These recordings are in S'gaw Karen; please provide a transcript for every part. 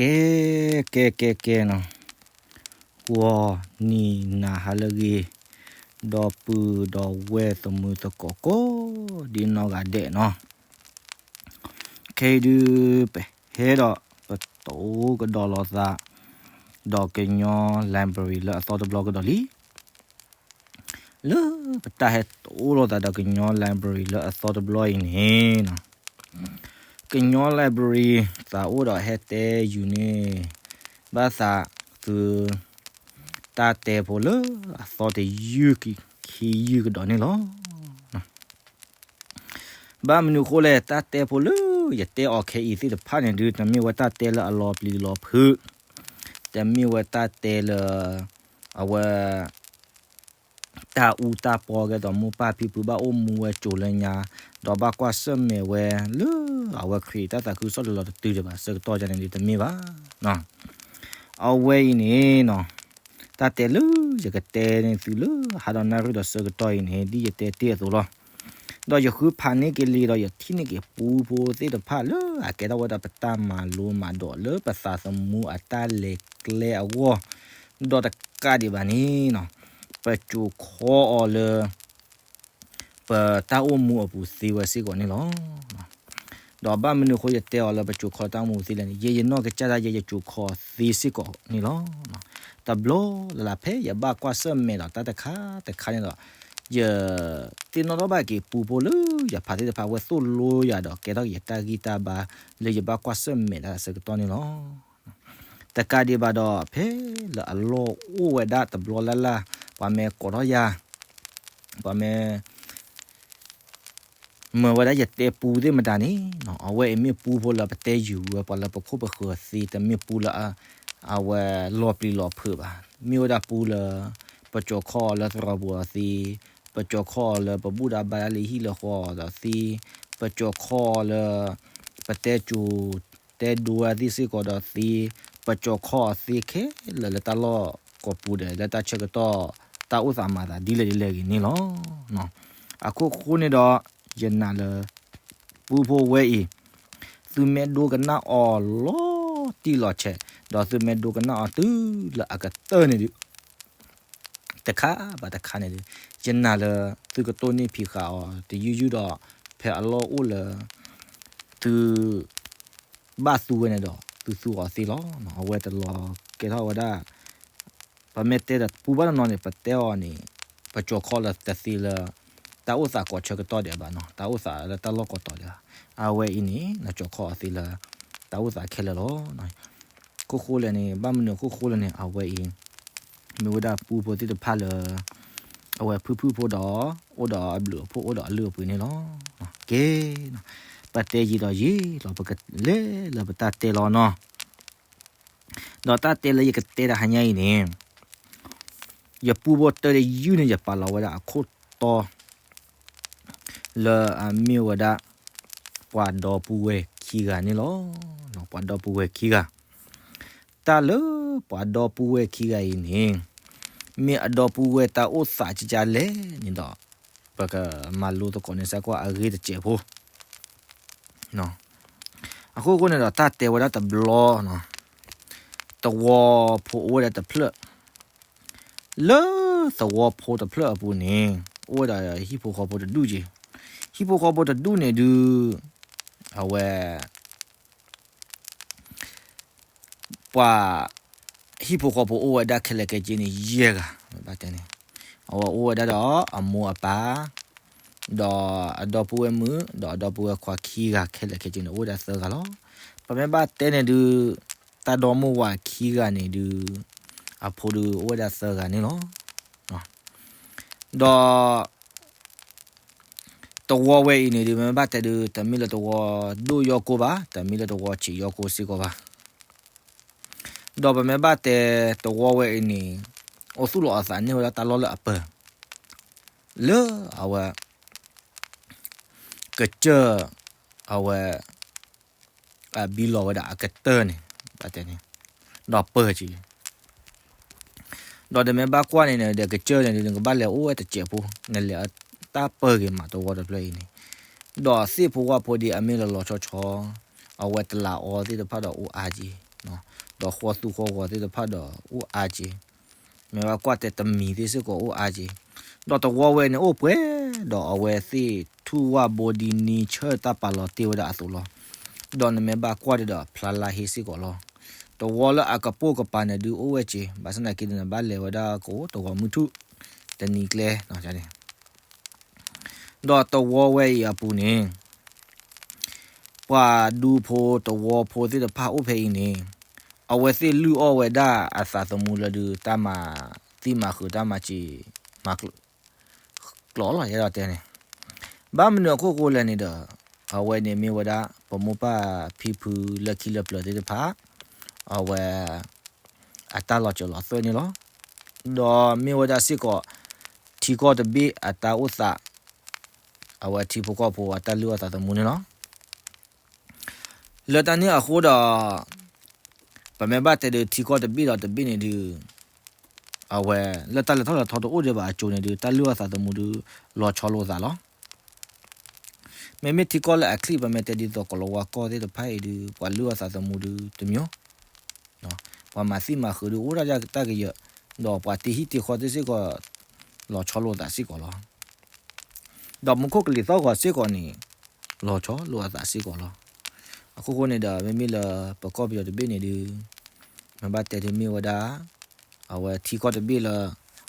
ကဲ ကဲ ကဲ ကဲနီၤ, ဂီၤနံၤနၤဟါလၢအဂ့ၤ, ဒီပုၢ်ဒီဝဲၢ်သမုၢ်သကိးကိး ဒ်နီၢ်ဂၤဒဲးနီၤ, ခဲအံၤဒုး ပဟဲဒီးပတိၤကဒီးလိာ်သး ဒီးကညီ library လၢအသီတဘျီကဒီးလံ. လၢပတၢ်ဟဲတိၤလိာ်သးဒီးကညီ library လၢအသီတဘျီအံၤန့ၣ်နီၤ, ကညီ library သးအိၣ်ဒီးဟဲတဲယူၤန့ၢ် ဘၣ်သးသု တၢ်တဲဖိလၢအသီတယုၢ်ခံယုၢ်ကဒီးန့ၣ်လီၤ. ဘၣ်မနုၤအဃိလဲၣ်, တၢ်တဲဖိလၢယတဲအီၤခဲအံၤသ့ၣ်တဖၣ်န့ၣ်ဒုး တမ့ၢ်ဝဲတၢ်တဲလၢအလီၤပျံၤလီၤဖုး, တမ့ၢ်ဝဲတၢ်တဲလၢ အဝဲ တၢ်အူတၢ်ပီကဲသိးမိၢ်ပၢ်ဖံဖုဘၣ်အိၣ်မူဝဲကၠိၤလၢညါ, ဒီးဘၣ်ကွၢ်ဆၢၣ်မဲာ်ဝဲလၢအဝဲခရံာ်တၢ်သးခုကစီၣ်တလီၤတတုၤဒံးဘၣ် ဆၢကတီၢ်န့ၣ်ဒုး တမ့ၢ်ဘၣ်. အဝဲအံၤန့ၣ်နီၤ, တၢ်တဲလၢယကတဲန့ၢ်သုလၢဟါဒီးနၣ်ရံၣ်ဒီးဆၢကတီၢ်အံၤန့ၣ် ဒ်ယတဲတ့ၢ်အသိးလီၤ. ဒီးယဃုဖးန့ၢ်က့ၤလံဒီး ယထံၣ်န့ၢ်က့ၤပူဖိသ့ၣ်တဖၣ်လၢအကဲထီၣ်ဝဲဒၣ်ပတၢ်မၤလိမၤဒိးလၢပသးသမူအတၢ်လဲၤကျဲအဂီၢ်, ဒီးတကးဒံးဘၣ်န့ၣ်နီၤ, ပစိာ်ခီအီၤလၢ ပတၢ်အိၣ်မူအပူၤသ့ဝဲစ့ၢ်ကီးန့ၣ်လီၤ. ဒီးဘၣ်မနုၤအဃိယတဲအီၤလၢပစိာ်ခီတၢ်အိၣ်မူသ့လဲၣ်န့ၣ်, ယဲယနီၢ်ကစၢ်ဒၣ်ယဲယစိာ်ခီသ့စ့ၢ်ကီးန့ၣ်လီၤ. တဘျီလၢ်လၢ်ဖဲယဘၣ်ကွၢ်ဆၢၣ်မဲာ်ဒီးတၢ်တခါတခါန့ၣ်ဒီး ယသ့ၣ်နီၣ်ထီၣ်ဘၣ်က့ၤပူဖိလၢယဖးသ့ၣ်တဖၣ် အဝဲသိၣ်လိယၤဒီးကဲထီၣ်က့ၤယတၢ်ဂံၢ်တၢ်ဘါလၢယဘၣ်ကွၢ်ဆၢၣ်မဲာ်တၢ်ဆၢကတီၢ်န့ၣ်လီၤ. တကးဒံးဘၣ်ဒီး ဖဲလၢအလီၢ်အိၣ်ဝဲဒၣ်တဘျီလၢ်လၢ် ပှၤမ့ၢ်ကိးထီၣ်ယၤ, ပှၤမ့ၢ် မၢဝဲဒၣ်ယတဲပူသ့ၣ်မတၤန့ၣ်နီၤ, အဝဲအံၤမ့ၢ်ပူဖိလၢပတဲယုာ်ဝဲ ပှၤလၢပခိၣ်ပဃၢၤသ့, တမ့ၢ်ပူလၢ အဝဲလီၤပျံၤလီၤဖုးဘၣ်. မ့ၢ်ဝဲဒၣ်ပူလၢ ပစိာ်ခီအီၤလၢသရိာ်ပူၤအီၤသ့, ပစိာ်ခီအီၤလၢပဘူၣ်တၢ်ဘါတၢ်လၢဟံၣ်လၢဃီအီၤဒီးသ့, ပစိာ်ခီအီၤလၢ ပတဲစိၤ တဲဒိအီၤသ့စ့ၢ်ကီးဒီးသ့, ပစိာ်ခီအီၤသ့ခဲလၢာ်လၢတၢ်လီၢ်ကိးပူၤဒီး လၢတၢ်ဆၢကတီၢ် တၢ်အိၣ်သးမၤသးဒ်လဲၣ်ဒ်လဲၣ်ဂ့ၤန့ၣ်လီၤ. အခိၣ်ဃိန့ၣ်ဒီး ယနာ်လၢ ပူဖိဝဲအံၤ သုမ့ၢ်ဒိကနၣ်အီၤလီၤတံၢ်လီၤဆဲး ဒီးသုမ့ၢ်ဒိကနၣ်အီၤတုၤလၢအကတၢၢ်န့ၣ်ဒုး တခါဘၣ်တခါန့ၣ်ဒုး ယနာ်လၢသုကတိၢ်နီၣ်ဖံးဃာ်အီၤတယုၢ်ယုၢ်ဒီး ဖဲအလီၢ်အိၣ်လၢ သု ဘၣ်သူဝဲန့ၣ်ဒီး သုသူအီၤသ့လီၤ. အဝဲတလီၤကဲထီၣ်ဝဲဒၣ် ပမ့ၢ်တဲဒီးပူဘၣ်တနီၤန့ၣ် ပတဲအီၤန့ၣ် ပစိာ်ခီလၢတသ့လၢ တၢ်အိၣ်သးကိးဆၢကတီၢ်ဒံးဘၣ်နီၤ, တၢ်အိၣ်သးလၢတၢ်လီၢ်ကိးတီၤဒံးဘၣ်. အဝဲအံၤန့ၣ် နစိာ်ခီအီၤသ့လၢ တၢ်အိၣ်သးခဲလၢာ်လီၤ. ခိၣ်ဃိလဲၣ်န့ၣ် ဘၣ်မနုၤခိၣ်ဃိလဲၣ်န့ၣ် အဝဲအံၤ မ့ၢ်ဝဲဒၣ်ပူဖိသ့ၣ်တဖၣ်လၢ အဝဲဖုၣ်ဖုၣ်ဖိဒီး အိၣ်ဒီးအဘျုးအဖှိၣ်အိၣ်ဒီးအလုၢ်အပှ့ၤန့ၣ်လီၤ. ကဲ ပတဲယံာ်ဒီးယံာ်လီၤ ပကလဲၤလၢပတၢ်တဲလီၤနီၤ. ဒီးတၢ်တဲလၢယကတဲတဟါညါအံၤန့ၣ် ယပူဖိတၢတယုၢ်န့ၣ် ယပာ်လီၤဝဲဒၣ်အခိၣ်တီ လၢအမ့ၢ်ဝဲဒၣ် ပှၤဒီပုၢ်ဝဲၢ်ခံဂၤန့ၣ်လီၤ. ပှၤဒီပုၢ်ဝဲၢ်ခံဂၤ တၢ်လၢပှၤဒီပုၢ်ဝဲၢ်ခံဂၤအံၤန့ၣ် မ့ၢ်အဒီပုၢ်ဝဲၢ်တၢ်အိၣ်သးကကလဲၣ်န့ၣ်ဒီး ပကမၤလိသကိးန့ၣ်စ့ၢ်ကီးအဂ့ၢ်တစဲးဖိ အဃိဃိန့ၣ်ဒီး တၢ်တဲဝဲဒၣ်တဘျီ သဝီဖိအိၣ်ဝဲဒၣ်တဖျၢၣ်, လၢသဝီဖိတဖျၢၣ်အပူၤန့ၣ် အိၣ်ဝဲဒၣ်ဟံၣ်ဖိဃီဖိတဒူၣ်က့ၤ, ဟံၣ်ဖိဃီဖိတဒူၣ်န့ၣ်ဒုး အဝဲ ပှၤ ဟံၣ်ဖိဃီဖိအိၣ်ဝဲဒၣ်ခဲလၢာ်ခဲဆ့န့ၣ် ယဲၢ်ဂၤ, ဘၣ်တဲန့ၣ် အဝဲအိၣ်ဝဲဒၣ်ဒီးအမိၢ်အပၢ် ဒီးအဒီပုၢ်ဝဲၢ်မုၣ် ဒီးအဒီပုၢ်ဝဲၢ်ခွါခံဂၤ ခဲလၢာ်ခဲဆ့န့ၣ် အိၣ်ဝဲဒၣ်သၢဂၤလီၤ. ပမ့ၢ်ဘၣ်တဲန့ၣ်ဒုး တၢ်ဒီမိၢ်ဝၤခံဂၤန့ၣ်ဒုး အဖိဒုးအိၣ်ဝဲဒၣ်သၢဂၤန့ၣ်လီၤ. ဒီး သဝီဝဲအံၤန့ၣ်ဒုး မ့ၢ်ဘၣ်တဲဒုး တမ့ၢ်လၢသဝီဒိၣ်ယီၢ်ကိၢ်ဘၣ်, တမ့ၢ်လၢသဝီဆံးယီၢ်ကိၢ်စ့ၢ်ကီးဘၣ်. ဒီးပမ့ၢ်ဘၣ်တဲသဝီဝဲအံၤန့ၣ် အိၣ်သူၣ်လီၤအသးန့ၢ်ဝဲဒၣ်တၢ်လီၢ်လၢအပၢၤ လၢအဝဲ ကစၢၢ် အဝဲ အဘံလီၤဝဲဒၣ်အကတၢၢ်န့ၣ် ဘၣ်တဲန့ၣ် ဒီးပၢၤက့ၤ ဒီးတမ့ၢ်ဘၣ်ကွၢ်န့ၣ်န့ၣ် ဒီးကစၢၢ်န့ၣ်ဒုး နကဘၣ်လဲၤအိၣ်ဝဲတစဲးဖိ နလဲၤတၢ်ပၢၤက့ၤမးသဝီတဖျၢၣ်အံၤန့ၣ်, ဒီးသ့ၣ်ဖိဝၣ်ဖိဒ်အမ့ၢ်လီၤလီၤဆီဆီ အဝဲတလးအီသ့ၣ်တဖၣ်ဒီးအိၣ်အါက့ၤ ဒီးဃီသူဃီဂီၤသ့ၣ်တဖၣ်ဒီးအိၣ်အါက့ၤ, မ့ၢ်ဘၣ်ကွၢ်တဲတမံၤသ့ၣ်စ့ၢ်ကီးအိၣ်အါက့ၤ, ဒီးတဝီဝဲန့ၣ်အိၣ်ပှဲၤ, ဒီးအဝဲသ့ၣ်ထူၣ်ဝၣ်ဘိဒံနံဆၢၣ်တၢ်ပာ်လီၤတ့ၢ်ဝဲဒၣ်အသိးလီၤ. ဒီးနမ့ၢ်ဘၣ်ကွၢ်ဒီးဖျါလါဟ့စ့ၢ်ကီးလီၤ. တဝီလၢအကပိာ်ကပၤန့ၣ်ဒုးအိၣ်ဝဲက့ၤ, ဘၣ်ဆၣ်သနာ်က့ဒီး နဘၣ်လဲၤဝဲဒၣ်ကအိၣ်တဝီမုၢ်ထူၣ်တနံၤကျဲ, ဒီးတဝီဝဲအံၤအပူၤန့ၣ် ပှၤဒူဖိတဝီဖိသ့ၣ်တဖၣ်အိၣ်ဖဲအံၤန့ၣ်, အဝဲသ့ၣ်လုၢ်အီၣ်ဝဲဒၣ်အသးသမူလၢဒုးတၢ်မၤသံမၤဃုာ်တၢ်မၤစၢၤမၤကျိးလီၤ ယအဲၣ်ဒိးတဲန့ၣ်, ဘၣ်မနုၤအခိၣ်ဃိလဲၣ်န့ၣ်ဒီး, အဝဲန့ၣ်မ့ၢ်ဝဲဒၣ် ပမိၢ်ပၢ်ဖံဖုလၢခံလၢပျၢၤသ့ၣ်တဖၣ်, အဝဲ အတၢ်လီၤစၢၤလီၤသွဲၣ်န့ၣ်လီၤ. ဒီးမ့ၢ်ဝဲဒၣ်စ့ၢ်ကီး ထံကီၢ်တဘ့ၣ်အတၢ်အိၣ်သး, အဝဲထံဖိကီၢ်ဖိအတၢ်လုၢ်အီၣ်သးသမူန့ၣ်လီၤ. လၢတၢ်န့ၣ်အဃိဒီး ပမ့ၢ်ဘၣ်တဲဒုးထံကီၢ်တဘ့ၣ်ဒီးတဘ့ၣ်န့ၣ်ဒုး, အဝဲလၢတၢ်လဲၤထီၣ်လဲၤထီတအိၣ်ဒံးဘၣ်အစိၤန့ၣ်ဒုး တၢ်လုၢ်အီၣ်သးသမူဒုး လီၤဆီလိာ်သးလီၤ. မ့မ့ၢ်ထံကီၢ်လၢအချံၣ် ပမ့ၢ်တဲဒ်သိးကလီၤဝါကီၢ်သ့ၣ်တဖၣ်အံၤဒုး ပှၤလုၢ်အီၣ်သးသမူဒုးတမံၤ, ပှၤမၤသံမၤဃုာ်ဒုးအိၣ်ဒၣ်တၢ်ကယၢၢ်, ဒီးပှၤတ့ဟံၣ်တ့ဃီသ့ၣ်စ့ၢ်ကီး လီၤဆီလိာ်သးစ့ၢ်ကီးလီၤ. ဒီးမူခိၣ်ကလံၤသီၣ်ဂီၤစ့ၢ်ကီးန့ၣ် လီၤဆီလိာ်အသးစ့ၢ်ကီးလီၤ. အခိၣ်ဃိန့ၣ်ဒီး မ့မ့ၢ်လၢပကီၢ်ပယီၤတဘ့ၣ်န့ၣ်ဒုး, မ့ၢ်ဘၣ်တဲဒုးမ့ၢ်ဝဲဒၣ် အဝဲထံကီၢ်တဘ့ၣ်လၢ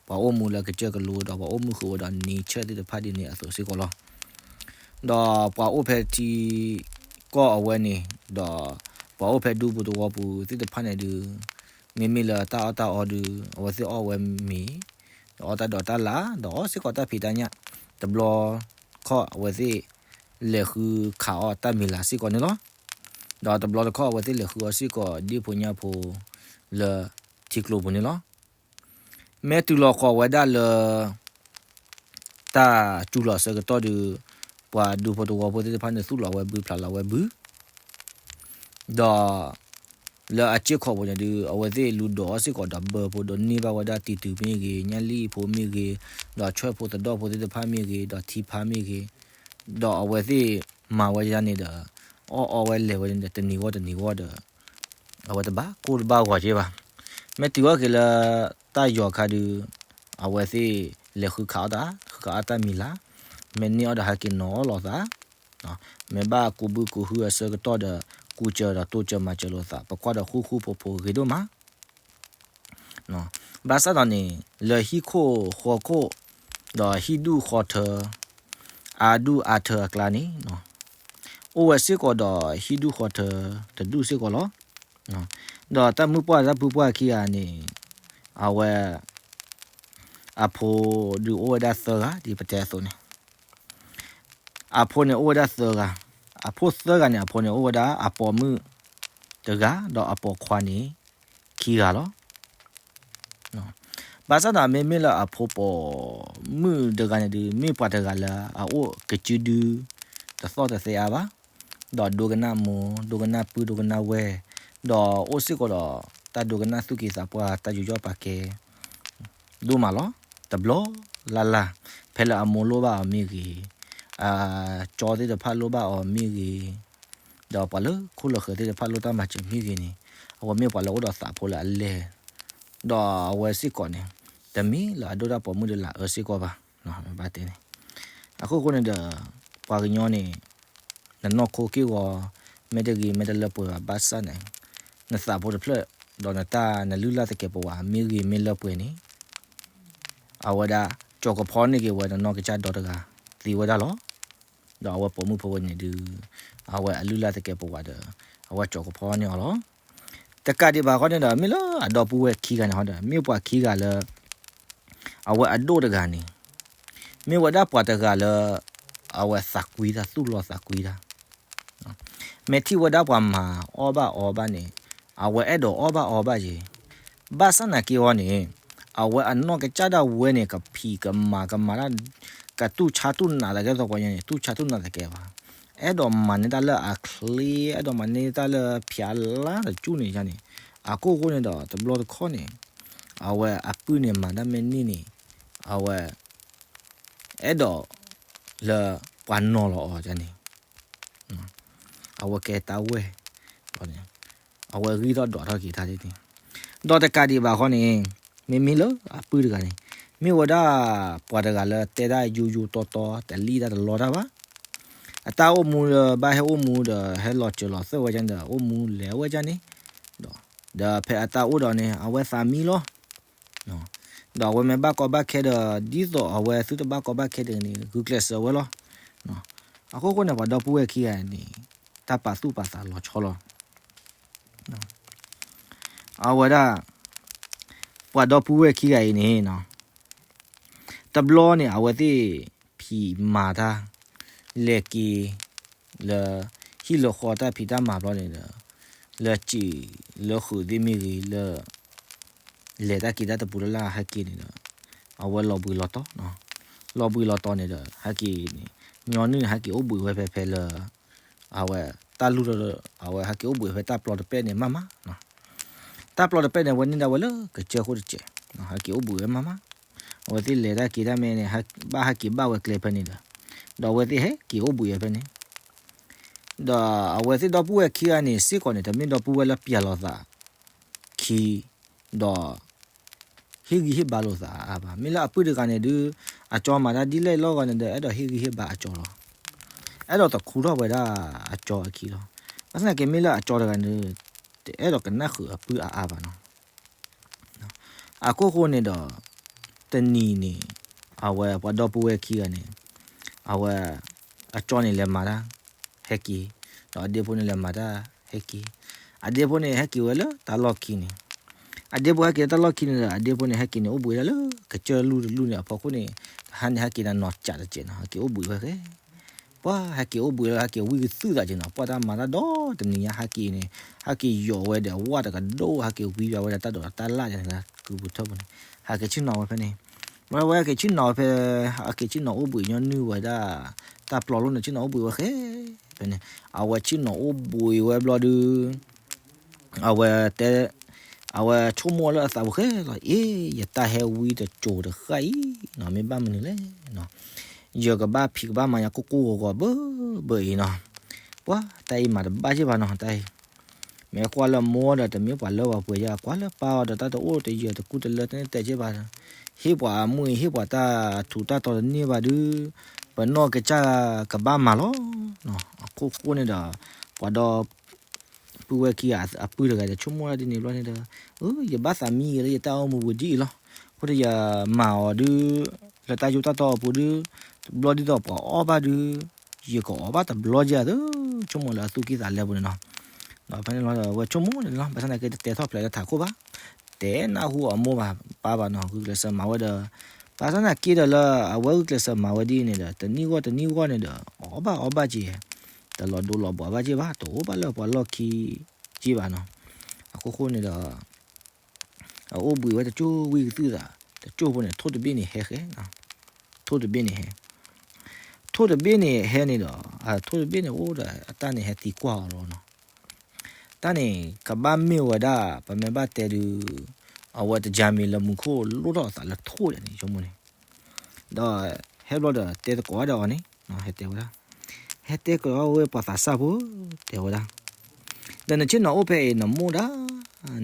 ပှၤအိၣ်မူလၢကစၢၢ်ကလိဒီးပှၤအိၣ်မူဃုာ်ဝဲဒီးနံဆၢၣ်သ့ၣ်တဖၣ်ဒ်န့ၣ်အသိးစ့ၢ်ကီးလီၤ. ဒီးပှၤအိၣ်ဖဲထံကီၢ်အဝဲန့ၣ်, ဒီးပှၤအိၣ်ဖဲဒူပူၤသဝီပူၤသ့ၣ်တဖၣ်န့ၣ်ဒုး, မ့မ့ၢ်လၢတၢ်အီၣ်တၢ်အီဒုး အဝဲသ့ၣ်အီၣ်ဝဲမ့ၤ, ဒီးအီၣ်တၢ်ဒိးတၢ်လၢ်, ဒီးအီၣ်စ့ၢ်ကီးတၢ်ဖံးတၢ်ညၣ်, တဘျီတခီၣ်အဝဲသ့ၣ်လဲၤဃုခးအီၣ်တၢ်မံၤလၤစ့ၢ်ကီးန့ၣ်လီၤ. ဒီးတဘျီတခီၣ်အဝဲသ့ၣ်လဲၤဃုအီၣ်စ့ၢ်ကီးဒ့ၣ်ဖိညၣ်ဖိလၢထံကျိပူၤန့ၣ်လီၤ. မ့ၢ်တုၤလီၤဃီၤဝဲဒၣ်လၢ တၢ်စူၤလီၤဆၢကတီၢ်ဒုး, ပှၤဒူဖိသဝီဖိသ့ၣ်တဖၣ်န့ၣ် သူၣ်လီၤဝဲဘုဖျးလီၤဝဲဘု, ဒီးလၢအစ့ၢ်ကီးပူၤန့ၣ်ဒုး အဝဲသ့ၣ်လူၤဒိးအီၣ်စ့ၢ်ကီးဒီးဘၢဖိဒီးန့ၢ်ဘၣ်ဝဲဒၣ်တံၤတုၤမ့ၢ်ဂ့ၤ, ညၣ်လံၣ်ဖိမ့ၢ်ဂ့ၤ, ဒီးဆွဲၣ်ဖိသဒီၣ်ဖိသ့ၣ်တဖၣ်မ့ၢ်ဂ့ၤ, ဒီးထံဖါမ့ၢ်ဂ့ၤ, ဒီးအဝဲသ့ၣ်မၤဝဲဒၣ်န့ၣ်ဒီး အီၣ်အီဝဲလဲၤဝဲန့ၣ်ဒီး တနံၤဂီၢ်တနံၤဂီၢ်ဒီး အဝဲတဘၣ်ကိၢ်တဘၣ်ဂီၤက့ဘၣ်. မ့ၢ်တုၤအီၣ်က့ၤလၢတၢ်ယီၤခါဒုး, အဝဲသ့ၣ်လဲၤဃုခးအီၣ်တၢ်, ဃုခးအီၣ်တၢ်မံၤလၤ, မ့ၢ်န့ၢ်အီၣ်ဒီးဟဲက့ၤနီၤအီၣ်လိာ်သး, မ့ၢ်ဘၣ်ကူးဘုကူးဟုအဆၢကတီၢ်ဒီး ကူးစၢၤဒီးတိစၢၤမၤစၢၤလိာ်သး, ပကွၢ်ဒီးဃူဃူဖိးဖိးဂ့ၤဒိၣ်မး ဘၣ်ဆၣ်ဒီးန့ၣ် လၢဟံၣ်ခိၣ်ဃီခိၣ် ဒီးဟံၣ်ဒူၣ်ဃီထၢ အါဒူၣ်အါထၢအကျါန့ၣ် အိၣ်ဝဲစ့ၢ်ကီးဒီးဟံၣ်ဒူၣ်ဃီထၢတဒူၣ်စ့ၢ်ကီးလီၤ. ဒီးတၢ်မုၣ်ပှၢ်တၢ်ဖုပှၢ်ခံဂၤန့ၣ် အဝဲ အဖိဒုးအိၣ်ဝဲဒၣ်သၢဂၤ ဒ်ပတဲအသိးန့ၣ် အဖိန့ၣ်အိၣ်ဝဲဒၣ်သၢဂၤ, အဖိသၢဂၤန့ၣ် အဖိန့ၣ်အိၣ်ဝဲဒၣ်အပိာ်မုၣ်တဂၤ ဒီးအပိာ်ခွါန့ၣ်ခံဂၤလီၤ. ဘၣ်ဆၣ်ဒီးမ့မ့ၢ်လၢအဖိပိာ်မုၣ်တဂၤန့ၣ်ဒုး မ့ၢ်ပှၤတဂၤလၢအအိၣ်ကစုဒု တသီၣ်တသဲအါဘၣ်, ဒီးဒိကနၣ်မိၢ် ဒိကနၣ်ပုၢ် ဒိကနၣ်ဝဲၢ်, ဒီးအိၣ်စ့ၢ်ကီးဒီးတၢ်ဒိကနၣ်သူၣ်က့သးပှၢ် တၢ်ယူးယီၣ်ပာ်ကဲ ဒိၣ်မးလီၤ. တဘျီလၢ်လၢ် ဖဲလၢအမိၢ်လိၣ်ဘၣ်အီၤမ့ၢ်ဂ့ၤ, အကၠီသ့ၣ်တဖၣ်လိၣ်ဘၣ်အီၤမ့ၢ်ဂ့ၤ, ဒီးပှၤလၢခိၣ်လၢဃၢၤသ့ၣ်တဖၣ်လိၣ်တၢ်မၤစၢၤမ့ၢ်ဂ့ၤန့ၣ်, အဝဲမ့ၢ်ပှၤလၢအိၣ်ဒီးသးဖိလၢအလဲၢ်, ဒီးအဝဲစ့ၢ်ကီးန့ၣ် တမ့ၢ်လၢအဒိၣ်တၢ်ပိာ်မုၣ်ဒီးလၢအအၢစ့ၢ်ကီးဘၣ်. ဘၣ်တဲန့ၣ် အခိၣ်ဃိန့ၣ်ဒီး ပှၤကညီန့ၣ် နနီၢ်ခိက့ၢ်ဂီၤ မ့ၢ်တဂ့ၤ မ့ၢ်တလၢပှဲၤဘၣ် ဘၣ်ဆၣ်န့ၣ် နသးဖိတဖျၢၣ် ဒီးနတၢ်နလုၢ်လၢ်သကဲးပဝး မ့ၢ်ဂ့ၤမ့ၢ်လၢပှဲၤန့ၣ် အဝဲဒၣ် ကၠီၤကဖီန့ၢ်က့ၤဝဲ နနီၢ်ကစၢ်ဒီတဂၤ သံဝဲဒၣ်လီၤ. ဒီးအဝဲပိာ်မုၣ်ဖိဝဲန့ၣ်ဒုး အဝဲအလုၢ်လၢ်သကဲးပဝးဒီး အဝဲကၠီၤကဖီန့ၢ်အီၤလီၤ. တကးဒံးဘၣ်ဃီန့ၣ်ဒီး မ့ၢ်လၢအဒီပုၢ်ဝဲၢ်ခံဂၤန့ၣ်ဃီဒီး မ့ၢ်ပှၤခံဂၤလၢ အဝဲအဒိၣ်တဂၤန့ၣ် မ့ၢ်ဝဲဒၣ်ပှၤတဂၤလၢ အဝဲသးကွံတၢ် သူၣ်လီၤသးကွံတၢ် မ့ၢ်ထံၣ်ဝဲဒၣ်ပှၤမၤအီၣ်ဘၣ်အီဘၣ်န့ၣ် အဝဲအဲၣ်ဒိးအီၣ်ဘၣ်အီဘၣ်က့ၤ, ဘၣ်ဆၣ်နာ်က့အီၤန့ၣ် အဝဲအနီၢ်ကစၢ်ဒၣ်ဝဲန့ၣ် ကဖံးကမၤကမၤတၢ် ကတူၢ်ဆါတူၢ်နးသကဲသိးပှၤညီန့ၣ် တူၢ်ဆါတူၢ်နးသကဲဘၣ်, အဲၣ်ဒိးမၤန့ၢ်တၢ်လၢအချ့ အဲၣ်ဒိးမၤန့ၢ်တၢ်လၢဖျါလါတကၠူၣ်န့ၣ်န့ၣ် အခိၣ်ဃိန့ၣ်ဒီး တဘျီတခီၣ်န့ၣ် အဝဲအပုၢ်န့ၣ်မၤတၢ်မ့ၢ်န့ၢ်န့ၣ် အဝဲ အဲၣ်ဒိးလၢပှၤနီၤလီၤအီၤန့ၣ် အဝဲကဲတၢ်ဝဲၢ်န့ၣ် အဝဲဂံၢ်ထီၣ်ဒွးထီၣ်က့ၤတၢ်ဒ်န့ၣ်, ဒီးတကးဒံးဘၣ်ဃီန့ၣ် မ့မ့ၢ်လၢအပုၢ်တဂၤန့ၣ် မ့ၢ်ဝဲဒၣ်ပှၤတဂၤလၢတဲတၢ်ယိယိတီတီ တလံၣ်တၢ်တလီတၢ်ဘၣ်. အတၢ်အိၣ်မူဒီး ဘၣ်ဟဲအိၣ်မူဒီး ဟဲလီၤစၢၤလီၤသွဲၣ်ဝဲဒၣ်န့ၣ်ဒီး အိၣ်မူလဲၤဝဲဒၣ်န့ၣ်, ဒီး ဒီးဖဲအတၢ်အိၣ်ဒီးန့ၣ် အဝဲသးမံလီၤ. ဒီးအဝဲမ့ၢ်ဘၣ်ကီဘၣ်ခဲဒီး ဒ်သိးအဝဲသုတဘၣ်ကီဘၣ်ခဲဒ်န့ၣ် ဂုာ်ကျဲးစၢးဝဲလီၤ. အဃိဃိန့ၣ် ပှၤဒီပုၢ်ဝဲၢ်ခံဂၤန့ၣ် တၢ်ပာ်သူၣ်ပာ်သးလီၤဆီလီၤ. အဝဲဒၣ် ပှၤဒီပုၢ်ဝဲၢ်ခံဂၤအံၤန့ၣ် တဘျီန့ၣ် အဝဲသ့ၣ်ဖံးမၤတၢ် လဲၤက့ၤ လၢ ဟံၣ်လၢဃီတၢ်ဖံးတၢ်မၤဘျီန့ၣ်ဒီး လၢစံးလၢဃုးသ့ၣ်မ့ၢ်ဂ့ၤ လၢ လဲၤတၢ်က့ၤတၢ်တပူၤလၢ်လၢ်ဟဲက့ၤန့ၣ်ဒီး အဝဲလီၤဘှံးလီၤတီၤ, လီၤဘှံးလီၤတီၤန့ၣ်ဒီး ဟဲက့ၤန့ၣ် ညီနုၢ်န့ၣ် ဟဲက့ၤအိၣ်ဘှံးဝဲဖဲဖဲလၢ အဝဲတၢ်လူၢ်ထီၣ် အဝဲဟဲက့ၤအိၣ်ဘှံးဖဲတၢ်ပျီတပဲၣ်န့ၣ်မးမး, တၢ်ပျီတပဲၣ်န့ၣ် အဝဲန့ၢ်ဒၣ်ဝဲလၢကစၢၢ်ခိၣ်တစဲး, ဟဲက့ၤအိၣ်ဘှံးဝဲမးမး, အဝဲသ့ၣ်လဲၤတၢ်က့ၤတၢ်မ့ၢ်န့ၣ် ဘၣ်ဟဲက့ၤဘၣ်ဝဲကျဲဖဲန့ၣ်ဒီး, ဒီးအဝဲသ့ၣ်ဟဲက့ၤအိၣ်ဘှံးဝဲဖဲန့ၣ်, ဒီးအဝဲသ့ၣ်ဒီပုၢ်ဝဲၢ်ခံဂၤန့ၣ်စ့ၢ်ကီးန့ၣ် တမ့ၢ်ဒီပုၢ်ဝဲၢ်လၢပျၢ်လိာ်သးခံ, ဒီး ဟ့ၣ်ဂံၢ်ဟ့ၣ်ဘါလိာ်သးအါအါဘၣ်. မ့ၢ်လၢအပုၢ်တဂၤန့ၣ်ဒုး အကၠီမၤတၢ်ဒ်လဲၣ်လီၤဂီၤန့ၣ်ဒီး အဲၣ်ဒိးဟ့ၣ်ဂံၢ်ဟ့ၣ်ဘါအကၠီလီၤ. အဲၣ်ဒိးသခူထီၣ်ဝဲဒၣ်အကၠီအခံလီၤ. ဘၣ်ဆၣ်သနာ်က့မ့ၢ်လၢအကၠီတဂၤန့ၣ် တအဲၣ်ဒိးကနၣ်ဃုာ်အပုၢ်အါအါဘၣ်နီၤ. အခိၣ်ဃိန့ၣ်ဒီး တနံၤန့ၣ် အဝဲပှၤဒီပုၢ်ဝဲၢ်ခံဂၤန့ၣ် အဝဲ အကၠီန့ၣ်လဲၤမၤတၢ် ဟဲက့ၤ, ဒီးအဒ့ဖိန့ၣ်လဲၤမၤတၢ်ဟဲက့ၤ, အဒ့ဖိန့ၣ်ဟဲက့ၤဝဲလၢတၢ်လီၢ်ခံန့ၣ်, အဒ့ဖိဟဲက့ၤလၢတၢ်လီၢ်ခံန့ၣ်ဒီး အဒ့ဖိန့ၣ်ဟဲက့ၤန့ၣ် အိၣ်ဘှံးဝဲဒၣ်လၢကစၢၢ်လူၢ်တလူၢ်န့ၣ်အဖီခိၣ်န့ၣ်, တဟါန့ၣ်ဟဲက့ၤန့ၣ်နီၤကးတကဲးနီၤ ဟဲက့ၤအိၣ်ဘှံးဝဲဃဲ ပှၤဟဲက့ၤအိၣ်ဘှံးလၢဟဲက့ၤဝံၣ်ကသုၣ်သးက့ၤနီၤ ပှၤတၢ်မၤတၢ်ဒီတနံၤညါဟဲက့ၤန့ၣ် ဟဲက့ၤယီၤဝဲဒီးဝၣ်တကဒိၣ် ဟဲက့ၤဝံပၠးဝဲဒၣ်တၢ်ဒိးတၢ်လၣ်န့ၣ်လၢကုပူၤထၢၣ်ပူၤန့ၣ်, ဟဲက့ၤဆ့ၣ်နီၤဝဲဖဲန့ၣ်, ဝဲဝဲဟဲက့ၤဆ့ၣ်နီၤဝဲဖဲ, ဟဲက့ၤဆ့ၣ်နီၤအိၣ်ဘှံးညီနုၢ်ဝဲဒၣ်, တၢ်ပျီလိၣ်န့ၣ်ဆ့ၣ်နီၤအိၣ်ဘှံးဝဲဃဲ, ဖဲန့ၣ်, အဝဲဆ့ၣ်နီၤအိၣ်ဘှံးဝဲဘျီဒုး အဝဲတဲ, အဝဲဆိကမိၣ်လၢအသးပူၤဃဲလီၤ အ့ ယတၢ်ဟဲဝံတစိၤတဃၣ်အံၤနီၤ မ့ၢ်ဘၣ်မနုၤလဲၣ်နီၤ, ယကဘၣ်ဖံးကဘၣ်မၤညါကိၢ်ကိၢ်ဂီၤဂီၤဘၢဘၢအံၤနီၤ, ပှၤတၢ်အံၤမၤတဘၣ်က့ၢ်ဘၣ်နီၤ တၢ်အံၤ, မ့ၢ်ကွၢ်လၢမိၢ်ဒီးတမ့ၢ်ပှၤလၢပှၤပှဲၤယါ ကွၢ်လၢပၢ်အီၤဒီးတၢ်တအိၣ်တယၢၤတကူတလၢတန့ၢ်တဲက့ၢ်ဘၣ်, ဟ့ၣ်ပှၤအမုၢ်အံၤ ဟ့ၣ်ပှၤတၢ်ထူးတၢ်တီၤတန့ၢ်ဘၣ်ဒုး, ပနီၢ်ကစၢ်ကဘၣ်မၤလီၤ, အခိၣ်ဃိန့ၣ်ဒီး, ပှၤဒီ ပုၢ်ဝဲၢ်ခံဂၤအပုၢ်တဂၤဒီးဆိကမိၣ်ဒ်န့ၣ်ဘျီန့ၣ်ဒီး, အၢ ယဘၣ်သးမံဂ့ၤလၢယတၢ်အိၣ်မူပူၤဒ်အံၤလီၤ, အဃိဒီးယမၤအီၤဒုး, လၢတၢ်ယိးတၢ်တီအပူၤဒုး, တဘျီဒ်သိးပှၤအီၣ်ဘၣ်ဒုး, ယကအီၣ်ဘၣ်တဘျီကဲၤသ့, ဆိကမိၣ်လၢအသူၣ်ကံၢ်သးလဲပူၤန့ၣ်နီၤ, ဒီးဖဲန့ၣ်လီၤဒီး ဝဲဆိကမိၣ်န့ၣ်လီၤ ဘၣ်ဆၣ်သနာ်က့တတဲထီၣ်ဖျဲးလၢထးခိၣ်ဘၣ်, တဲနၢ်ဟူအမိၢ်ဘၣ်ပၢ်ဘၣ်နီၤ ဂုာ်ကျဲးစၢးမၤဝဲဒီး, ဘၣ်ဆၣ်သနာ်က့ဒီးလၢအဝဲဂုာ်ကျဲးစၢးမၤဝဲဒ်အံၤန့ၣ်ဒီး တနံၣ်ဂီၢ်တနံၣ်ဂီၢ်န့ၣ်ဒီး အီၣ်ဘၣ်အီဘၣ်က့ၤ, တလီၤဒိလီၤဘှးဘၣ်က့ၢ်ဘၣ် တအိၣ်ဘၣ်လၢပှၤလီၢ်ခံက့ၢ်ဘၣ်နီၤ, အခိၣ်ဃိန့ၣ်ဒီး အအိၣ်ဘှံးဝဲတကၠိဝံၣ်ကသုၣ်သး, တကၠိဖိန့ၣ် ထိၣ်တဘ့ၣ်န့ၣ်ဟဲဃဲ, ထိၣ်တဘ့ၣ်န့ၣ်ဟဲ, ထိၣ်တဘ့ၣ်န့ၣ်ဟဲန့ၣ်ဒီး, ထိၣ်တဘ့ၣ်န့ၣ်အိၣ်ဒီးအတၢ်န့ၣ်ဟဲသံကွၢ်အီၤလီၤနီၤ, တၢ်န့ၣ် ကဘၣ်မ့ၢ်ဝဲဒၣ် ပမ့ၢ်ဘၣ်တဲဒုး, အဝဲတယါမံၤလၢမူခိၣ်လိၣ်ထီၣ်အသးလၢထိၣ်ဒ်န့ၣ် ဆိကမိၣ်န့ၣ်, ဒီးဟဲဘျီဒီးတဲသကိးဒီးအီၤန့ၣ်, ဟဲတဲဝဲဒၣ်, ဟဲတဲကီးဝဲပှၤသးစၢ်ဖိ, တဲဝဲဒၣ်, ဒီးနဆ့ၣ်နီၤအိၣ်ဖဲအံၤနမိၢ်ဒၣ်,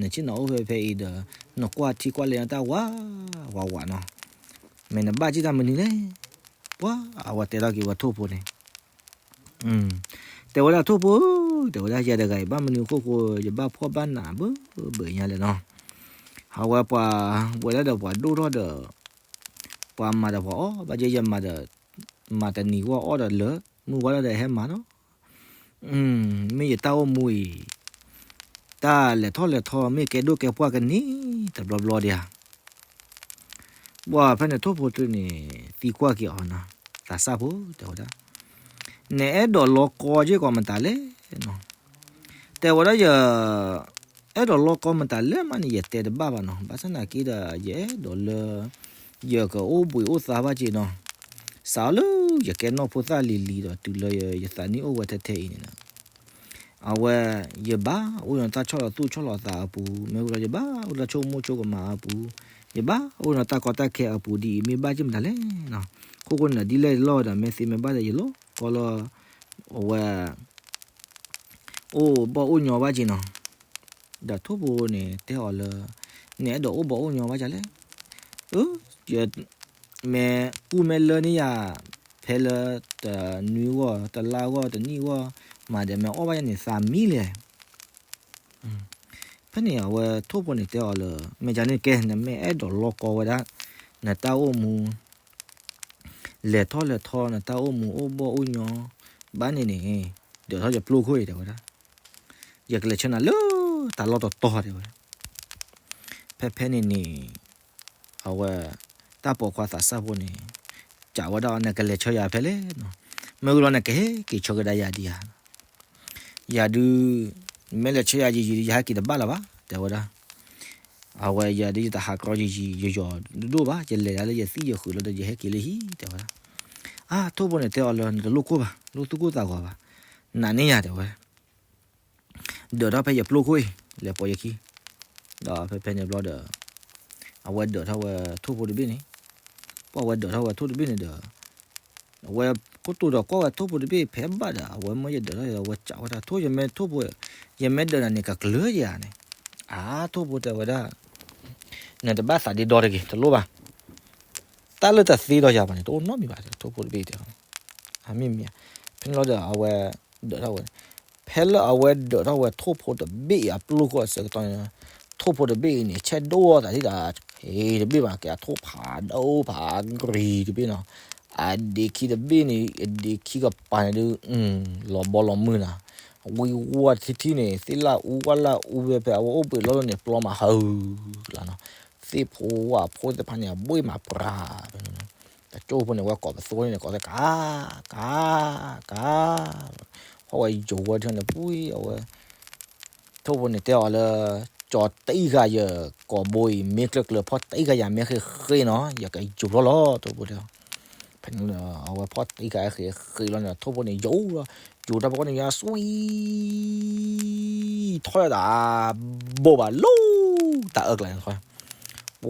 နဆ့ၣ်နီၤအိၣ်ဖဲဖဲအံၤဒီး, နကွၢ်ထံကွၢ်လဲနတၢ်ဝးဝးဝးနီၤ, မ့ၢ်နဘၣ်က့ၢ်တၢ်မနုၤလဲၣ်, ပှၤအဝဲတဲထီၣ်က့ၤဝဲထိၣ်ဖိန့ၣ် တဲဝဲဒၣ်ထိၣ်ဖိ, တဲဝဲဒၣ်ယၤတဂၤအံၤဘၣ်မနုၤအခိၣ်ဃိ ယဘၣ်ဖှီၣ်ဘၣ်နးဘၢဘၢညါလဲၣ်နီၤ, အဝဲပှၤ, ဝဲဒၣ်ဒီးပှၤဒိၣ်ထီၣ်ဒီး, ပှၤမၤဒီးပှၤအီၣ်ဘၣ်က့ၢ်ယမၤဒီး, မၤတနံၤဂီၢ်အီၣ်ဒီးလၢ, မုၢ်ဝါလၢဒီးဟဲမၤနီၤ, မ့ၢ်ယတၢ်အိၣ်မူအံၤ, တၢ်လဲၤထီၣ်လဲၤထီမ့ၢ်ကဲဒိၣ်ကဲပှၢ်ကန့ၢ်တဘျီဘျီဒံးဧါ ဘၣ်ဖဲန့ၣ်ထိၣ်ဖိတန့ၣ် သံကွၢ်က့ၤအီၤနီၤ, သးစၢ်ဖိ တဲဝဲဒၣ်, နအဲၣ်ဒိးလီၤကီက့ၢ်ကီးမတၤလဲၣ်နီၤ, တဲဝဲဒၣ်ယ, အဲၣ်ဒိးလီၤကီမတၤလဲၣ်မးန့ၣ် ယတဲတဘၣ်ဘၣ်နီၤ, ဘၣ်ဆၣ်သနာ်က့ဒီး ယအဲၣ်ဒိးလၢ, ယကအိၣ်ဘှံးအိၣ်သါဘၣ်က့ၢ်နီၤ, စးလၢယကဲနီၢ်ဖိသၣ်လံၤလံၤဒီးတုၤလၢယသးနံၣ်အိၣ်ဝဲထဲထဲအံၤန့ၣ်လီၤ အဝဲ, ယဘၣ်အိၣ်ဒီးတၢ်ဆီၣ်လီၤသူၣ်ဆီၣ်လီၤသးအပူၤ, မ့ၢ်ဝံၤလီၤယဘၣ်အိၣ်ဒီးတၢ်ဆိကမိၣ်ဆိကမးအပူၤ, ယဘၣ်အိၣ်ဒီးတၢ်ကီတၢ်ခဲအပူၤဒ်အံၤ မ့ၢ်ဘၣ်က့ၢ်မတၤလဲၣ်နီၤ, ခိၣ်ဃိန့ၣ်ဒီးဒ်လဲၣ်လီၤဒီး မ့ၢ်သ့မ့ၢ်ဘၣ်ဒီးယလီၤကီလၢ, အဝဲ, အိၣ်ဘီၣ်အိၣ်ညီဘၣ်က့ၢ်နီၤ, ဒီးထိၣ်ဖိန့ၣ်တဲအီၤလၢ နအဲၣ်ဒိးအိၣ်ဘီအိၣ်ညီဘၣ်ယၤလဲၣ်. အၢ ယ မ့ၢ်ကူၣ်မ့ၢ်လၢန့ၢ်ယၤ ဖဲလၢတနွံဂီၢ် တလါဂီၢ် တနံၣ်ဂီၢ် မၤဒီးမ့ၢ်အီၣ်ဘၣ်ယၤန့ၣ် သးမံလဲၣ်. ဖဲန့ၣ်အဝဲထိၣ်ဖိန့ၣ်တဲအီၤလၢ မ့ၢ်ကန့ၣ်ကဲ နမ့ၢ်အဲၣ်ဒိးလီၢ်ကီဝဲဒၣ် နတၢ်အိၣ်မူ လဲၤထီၣ်လဲၤထီ နတၢ်အိၣ်မူအိၣ်ဘီၣ်အိၣ်ညီ ဘၣ်န့ၣ်န့ၣ် ဒၢးထီၣ်ယပျိၢ်ခိၣ်အံၤ တဲဝဲဒၣ်, ယကလဲၤဆှၢနၤလၢတၢ်လီၢ်တတီၤတဲဝဲ. ဖဲဖဲန့ၣ်န့ၣ် အဝဲ တၢ်ပိာ်ခွါသးစၢ်ဖိန့ၣ် စံးဝဲဒၣ် နကလဲၤဆှၢယၤဖဲလဲၣ်နီၤ, မ့ၢ်ဝံၤလီၤနကဟဲက့ၤဆှၢကဒါယၤဒံးဧါ ယၤဒုး မ့ၢ်လဲၤဆှၢယၤယံာ်ယံာ်ဒုး ယဟဲက့ၤတဘၣ်လၢၤဘၣ် တဲဝဲဒၣ်. အဝဲယၤဒုး ယတဟးကြီယံာ်ယံာ်ယယီၤဒိၣ်ဘၣ်, ယလဲၤဒၣ်လၢယသံၣ်ယဃုာ်လီၤဒီး ယဟဲက့ၤလၢဟံၣ် တဲဝဲဒၣ်. အါ ထိၣ်ဖိန့ၣ်တဲအီၤလၢ နတလိၣ်ကိၢ်ဘၣ်, လိၣ်သူၣ်ကိၢ်သးဂီၤဘၣ်, နာ်န့ၢ်ယၤ တဲဝဲ ဒၢးထီၣ်ဖဲယပျိၢ်ခိၣ်အံၤ လဲၤပိာ်ယခံ, ဒီးဖဲဖဲန့ၣ်ဘျီဒီး အဝဲဒၢးထီၣ်ဝဲထိၣ်ဖိတဘ့ၣ်န့ၣ်, ပှၤဝဲဒၢးထီၣ်ဝဲထိၣ်တဘ့ၣ်န့ၣ်ဒီး အဝဲကိတိာ်ဒီးကွၢ်ဝဲထိၣ်ဖိတဘ့ၣ် ဖဲဘၣ်ဒီး အဝဲမၢယဒၢးထီၣ် အဝဲစံးဝဲဒၣ် ထိၣ် ယမ့ၢ်ထိၣ်ဖိ ယမ့ၢ်ဒၢးနၤန့ၣ် ကကျၢၤယၤန့ၣ်, အါ ထိၣ်ဖိတဲဝဲဒၣ် နတဘၣ်သးဒ့ဒီတဂ့ၤ တလိၣ်ဘၣ်, တၢ်လၢတသ့ဒီးယၤဘၣ်န့ၣ် တအိၣ်နီတမံၤဘၣ် ထိၣ်ဖိတဘ့ၣ်တဲ, အမ့ၢ်မ့ၢ်, ဖဲန့ၣ်လီၤဒီးအဝဲဒၢးထီၣ်ဝဲ, ဖဲလၢအဝဲဒၢးထီၣ်ဝဲထိၣ်ဖိတဘ့ၣ်အံၤအပျိၣ်ခိၣ်အဆၢကတီၢ်န့ၣ်, ထိၣ်ဖိတဘ့ၣ်အံၤန့ၣ် ဆဲးဒိၣ်အသးဒ်ဒီး ဟ့တဘ့ၣ်ဘၣ် ကဲအထိၣ်ဖးဒိၣ်ဖးကရံၤတဘ့ၣ်နီၤ, အဒံးခံတဘ့ၣ်န့ၣ် အဒံးခံကပၤန့ၣ်ဒုး လီၤဘီလီၤမုၢ်နၤ, ဝံဝါထံထံန့ၣ် သ့ၣ်လၣ်အူဝၣ်လၣ်အူဖဲဖဲအဝဲအိၣ်ဘှံးလီၢ်လၢန့ၣ် ပျီမးဟုလီၤနီၤ, သ့ၣ်ဖိဝၣ်ဖိသ့ၣ်တဖၣ်န့ၣ် အဘှ့ၣ်မးပြးဖဲန့ၣ်, တကၠိၢ်ဖိန့ၣ် ဝဲကိးပသိန့ၣ် ကိးသ့ၣ်ကါ, ကါ, ကါ, ဟီၣ်ဝဲယိၤဝဲထၢၣ်န့ၣ် ပှံအဝဲ ထိၣ်ဖိန့ၣ်တဲအီၤလၢ ကၠီၤတံၢ်ဃာ်ယကိာ်ဘိအံၤ မ့ၢ်ကျၢၤကျၢၤ ဖီၣ်တံၢ်ဃာ်ယၤမ့ၢ်ဃ့ဃ့နီၤ ယကယူၤထီၣ်လီၤ ထိၣ်ဖိတဲအီၤ, ဖဲန့ၣ်လီၤ အဝဲဖီၣ်တံၢ်ဃာ်ဃ့ဃ့လီၤန့ၣ် ထိၣ်ဖိန့ၣ်ယူၤလီၤ, ယူၤတၢ်ဖီခိၣ်န့ၣ် ယွၤစွံ ထီၣ်ယတၢ် ဘိၣ်ဘၣ်လီၤ တၢ်အၢၣ်ကျါန့ၣ်, ပှၤ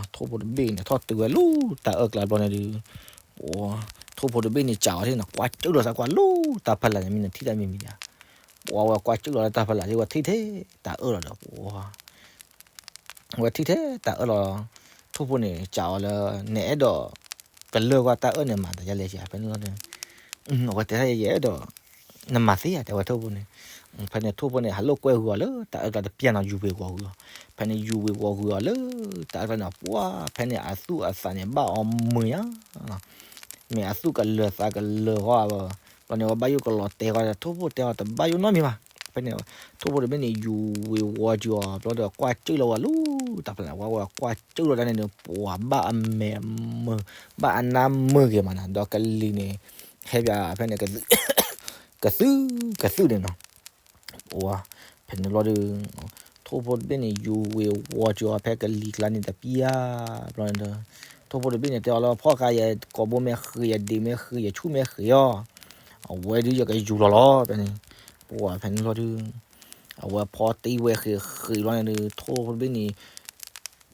ထိၣ်ဖိတဘ့ၣ်န့ၣ် ထီၣ်တုၤဝဲလီၤ တၢ်အၢၣ်ကျါဘျီန့ၣ်ဒုး, ပှၤ ထိၣ်ဖိတဘ့ၣ်န့ၣ် စံးအီၤန့ၣ် ကွၢ်ကၢၣ်လီၤသးကွၢ်လီၤ တၢ်ဖီလာ်န့ၣ် မ့ၢ်နထံၣ်တၢ်မံၤမံၤဧါ, ပှၤဝဲကွၢ်ကၢၣ်လီၤလၢတၢ်ဖီလာ် ဝဲထံၣ်ထဲတၢ်အၢၣ်လီၤဒီး ပှၤ ဝဲထံၣ်ထဲတၢ်အၢၣ်လီၤ, ထိၣ်ဖိန့ၣ် စံးအီၤလၢ နအဲၣ်ဒိး ကလၢၢ်ကွၢ်တၢ်အၢၣ်န့ၣ်မၤသးဒ်လဲၣ် ဖဲန့ၣ်လီၤ, အဝဲတဲဒၣ် ယအဲၣ်ဒိး နမၤသ့ဧါ တဲဝဲထိၣ်ဖိန့ၣ်, ဖဲန့ၣ်ထိၣ်ဖိန့ၣ် ဟးလိာ်ကွဲဃုာ်အီၤလၢ တၢ်အၢၣ်ကျါတပျၢ်နီၤ ယူၤဝ့ၤဝီၤဃုာ်အီၤ, ဖဲန့ၣ်ယူၤဝ့ၤဝီၤဃုာ်အီၤလၢ တၢ်အၢၣ်ကျါန့ၣ် ပှၤ ဖဲန့ၣ်အသူၣ်အသးန့ၣ် ဘၣ်အီၤမုာ်ညါ မ့ၢ်အသူၣ်ကလၢၤသးကလၢၤဃီ, ဘျီန့ၣ် ဝဲဘၣ်ယိၣ်ကလီၤတဲာ်ဃီဒီး ထိၣ်ဖိတဲအီၤတဘၣ်ယိၣ်နီတမံၤဘၣ်, ဖဲန့ၣ် ထိၣ်ဖိတဘ့ၣ်န့ၣ် ယူၤဝ့ၤဝီၤက့ၤအီၤ ဘျီဒီးကွၢ်ကၢၣ်လီၤဝဲလီၤ တၢ်ဖီလာ် ဝဲဝဲကွၢ်ကၢၣ်လီၤတၢ်န့ၣ်ဒီး ပှၤဘၣ်အမဲာ်မုာ် ဘၣ်အနါမုာ်ဂ့ၤမးနၤ ဒီးကလံၤန့ၣ် ဟဲပၠးဖဲန့ၣ် ကသု ကသု ကသုၣ်န့ၣ်နီၤ ပှၤ ဖဲန့ၣ်ဘျီဒီး ထိၣ်ဖိတဘ့ၣ်န့ၣ် ယူၤဝ့ၤဝီၤက့ၤအီၤဖဲကလံၤကျါန့ၣ်တပျၢ် ဘျီန့ၣ်ဒီး ထိၣ်ဖိတဘ့ၣ်န့ၣ် တဲအီၤလၢ ဖီၣ်ဃာ်ယကိာ်ဘိမ့ၢ်ဃ့ၢ် ယဒံးမ့ၢ်ဃ့ၢ် ယဆူၣ်မ့ၢ်ဃ့ၢ်အီၤ အဝဲဒုးယကယူၤလီၤလီၤ ဖဲန့ၣ် ပှၤ ဖဲန့ၣ်ဘျီဒီး အဝဲဖီၣ်တံၢ်ဝဲဃ့ၢ်ဃ့ၢ်ဘျီန့ၣ်ဒီး ထိၣ်ဖိတဘ့ၣ်န့ၣ်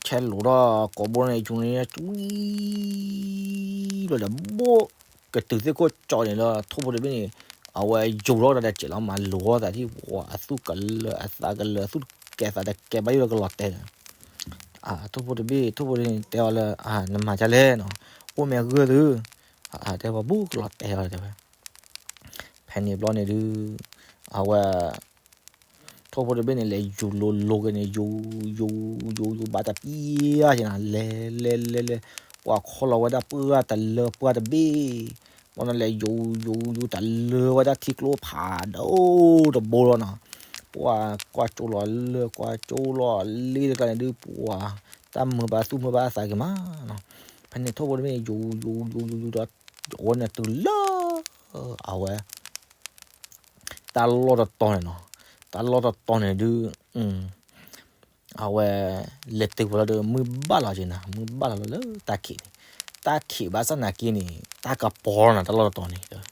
ဆဲးလိာ်ထီၣ်ကိာ်ဘိန့ၣ် ယူၤန့ၣ် ကွံ ဘျီဒီး ဘိၣ်ကတုၤသ့ၣ်ခိၣ်ကၠီန့ၣ်လၢ ထိၣ်ဖိတဘ့ၣ်န့ၣ် အဝဲယူၤထီၣ်ဒီးတစဲးလီၤ မၤလိာ်အီၤသးထံၣ် ပှၤအသူၣ်ကလၢၤအသးကလၢၤ အသူၣ်ကဲသးတကဲဘၣ်ယိၣ်လၢကလီၤတဲာ်ဒီး ထိၣ်ဖိတဘ့ၣ် ထိၣ်ဖိတဘ့ၣ်န့ၣ် တဲအီၤလၢ နမၤဒ်လဲၣ်နီၤ အိၣ်မ့ၢ်ဂၢၢ်သု တဲဝဲ ဘူးကလီၤတဲာ်အီၤတဲဝဲ ဖဲန့ၣ်ဘျီန့ၣ်ဒုး အဝဲ ထိၣ်ဖိတဘ့ၣ်န့ၣ် လဲၤယူၤလိၤလိၤက့ၤန့ၣ် ယူၤ ယူၤ ယူၤ ယူၤဘၣ်တပျၢ်က့ၤနၤ လဲၤ လဲၤ လဲၤ လဲၤ ပှၤခီလီၤဝဲဒၣ်ပှၢ်တလၢပှၢ်တဘ့ၣ် ဘျီန့ၣ်လဲၤယူၤ ယူၤ ယူၤတလၢဝဲဒၣ်ထံကျိဖးဒိၣ်တဘိလီၤနီၤ ပှၤကွၢ်ကၠိလီၤလၢ ကွၢ်ကၠိလီၤလ့တကျါန့ၣ်ဒုး ပှၤ တၢ်မုာ်ဘၣ်သူၣ်မုာ်ဘၣ်အသးက့ၤမးနီၤ ဖဲန့ၣ်ထိၣ်ဖိတဘ့ၣ်န့ၣ် ယူၤ ယူၤ ယူၤ ယူၤ ယူၤဒီး အဝဲန့ၣ်တုၤလၢ အဝဲ တၢ်လီၢ်တတီၤန့ၣ်နီၤ တၢ်လီၢ်တတီၤန့ၣ်ဒုး အဝဲ လဲၤတုၤဝဲလီၤဒီး မုၢ်ဘၣ်လီၤက့ၤနၤ မုၢ်ဘၣ်လီၤလီၤလၢတၢ်ခံးန့ၣ် တၢ်ခံးဘၣ်ဆၣ်နာ်က့န့ၣ် တၢ်ကပီၤလီၤနၤ တၢ်လီၢ်တတီၤန့ၣ်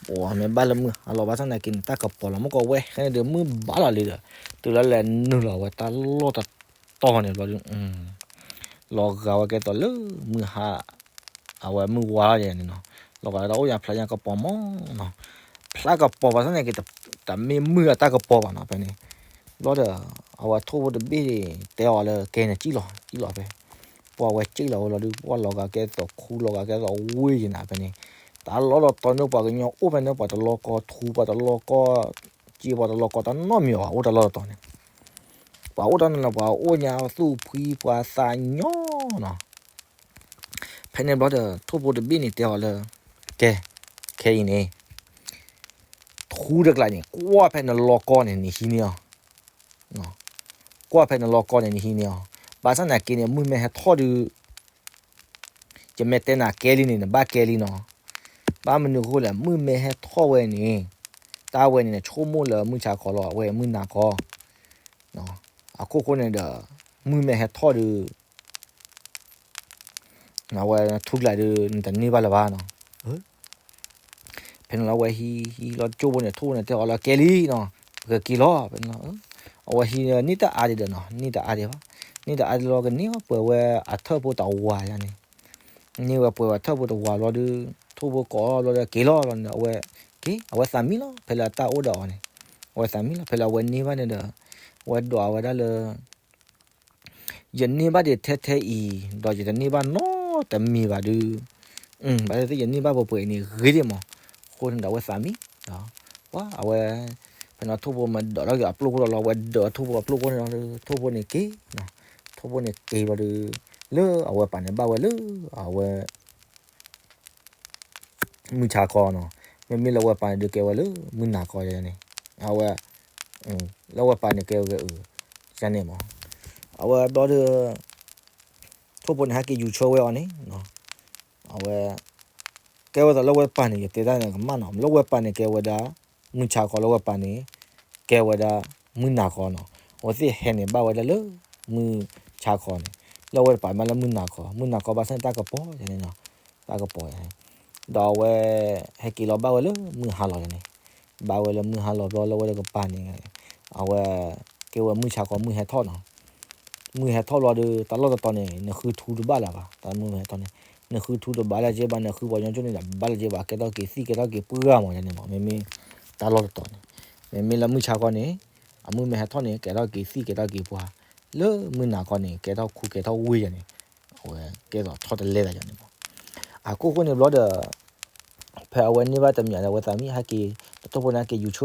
ပှၤမ့ၢ်ဘၣ်လၢမုၢ်ဟါလီၤဘၣ်ဆၣ်နာ်က့န့ၣ် တၢ်ကပီၤလီၤ မ့ၢ်ကီးဝဲဟဲန့ၣ်ဒီး မုၢ်ဘၣ်လီၤလံဒီး တုၤလၢလဲၤနုာ်လီၤဝဲတၢ်လီၢ်တတီၤန့ၣ်ဘျီဒီး လီၤဂာ်ဝဲကဲသိးလၢမုၢ်ဟါ အဝဲမုၢ်ဝါလီၤယဲန့ၣ်နီၤ လီၤဂာ်ဒီးအိၣ်ညါဖျါညါကပီၤမးနီၤ ဖျါကပီၤဘၣ်ဆၣ်နာ်က့ တမ့ၢ်မုၢ်အတၢ်ကပီၤဘၣ်နီၤ ဖဲန့ၣ် ဘျီဒီး အဝဲထိၣ်ဖိတဘ့ၣ်န့ၣ် တဲအီၤလၢကဲန့ၣ် စံၣ်လီၤ စံၣ်လီၤဖဲ, ပှၤဝဲစံၣ်လီၤဝဲလီၤဒုး ပှၤလီၤဂာ်ကဲသိးခူ လီၤဂာ်ကဲသိးဝ့ၢ်ယဲန့ၣ် ဖဲန့ၣ်, တၢ်လီၢ်တတီၤန့ၣ် ပှၤကညီအိၣ်ဖဲန့ၣ် ပှၤတလီၤကီထူ ပှၤတလီၤကီစ့ ပှၤတလီၤကီတၢ်နီတမံၤဘၣ် အိၣ်တၢ်လီၢ်တတီၤန့ၣ်, ပှၤအိၣ်တၢ်နီၢ်နီၢ် ပှၤအိၣ်ညါသူၣ်ဖှံ ပှၤသးညီနီၤ ဖဲန့ၣ်ဘျီဒီး ထိၣ်ဖိတဘ့ၣ်န့ၣ်တဲအီၤလၢ ကဲ, ခဲအံၤန့ၣ် ထူတကျါန့ၣ် ကွၢ်ဖဲနလီၤကီန့ၣ် နဟံးန့ၢ်အီၤ, ကွၢ်ဖဲနလီၤကီန့ၣ် နဟံးန့ၢ်အီၤ, ဘၣ်ဆၣ်သနာ်က့န့ၣ် မုၢ်မ့ၢ်ဟဲထီၣ်ဒုး ယမ့ၢ်တဲနၤကဲလံန့ၣ် နဘၣ်ကဲလံနီၤ, ဘၣ်မနုၤအဃိလဲၣ် မုၢ်မ့ၢ်ဟဲထီၣ်ဝဲန့ၣ်, တၢ်ဝဲန့ၣ် နဆိကမိၣ်လၢမုၢ်ဆါခီလီၤ အဝဲမုၢ်နၤခီ, အခိၣ်ဃိန့ၣ်ဒီး မုၢ်မ့ၢ်ဟဲထီၣ်ဒုး အဝဲထူကျါဒုး နတန့ၢ်ဘၣ်လၢၤဘၣ်နီၤ, ဖဲန့ၣ်လီၤ အဝဲဟံး ဟံးလီၤ ကၠိဖိန့ၣ် ထိၣ်ဖိန့ၣ်တဲအီၤလၢကဲလံနီၤ, ပကက့ၤလီၤ ဖဲန့ၣ်လီၤ, အဝဲဟံးန့ၢ်တၢ်အါဒံးဒီးနီၤ န့ၢ်တၢ်အါဒံးဘၣ်, န့ၢ်တၢ်အါဒံးလီၤ ကန့ၢ်ဝဲပှဲၤဝဲအထၢၣ်ဖိတဝၤယါန့ၣ်, န့ၢ်ဝဲပှဲၤဝဲထၢၣ်ဖိတဝၤဘျီဒုး ထိၣ်ဖိကိးလီၤဘျီဒီးက့ၤလီၤလီၤန့ၣ် အဝဲ, က့ၤ အဝဲသးမံလီၤ ဖဲလၢအတၢ်အိၣ်ဒီးအီၤန့ၣ်, အဝဲသးမံလီၤ ဖဲလၢအဝဲန့ၢ်ဘၣ်န့ၣ်ဒီး, အဝဲဒွးဝဲဒၣ်လၢ ယန့ၢ်ဘၣ်ဒံးထဲထဲအံၤ ဒီးယတန့ၢ်ဘၣ်နီတမံၤဘၣ်ဒုး, ဘၣ်သ့ၣ်သ့ၣ်ယန့ၢ်ဘၣ်ပှဲၤပှဲၤအံၤန့ၣ်ဂ့ၤဒံးမး, အဃိန့ၣ်ဒီးအဝဲသးမံ, ပှၤအဝဲ, ဖဲန့ၣ်ထိၣ်ဖိမ့ၢ်ဒိးထီၣ်က့ၤအပျိၢ်ခိၣ်ဒီးလီၤ အဝဲဒိးအထိၣ်ဖိအပျိၢ်ခိၣ်န့ၣ်လီၤဒီး ထိၣ်ဖိန့ၣ်က့ၤ, ထိၣ်ဖိန့ၣ်က့ၤဘျီဒုး, လၢအဝဲပာ်န့ၣ်ဘၣ်ဝဲလၢ, အဝဲ မုၢ်ဆါခီနီၤ, မ့မ့ၢ်လၢအဝဲပာ်န့ၣ်ဒုးကဲဝဲလၢမုၢ်နၤခီယါန့ၣ်, အဝဲ, လၢအဝဲပာ်န့ၣ်ကဲဝဲအုး, ယါန့ၣ်မး, အဝဲဘျီဒီး, ထိၣ်ဖိန့ၣ်ဟဲက့ၤယူၤဆၢဝဲအီၤန့ၣ်, အဝဲ, ကဲဝဲဒၣ်လၢအဝဲပာ်န့ၣ် ယတဲတၢ်န့ၣ်ကမၣ်နီၤ လၢအဝဲပာ်န့ၣ်ကဲဝဲဒၣ်, မုၢ်ဆါခီလၢအဝဲပာ်န့ၣ်, ကဲဝဲဒၣ်, မုၢ်နၤခီနီၤ, အဝဲသ့ၣ်ဟဲန့ၣ်ဘၣ်ဝဲဒၣ်လၢ, မုၢ်ဆါခီန့ၣ်, လၢအဝဲတပာ်မးလၢမုၢ်နၤခီ မုၢ်နၤခီဘၣ်ဆၣ်န့ၣ်တၢ်ကပီၤယါန့ၣ်နီၤ, တၢ်ကပီၤယါန့ၣ်, ဒီးအဝဲ, ဟဲက့ၤလီၤဘၣ်ဝဲလၢမုၢ်ဟါလီၤယါန့ၣ်, ဘၣ်ဝဲလၢမုၢ်ဟါလီၤဘျီလၢအဝဲတကပၤန့ၣ်, အဝဲ, ကဲဝဲမုၢ်ဆါခီမုၢ်ဟဲထီၣ်နီၤ, မုၢ်ဟဲထီၣ်ဘျီဒီး တၢ်လီၢ်တတီၤန့ၣ် နဃုထူတဘၣ်လၢၤဘၣ် တၢ်မုၢ်ဟဲထီၣ်န့ၣ်, နဃုထူတဘၣ်လၢၤက့ဘၣ် နဃုပှၤကညီကၠိန့ၣ်ဒီး ဘၣ်လၢၤက့ဘၣ် ကဲထီၣ်က့ၤသံၣ်ကဲထီၣ်က့ၤပှၢ်မးယါန့ၣ်မး မ့မ့ၢ်, တၢ်လီၢ်တတီၤန့ၣ်, မ့မ့ၢ်လၢမုၢ်ဆါခီန့ၣ်, အမုၢ်မ့ၢ်ဟဲထီၣ်န့ၣ် ကဲထီၣ်က့ၤသံၣ်ကဲထီၣ်က့ၤပှၢ်, လၢမုၢ်နၤခီန့ၣ် ကဲထီၣ်ခူကဲထီၣ်ဝ့ၢ်ယါန့ၣ်, အဝဲကဲသိးထီၣ်တလဲသးယါန့ၣ်မး, အခိၣ်ဃိန့ၣ်ဘျီဒီး ဖဲအဝဲန့ၢ်ဘၣ်တမံၤဒီး အဝဲသးမံဟဲက့ၤ, ဒီးထိၣ်ဖိန့ၣ်ဟဲက့ၤယူၤဆၢ,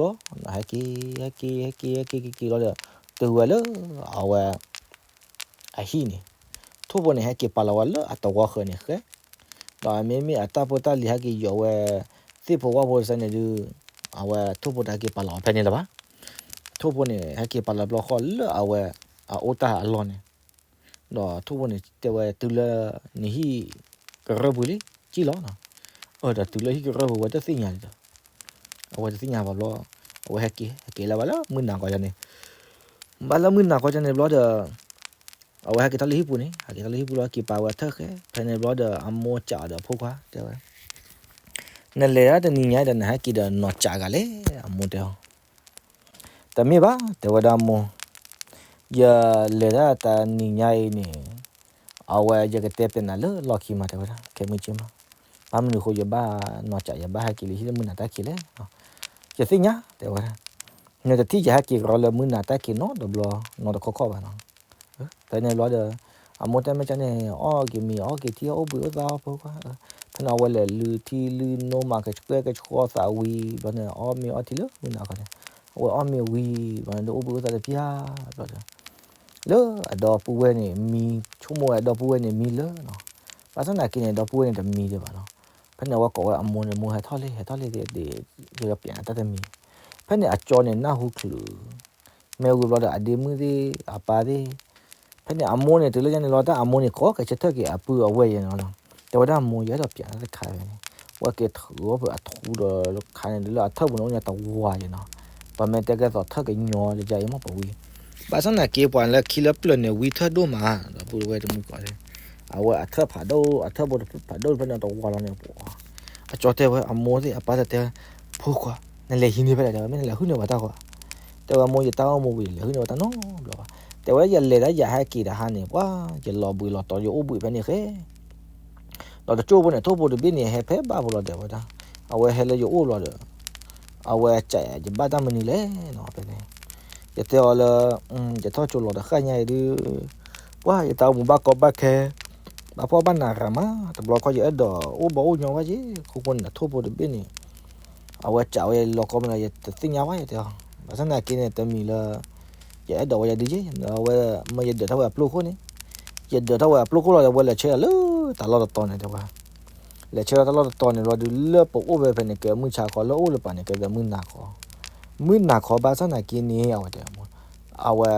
ဟဲက့ၤ, ဟဲက့ၤ, ဟဲက့ၤ, ဟဲက့ၤ, ဟဲက့ၤလီၤဒီး, တုၤဝဲလၢ, အဝဲ, အဟံၣ်န့ၣ်, ထိၣ်ဖိန့ၣ်ဟဲက့ၤပာ်လီၤဝဲလၢအသဝီဃၢၤန့ၣ်ဃဲ, ဒီးမ့မ့ၢ်အတၢ်ဖိတၢ်လံၤဟဲက့ၤယီၤဝဲ, သ့ၣ်ဖိဝၣ်ဖိတစဲန့ၣ်ဒုး, အဝဲထိၣ်ဖိတဟဲက့ၤပာ်လီၤဝဲဖဲန့ၣ်လၢၤဘၣ်, ထိၣ်ဖိန့ၣ် ဟဲက့ၤပာ်လီၤဘျီဃီလၢအဝဲ, အအိၣ်တၢ်အလီၢ်န့ၣ် ဒီးထိၣ်ဖိန့ၣ်တဲဝဲတုၤလၢ, နဟံၣ်, ကရၢၢ်ပူၤလံ, ကံၣ်လီၤနီၤ, အၢ ဒီးတုၤလၢဟံၣ်ကရၢၢ်ပူၤဝဲတသ့ၣ်ညါန့ၣ်ဒီး, အဝဲတသ့ၣ်ညါဘၣ်ဘျီ, အဝဲဟဲက့ၤ ဟဲက့ၤလၢၤဘၣ်လၢမုၢ်နၤခီယါန့ၣ်, ဘၣ်လၢမုၢ်နၤခီယါန့ၣ်ဘျီဒီး, အဝဲဟဲက့ၤထီၣ်လၢဟံၣ်ပူၤန့ၣ် ဟဲက့ၤထီၣ်လၢဟံၣ်ပူၤလီၤ က့ၤပာ်ဝဲထၢၣ်ဃဲ ဖဲန့ၣ်ဘျီဒီးအမိၢ်စံးဒီးဖိခွါတဲဝဲ နလဲၤဒၣ်တနံၤညါဒီးနဟဲက့ၤဒီးနီၢ်စးဂၤလဲၣ် အမိၢ်တဲအီၤ, တမ့ၢ်ဘၣ် တဲဝဲဒၣ်မိၢ်, ယလဲၤဒၣ်တနံၤညါအံၤန့ၣ်, အဝဲယကတဲပျဲနၤလၢလီၢ်ခံမး တဲဝဲဒၣ် ခဲမုၢ်ဆ့ၣ်မး, ဘၣ်မနုၤအဃိယဘၣ်နီၢ်စး ယဘၣ်ဟဲက့ၤလၢဟံၣ်လၢမုၢ်နၤတၢ်ခံးလဲၣ်, ယသ့ၣ်ညါ တဲဝဲဒၣ်, နတထံၣ်ယဟဲက့ၤကရီလၢမုၢ်နၤတၢ်ခံးနီတဘျီ, နီတခီခီဘၣ်နီၤ ဖဲန့ၣ်ဘျီဒီး, အမိၢ်တဲမ့ၢ်ကန့ၣ် အီၣ်က့ၤမ့ၤ အီၣ်က့ၤထံ အိၣ်ဘှံးအိၣ်သါဖိခွါ, ဖဲန့ၣ်အဝဲလဲၤလုၢ်ထံလုၢ်နိမး ကဆှဲကဆှီသးဝံၤဘျီန့ၣ် အီၣ်မ့ၤအီထံလၢမုၢ်နၤခီန့ၣ်, အဝဲအီၣ်မ့ၤဝံၤဘျီန့ၣ် ဒ်အိၣ်ဘှံးအိၣ်သါတပျၢ်ဘျီဒီး, လၢအဒီပုၢ်ဝဲၢ်န့ၣ်မံ, ဆိကမိၣ်ဝဲအဒီပုၢ်ဝဲၢ်န့ၣ်မံလၢာ်နီၤ, ဘၣ်ဆၣ်သနာ်က့န့ၣ် ဒီပုၢ်ဝဲၢ်န့ၣ်တမံဒံးဘၣ်နီၤ, ဖဲန့ၣ်အဝဲကိးဝဲအမိၢ်န့ၣ် မိၢ်ဟဲထီၣ်လံ ဟဲထီၣ်လံ ယကပျဲနၤတၢ်တမံၤ, ဖဲန့ၣ်အကၠီန့ၣ်နၢ်ဟူချုး မ့ၢ်ဝံၤဘျီဒီးအဒ့မုၣ်သ့ၣ် အပၢ်သ့ၣ်, ဖဲန့ၣ်အမိၢ်န့ၣ်တုၤလၢညါန့ၣ်လီၤ တၢ်အမိၢ်န့ၣ်ကိးကဲဆၢထၢၣ်က့ၤအပုၢ်အဝဲၢ်ယဲန့ၣ်လီၤ, တဲဝဲဒၣ်မိၢ် ယအဲၣ်ဒိးပျဲနၤတခါဖဲန့ၣ်, ဝဲက့ၤထုးအီၣ်ဖဲအထူဒီးခါန့ၣ် လၢအထၢၣ်ပူၤန့ၣ်အိၣ်ညါတဝၤယဲနီၤ, ပမ့ၢ်တဲကဲသိးထၢၣ်ကညီတယါအံၤမ့ၢ်ပဝံၤ, ဘၣ်ဆၣ်သနာ်က့ပှၤလၢခံလၢပျၢၤန့ၣ်ဝံထၢၣ်ဒိၣ်မး, ဒီပုၢ်ဝဲၢ်တမုၢ်ကိးန့ၣ်, အဝဲအထၢၣ်ဖးဒိၣ် အထၢၣ်ဖိတဖုဖးဒိၣ်ဖဲန့ၣ်တဝၤလီၤန့ၣ်ပှၤ အကၠီတဲဝဲအမိၢ်သ့ၣ်အပၢ်သ့ၣ်တဲ, ဖိခွါ, နလဲၤဟံးန့ၢ်ဖဲလဲၣ် တဲဝဲ မ့ၢ်နလဲၤဟုၣ်န့ၢ်ဝဲတၢ်ဃီ, တဲဝဲမိၢ် ယတၢ်အိၣ်မူပူၤ ယလဲၤဟုၣ်န့ၢ်ဝဲတၢ်နီတဘျီဘၣ်, တဲဝဲယလဲၤဒၣ်ယဟဲက့ၤတဟါန့ၣ် ပှၤ ယလီၤဘှံးလီၤတီၤ ယအိၣ်ဘှံးဖဲန့ၣ်ဃဲ ဒီးတကၠိၢ်ဖိန့ၣ် ထိၣ်ဖိတဘ့ၣ်န့ၣ် ဟဲဖဲဘၣ်ဖိလီၤ တဲဝဲဒၣ်, အဝဲဟဲလၢယအိၣ်လီၤဒီး, အဝဲကးယဘၣ်တၢ်မနုၤလဲၣ်နီၤ ဖဲန့ၣ်, ယတဲအီၤလၢ ယထီၣ်ကၠိလီၤတဃၣ်ညါအံၤဒုး ပှၤယတၢ်အိၣ်မူဘၣ်ကီဘၣ်ခဲ ဘၣ်ဖှီၣ်ဘၣ်နးရၤမး တဘျီခီယအဲၣ်ဒိးအိၣ်ဘၣ်အိၣ်ညီဘၣ်က့ ခိၣ်ဃိန့ၣ်ထိၣ်ဖိတဘ့ၣ်န့ၣ် အဝဲစံးဝဲယလီၤကီမနုၤ ယတသ့ၣ်ညါဘၣ် ယတဲအီၤ ဘၣ်ဆၣ်သနာ်က့န့ၣ် တမံၤလၢ ယအဲၣ်ဒိးဝဲယၤဒုးက့ အဝဲမ့ၢ်ယဒၢးထီၣ်ဝဲအပျိၢ်ခိၣ်န့ၣ် ယဒၢးထီၣ်ဝဲအပျိၢ်ခိၣ်လီၤဒီး ဝဲလဲၤဆၢထၢၣ်လၢတၢ်လီၢ်တတီၤန့ၣ်တဲဝဲ လဲၤဆၢထၢၣ်တၢ်လီၢ်တတီၤန့ၣ်ဘျီဒုး လၢပအိၣ်ဝဲဖဲန့ၣ် ကဲမုၢ်ဆါခီ လၢအိၣ်လၢပာ်န့ၣ် ကဲသးမုၢ်နၤခီ မုၢ်နၤခီဘၣ်ဆၣ်သနာ်က့န့ၣ် အဝဲတဲ အဝဲ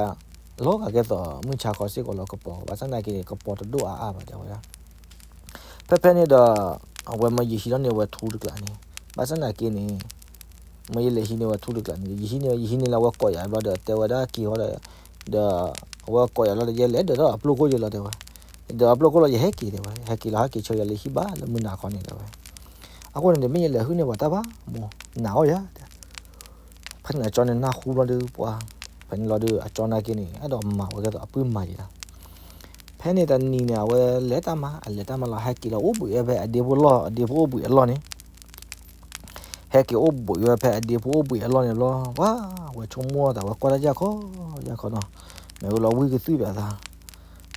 လီၤဂာ်ကဲသိးမုၢ်ဆါခီစ့ၢ်ကီးလီၤ ကပီၤ ဘၣ်ဆၣ်သနာ်က့န့ၣ် ကပီၤတဒိၣ်အါအါဘၣ်တဲဝဲဒၣ် ဖဲဖဲန့ၣ်ဒီး အဝဲမ့ၢ်ယဟံးထီၣ်န့ၢ်ဝဲထူတကျးန့ၣ် ဘၣ်ဆၣ်သနာ်က့န့ၣ် မ့ၢ်ယလဲၤဟံးန့ၢ်ဝဲထူတကျးန့ၣ် ယဟံးန့ၢ် ယဟံးန့ၢ်လၢအဝဲကိးယၤဘျီဒီး တဲဝဲဒၣ်က့ၤဟီဒီး ဒီး အဝဲကိးယၤလီၤဒီး ယလဲၤဒၢးထီၣ်အပျိၢ်ခိၣ်ယလီၤတဲဝဲ ယဒၢးအပျိၢ်ခိၣ်လီၤ ယဟဲက့ၤတဲဝဲ ဟဲက့ၤလီၤ ဟဲက့ၤဆၢယၤလၢဟံၣ်ဘၣ်လၢမုၢ်နၤခီန့ၣ်တဲဝဲ အဃိန့ၣ်ဒီး မ့ၢ်ယလဲၤဟုၣ်န့ၢ်ပှၤတၢ်ဘၣ် မိၢ် နာ်အီၤယၤ ဖဲန့ၣ်အကၠီန့ၣ်နၢ်ဟူဘျီဒီး ပှၤ ဖဲန့ၣ်လီၤဒီး အကၠီနာ်က့န့ၣ် အဲၣ်ဒိးမၤဝဲကဲသိးအပုၢ်မၤယံၤလီၤ ဖဲန့ၣ်တနံၤန့ၣ် အဝဲလဲၤတၢ်မၤ အလဲၤတၢ်မၤလီၤ ဟဲက့ၤလီၤအိၣ်ဘှံးဝဲဖဲအဒ့ဖိလီၢ် အဒ့ဖိအိၣ်ဘှံးအလီၢ်န့ၣ် ဟဲက့ၤအိၣ်ဘှံးဝဲဖဲအဒ့ဖိအိၣ်ဘှံးအလီၢ်န့ၣ်ဘျီ ပှၤ အဝဲဆိကမိၣ်တၢ် အဝဲကွၢ်တၢ်ယၢ်ခီ ယၢ်ခီနီၤ မ့ၢ်ဝဲလီၤဝံၣ်ကသုၣ်ဘၣ်သး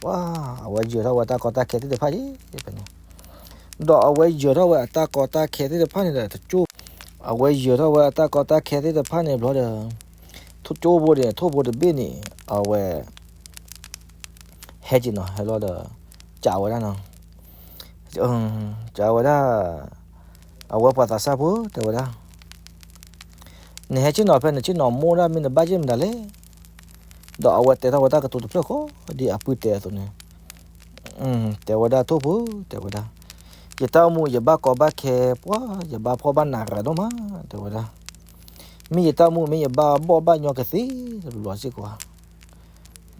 ပှၤ အဝဲယၢၤထီၣ်ဝဲတၢ်ကီတၢ်ခဲသ့ၣ်တဖၣ်ယံၤဖဲန့ၣ် ဒီးအဝဲယၢၤထီၣ်ဝဲအတၢ်ကီတၢ်ခဲသ့ၣ်တဖၣ်န့ၣ်ဒီး တကၠိ အဝဲယၢၤထီၣ်ဝဲအတၢ်ကီတၢ်ခဲသ့ၣ်တဖၣ်န့ၣ်ဘျီဒီး ထိၣ်ကၠိဖိန့ၣ် ထိၣ်ဖိတဘ့ၣ်န့ၣ် အဝဲ ဟဲက့ၤနီၤ ဟဲလီၤဒီး ကးဝဲဒၣ်နီၤ ကးဝဲဒၣ် အဝဲပှၤသးစၢ်ဖိ တဲဝဲဒၣ် နဟဲဆ့ၣ်နီၤဖဲနဆ့ၣ်နီၤမိၢ်ဒၣ်မ့ၢ်နဘၣ်ယဲၢ်မတၤလဲၣ် ဒီးအဝဲတဲထီၣ်ဝဲတၢ်ကတိၤတဖျၢၣ်ဃီ ဒ်အပုၢ်တဲအသိးန့ၣ် တဲဝဲဒၣ်ထိၣ်ဖိ တဲဝဲဒၣ် ယတၢ်အိၣ်မူယဘၣ်ကီဘၣ်ခဲ ပှၤ ယဘၣ်ဖှီၣ်ဘၣ်နးရၤဒိၣ်မး တဲဝဲဒၣ် မ့ၢ်ယတၢ်အိၣ်မူ မ့ၢ်ယဘၣ်ဘီၣ်ဘၣ်ညီကသ့တဘျီစ့ၢ်ကီး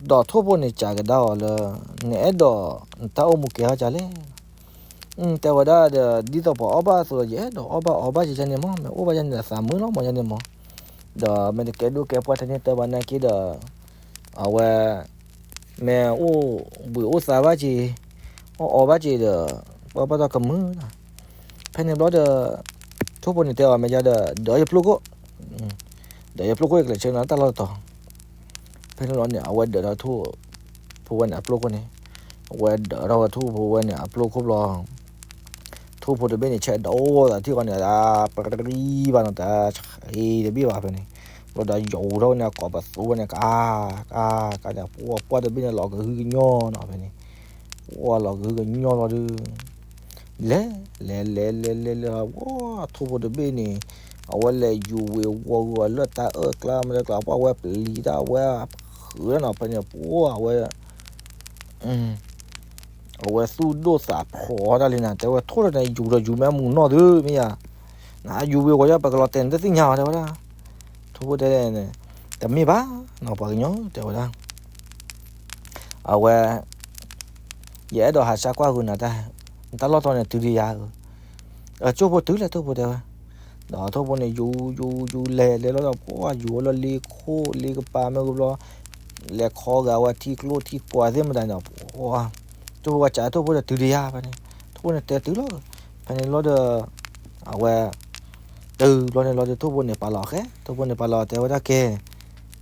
ဒီးထိၣ်ဖိန့ၣ်စံးကဒါအီၤလၢ နအဲၣ်ဒိးနတၢ်အိၣ်မူကဲထီၣ်ဒ်လဲၣ် တဲဝဲဒၣ်ဒီး ဒ်သိးပှၤအီၣ်ဘၣ်အသိးဒီး ယအဲၣ်ဒိးအီၣ်ဘၣ်အီဘၣ်က့ၤယန့ၣ်မး မ့ၢ်အိၣ်ဘၣ်ယန့ၣ်ဒီးသးမုာ်လီၤမးယန့ၣ်မး ဒီးမ့ၢ်တကဲဒိၣ်ကဲပှၢ်ထဲန့ၣ်တၢ်ဘၣ်နာ်က့ဒီး အဝဲ မ့ၢ်အိၣ်ဘှံးအိၣ်သါဘၣ်က့ၤ အီၣ်အီဘၣ်က့ၤဒီး ပှၤဘၣ်တၢ်ကမုာ်လီၤ ဖဲန့ၣ်ဘျီဒီး ထိၣ်ဖိန့ၣ်တဲအီၤမ့ၢ်ယါဒီး ဒၢးယပျိၢ်ခိၣ် ဒၢးယပျိၢ်ခိၣ်ယကလဲၤဆၢနၤတၢ်လီၢ်တတီၤ ဖဲန့ၣ်ဘျီန့ၣ် အဝဲဒၢးထီၣ်ထိၣ်ဖိဝဲန့ၣ်အပျိၢ်ခိၣ်န့ၣ် အဝဲဒၢးထီၣ်ဝဲထိၣ်ဖိဝဲန့ၣ်အပျိၢ်ခိၣ်ဘျီ ထိၣ်ဖိတဘ့ၣ်န့ၣ် ဆဲးဒိးသးထံၣ်ဃီန့ၣ် တၢ်ပရံဘၣ်နီၤ တၢ်ဆံးတဘ့ၣ်ဘၣ်ဖဲန့ၣ် ဘျီဒီးယိၤထီၣ်ဝဲန့ၣ် အကိးပသူဝဲန့ၣ် ကါ ကါ ကါန့ၣ် ပှၤပှၢ်တဘ့ၣ်န့ၣ် လီၤကဟုကညီၢ်နီၤဖဲန့ၣ် ပှၤလီၤကဟုကညီၢ်လီၤဒုး လဲၤ လဲၤ လဲၤ လဲၤ လဲၤ လဲၤ ဝဲ ထိၣ်ဖိတဘ့ၣ်န့ၣ် အဝဲလဲၤယူၤဝ့ၤဝီၤဂုာ်အီၤလၢတၢ်အၢၣ်ကျါ မ့ၢ်တကျါ ပှၤဝဲပျံၤတၢ်ဝဲ ဃုာ်နီၤဖဲန့ၣ် ပှၤဝဲ အဝဲသူၣ်ဒိၣ်သးဖျိးတၢ်လံနၤ တဲဝဲထိၣ်တန့ၣ် ယူၤဒီးယူၤမ့ၢ်မူနီၢ်သုမ့ၢ်ယါ နယူၤဝ့ၤဝီၤယါ ပကလီၤတဲာ်နတသ့ၣ်ညါအီၤတဲဝဲဒၣ် ထိၣ်ဖိတဲန့ၣ် တမ့ၢ်ဘၣ်နီၤ ပှၤကညီတဲဝဲဒၣ် အဝဲ ယအဲၣ်ဒိးဟးဆါကွၢ်ဃုာ်နၤတၢ် နတၢ်လီၢ်တီၤန့ၣ်တုၤဒံးယၤဧၢ ကၠိဖိတုၤလဲၣ်ထိၣ်ဖိတဲဝဲ ဒီးထိၣ်ဖိန့ၣ် ယူၤ ယူၤ ယူၤ လဲၤ လဲၤလီၤဒီး ပှၤယူၤဝဲလၢလ့ခိၣ် လ့ကပၤမ့ၢ်ဂ့ၤဘျီ လဲၤခီဂာ်ဝဲထံကျိထံကွာ်သ့ၣ်မတၤန့ၣ် ပှၤ ထိၣ်ဖိဝဲစံးထိၣ်ဖိဒီးတုၤဒံးယၤဖဲန့ၣ် ထိၣ်ဖိန့ၣ်တဲတုၤလီၤ ဖဲန့ၣ်လီၤဒီး အဝဲ တုၤဘျီန့ၣ်လီၤဒီး ထိၣ်ဖိန့ၣ်ပာ်လီၤအီၤဃဲ ထိၣ်ဖိန့ၣ်ပာ်လီၤအီၤတဲဝဲဒၣ်ကဲ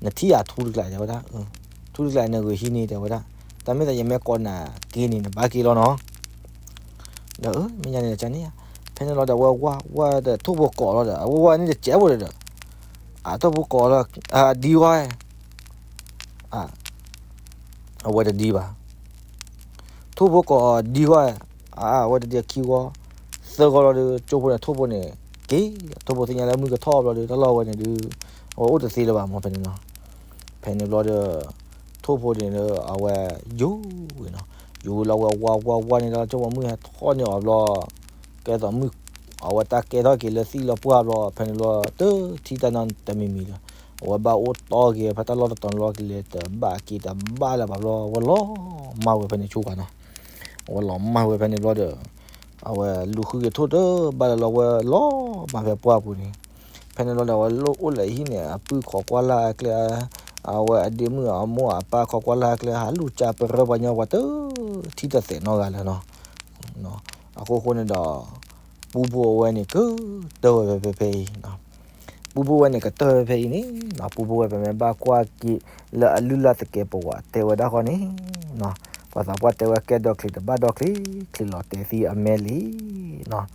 နထံၣ်ယၤထူတကျါတဲဝဲဒၣ် ထူတကျါနဂ့ၤဟံးန့ၢ်တဲဝဲဒၣ် တၢ်မ့ၢ်သးယမ့ၢ်ကိးနၤက့ၤန့ၣ် နဘၣ်က့ၤလီၤနီၤ ဒီးမ့ၢ်ညါန့ၣ်တၢ်န့ၣ် ဖဲန့ၣ်လီၤဒီး အဝဲဝါဝါဒီးထိၣ်ဖိကိးလီၤဒီး အဝဲဝါန့ၣ်တစဲးဖိဒီး အထိၣ်ဖိကိးလီၤ အဒံဝဲ အဝဲတဒံဘၣ် ထိၣ်ဖိကိးအီၤဒံဂီၢ် အဝဲတဒံခံဂီၢ် သၢဂီၢ်လီၤဒီး ကၠိဖိန့ၣ် ထိၣ်ဖိန့ၣ် က့ၤ ထိၣ်ဖိသ့ၣ်ညါလၢမုၢ်ကထီၣ်ဘျီဒီး တၢ်လီၢ်ဝဲန့ၣ်ဒုး အဝဲအိၣ်တသ့လၢၤဘၣ်မ့ၢ်ဖဲန့ၣ်နီၤ ဖဲန့ၣ်ဘျီဒီး ထိၣ်ဖိန့ၣ်ဒီး အဝဲယူၤဝံၤနီၤ ယူၤဝံၤလီၤဝဲဝါဝါဝါန့ၣ်ဒီး ကၠိဖိမုၢ်ဟဲထီၣ်န့ၢ်အီၤဘျီ ကဲသိးမုၢ် အဝဲတၢ်ကဲထီၣ်က့ၤလၢသံၣ်လၢပှၢ်ဘျီ ဖဲန့ၣ်ဘျီ တထံၣ်တၢ်နီတမံၤမံၤလၢၤ အဝဲဘၣ်အိၣ်တီၢ်က့ၤဖဲတၢ်လီၢ်တတီၤန့ၣ်လီၤ ကလဲၤတဘၣ်က့ၤတဘၣ်လၢၤဘၣ်ဘျီ အဝဲလီၤမၢ်ဝဲဖဲန့ၣ်ဆူၣ်ကွၢ်နီၤ အဝဲလီၤမၢ်ဝဲဖဲန့ၣ်ဘျီဒီး အဝဲလူၤဃုက့ၤထိၣ်တဘၣ်လၢလီၤဝဲလီၤမၢ်ဖဲပှၢ်ပူၤန့ၣ် ဖဲန့ၣ်ဘျီဒီး အဝဲလၢအိၣ်လၢဟံၣ်န့ၣ် အပုၢ်ခိးကွၢ်လၢ်အကျဲ အဝဲအဒ့မုၣ်အမိၢ်အပၢ်ခိးကွၢ်လၢ်အကျဲ ဟးလူၤကၢ်ပရၢပှၤညီပှၤတ ထံၣ်တသဲးနီတဂၤလၢၤနီၤ အဃိဃိန့ၣ်ဒီး ပူဖိအဝဲန့ၣ် ကတၢၢ်ဝဲဖဲဖဲအံၤ ပူဖိဝဲန့ၣ်ကတၢၢ်ဝဲဖဲအံၤန့ၣ်, ပူဖိဝဲပမ့ၢ်ဘၣ်ကွၢ်က့ၤလၢအလုၢ်လၢ်သကဲးပဝးတဲဝဲဒၣ်ဃီန့ၣ်, ပှၤသးပှၢ်တဲဝဲကဲဒီချံးတဘၣ်ဒီချံး, ချံးလီၤတဲာ်သံအမဲလံ. နီၢ်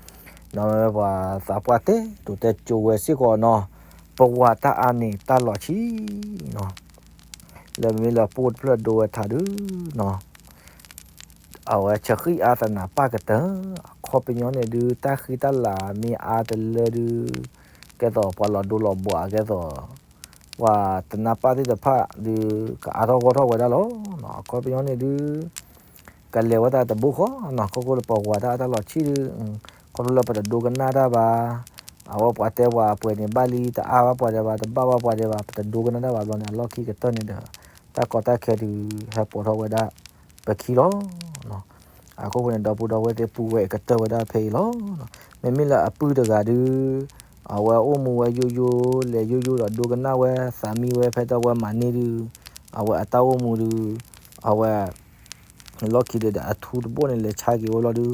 ပှၤသးပှၢ်တဲဒိးတဲကၠိဝဲစ့ၢ်ကီးနီၢ်, ပဝးတၢ်အါန့ၢ်တၢ်လီၤဆံးနီၢ်, လၢမ့မ့ၢ်လၢပအိၣ်တဖျၢၣ်ဒိဝဲထါဒုနီၢ် အဝဲဆဃံအါသနးပၢ်ကတၢၢ်, အခီပညီန့ၣ်ဒု တၢ်ဃံတၢ်လၤမ့ၢ်အါတလၢဒု, ကဲသိးပှၤလီၤဒိလီၤဘှးကဲသိး, ပှၤတနၢ်ပၢ်သ့ၣ်တဖၣ်ဒု, ကအါထီၣ်ဂီၢ်ထီၣ်ဝဲဒၣ်လီၤ. အခီပညီန့ၣ်ဒု, ကလဲၤဝဲဒၣ်တဘိဃီနီၢ်, ခီဖျိလၢပဝၤတၢ်အါတၢ်လီၤဆံးဒု, ခီဖျိလၢပတဒိကနၣ်တၢ်ဘၣ်, အဝဲပှၤတဲပှၤအပှဲၤန့ၣ်ဘၣ်လံ တအါဘၣ်ပှၤဒဲးဘၣ် တဘၣ်ဘၣ်ပှၤဒဲးဘၣ် ပတဒိကနၣ်တၢ်ဘၣ်ဘျီန့ၣ် အလီၢ်ခံကတၢၢ်န့ၣ်ဒီး, တၢ်ကီတၢ်ခဲဒု, ဟဲပိာ်ထီၣ်ဝဲဒၣ်ပခံလီၤ. အခိၣ်ဃိန့ၣ် ဒီပုၢ်ဒီဝဲၢ်သ့ၣ်ပူဝဲအကတၢၢ်ဝဲဒၣ်ဖဲအံၤလီၤ. မ့မ့ၢ်လၢအပုၢ်တဂၤဒု, အဝဲအိၣ်မူဝဲယိယိ, လဲၤယိယိဒီးဒိကနၣ်ဝဲသးမံဝဲဖဲတၢ်ဝဲမၤန့ၢ်ဒု, အဝဲအတၢ်အိၣ်မူဒု, အဝဲ လီၢ်ခံဒုဒီးအထူတဘိၣ်န့ၣ် လဲၤဆါက့ၤဝဲလီၤဒု,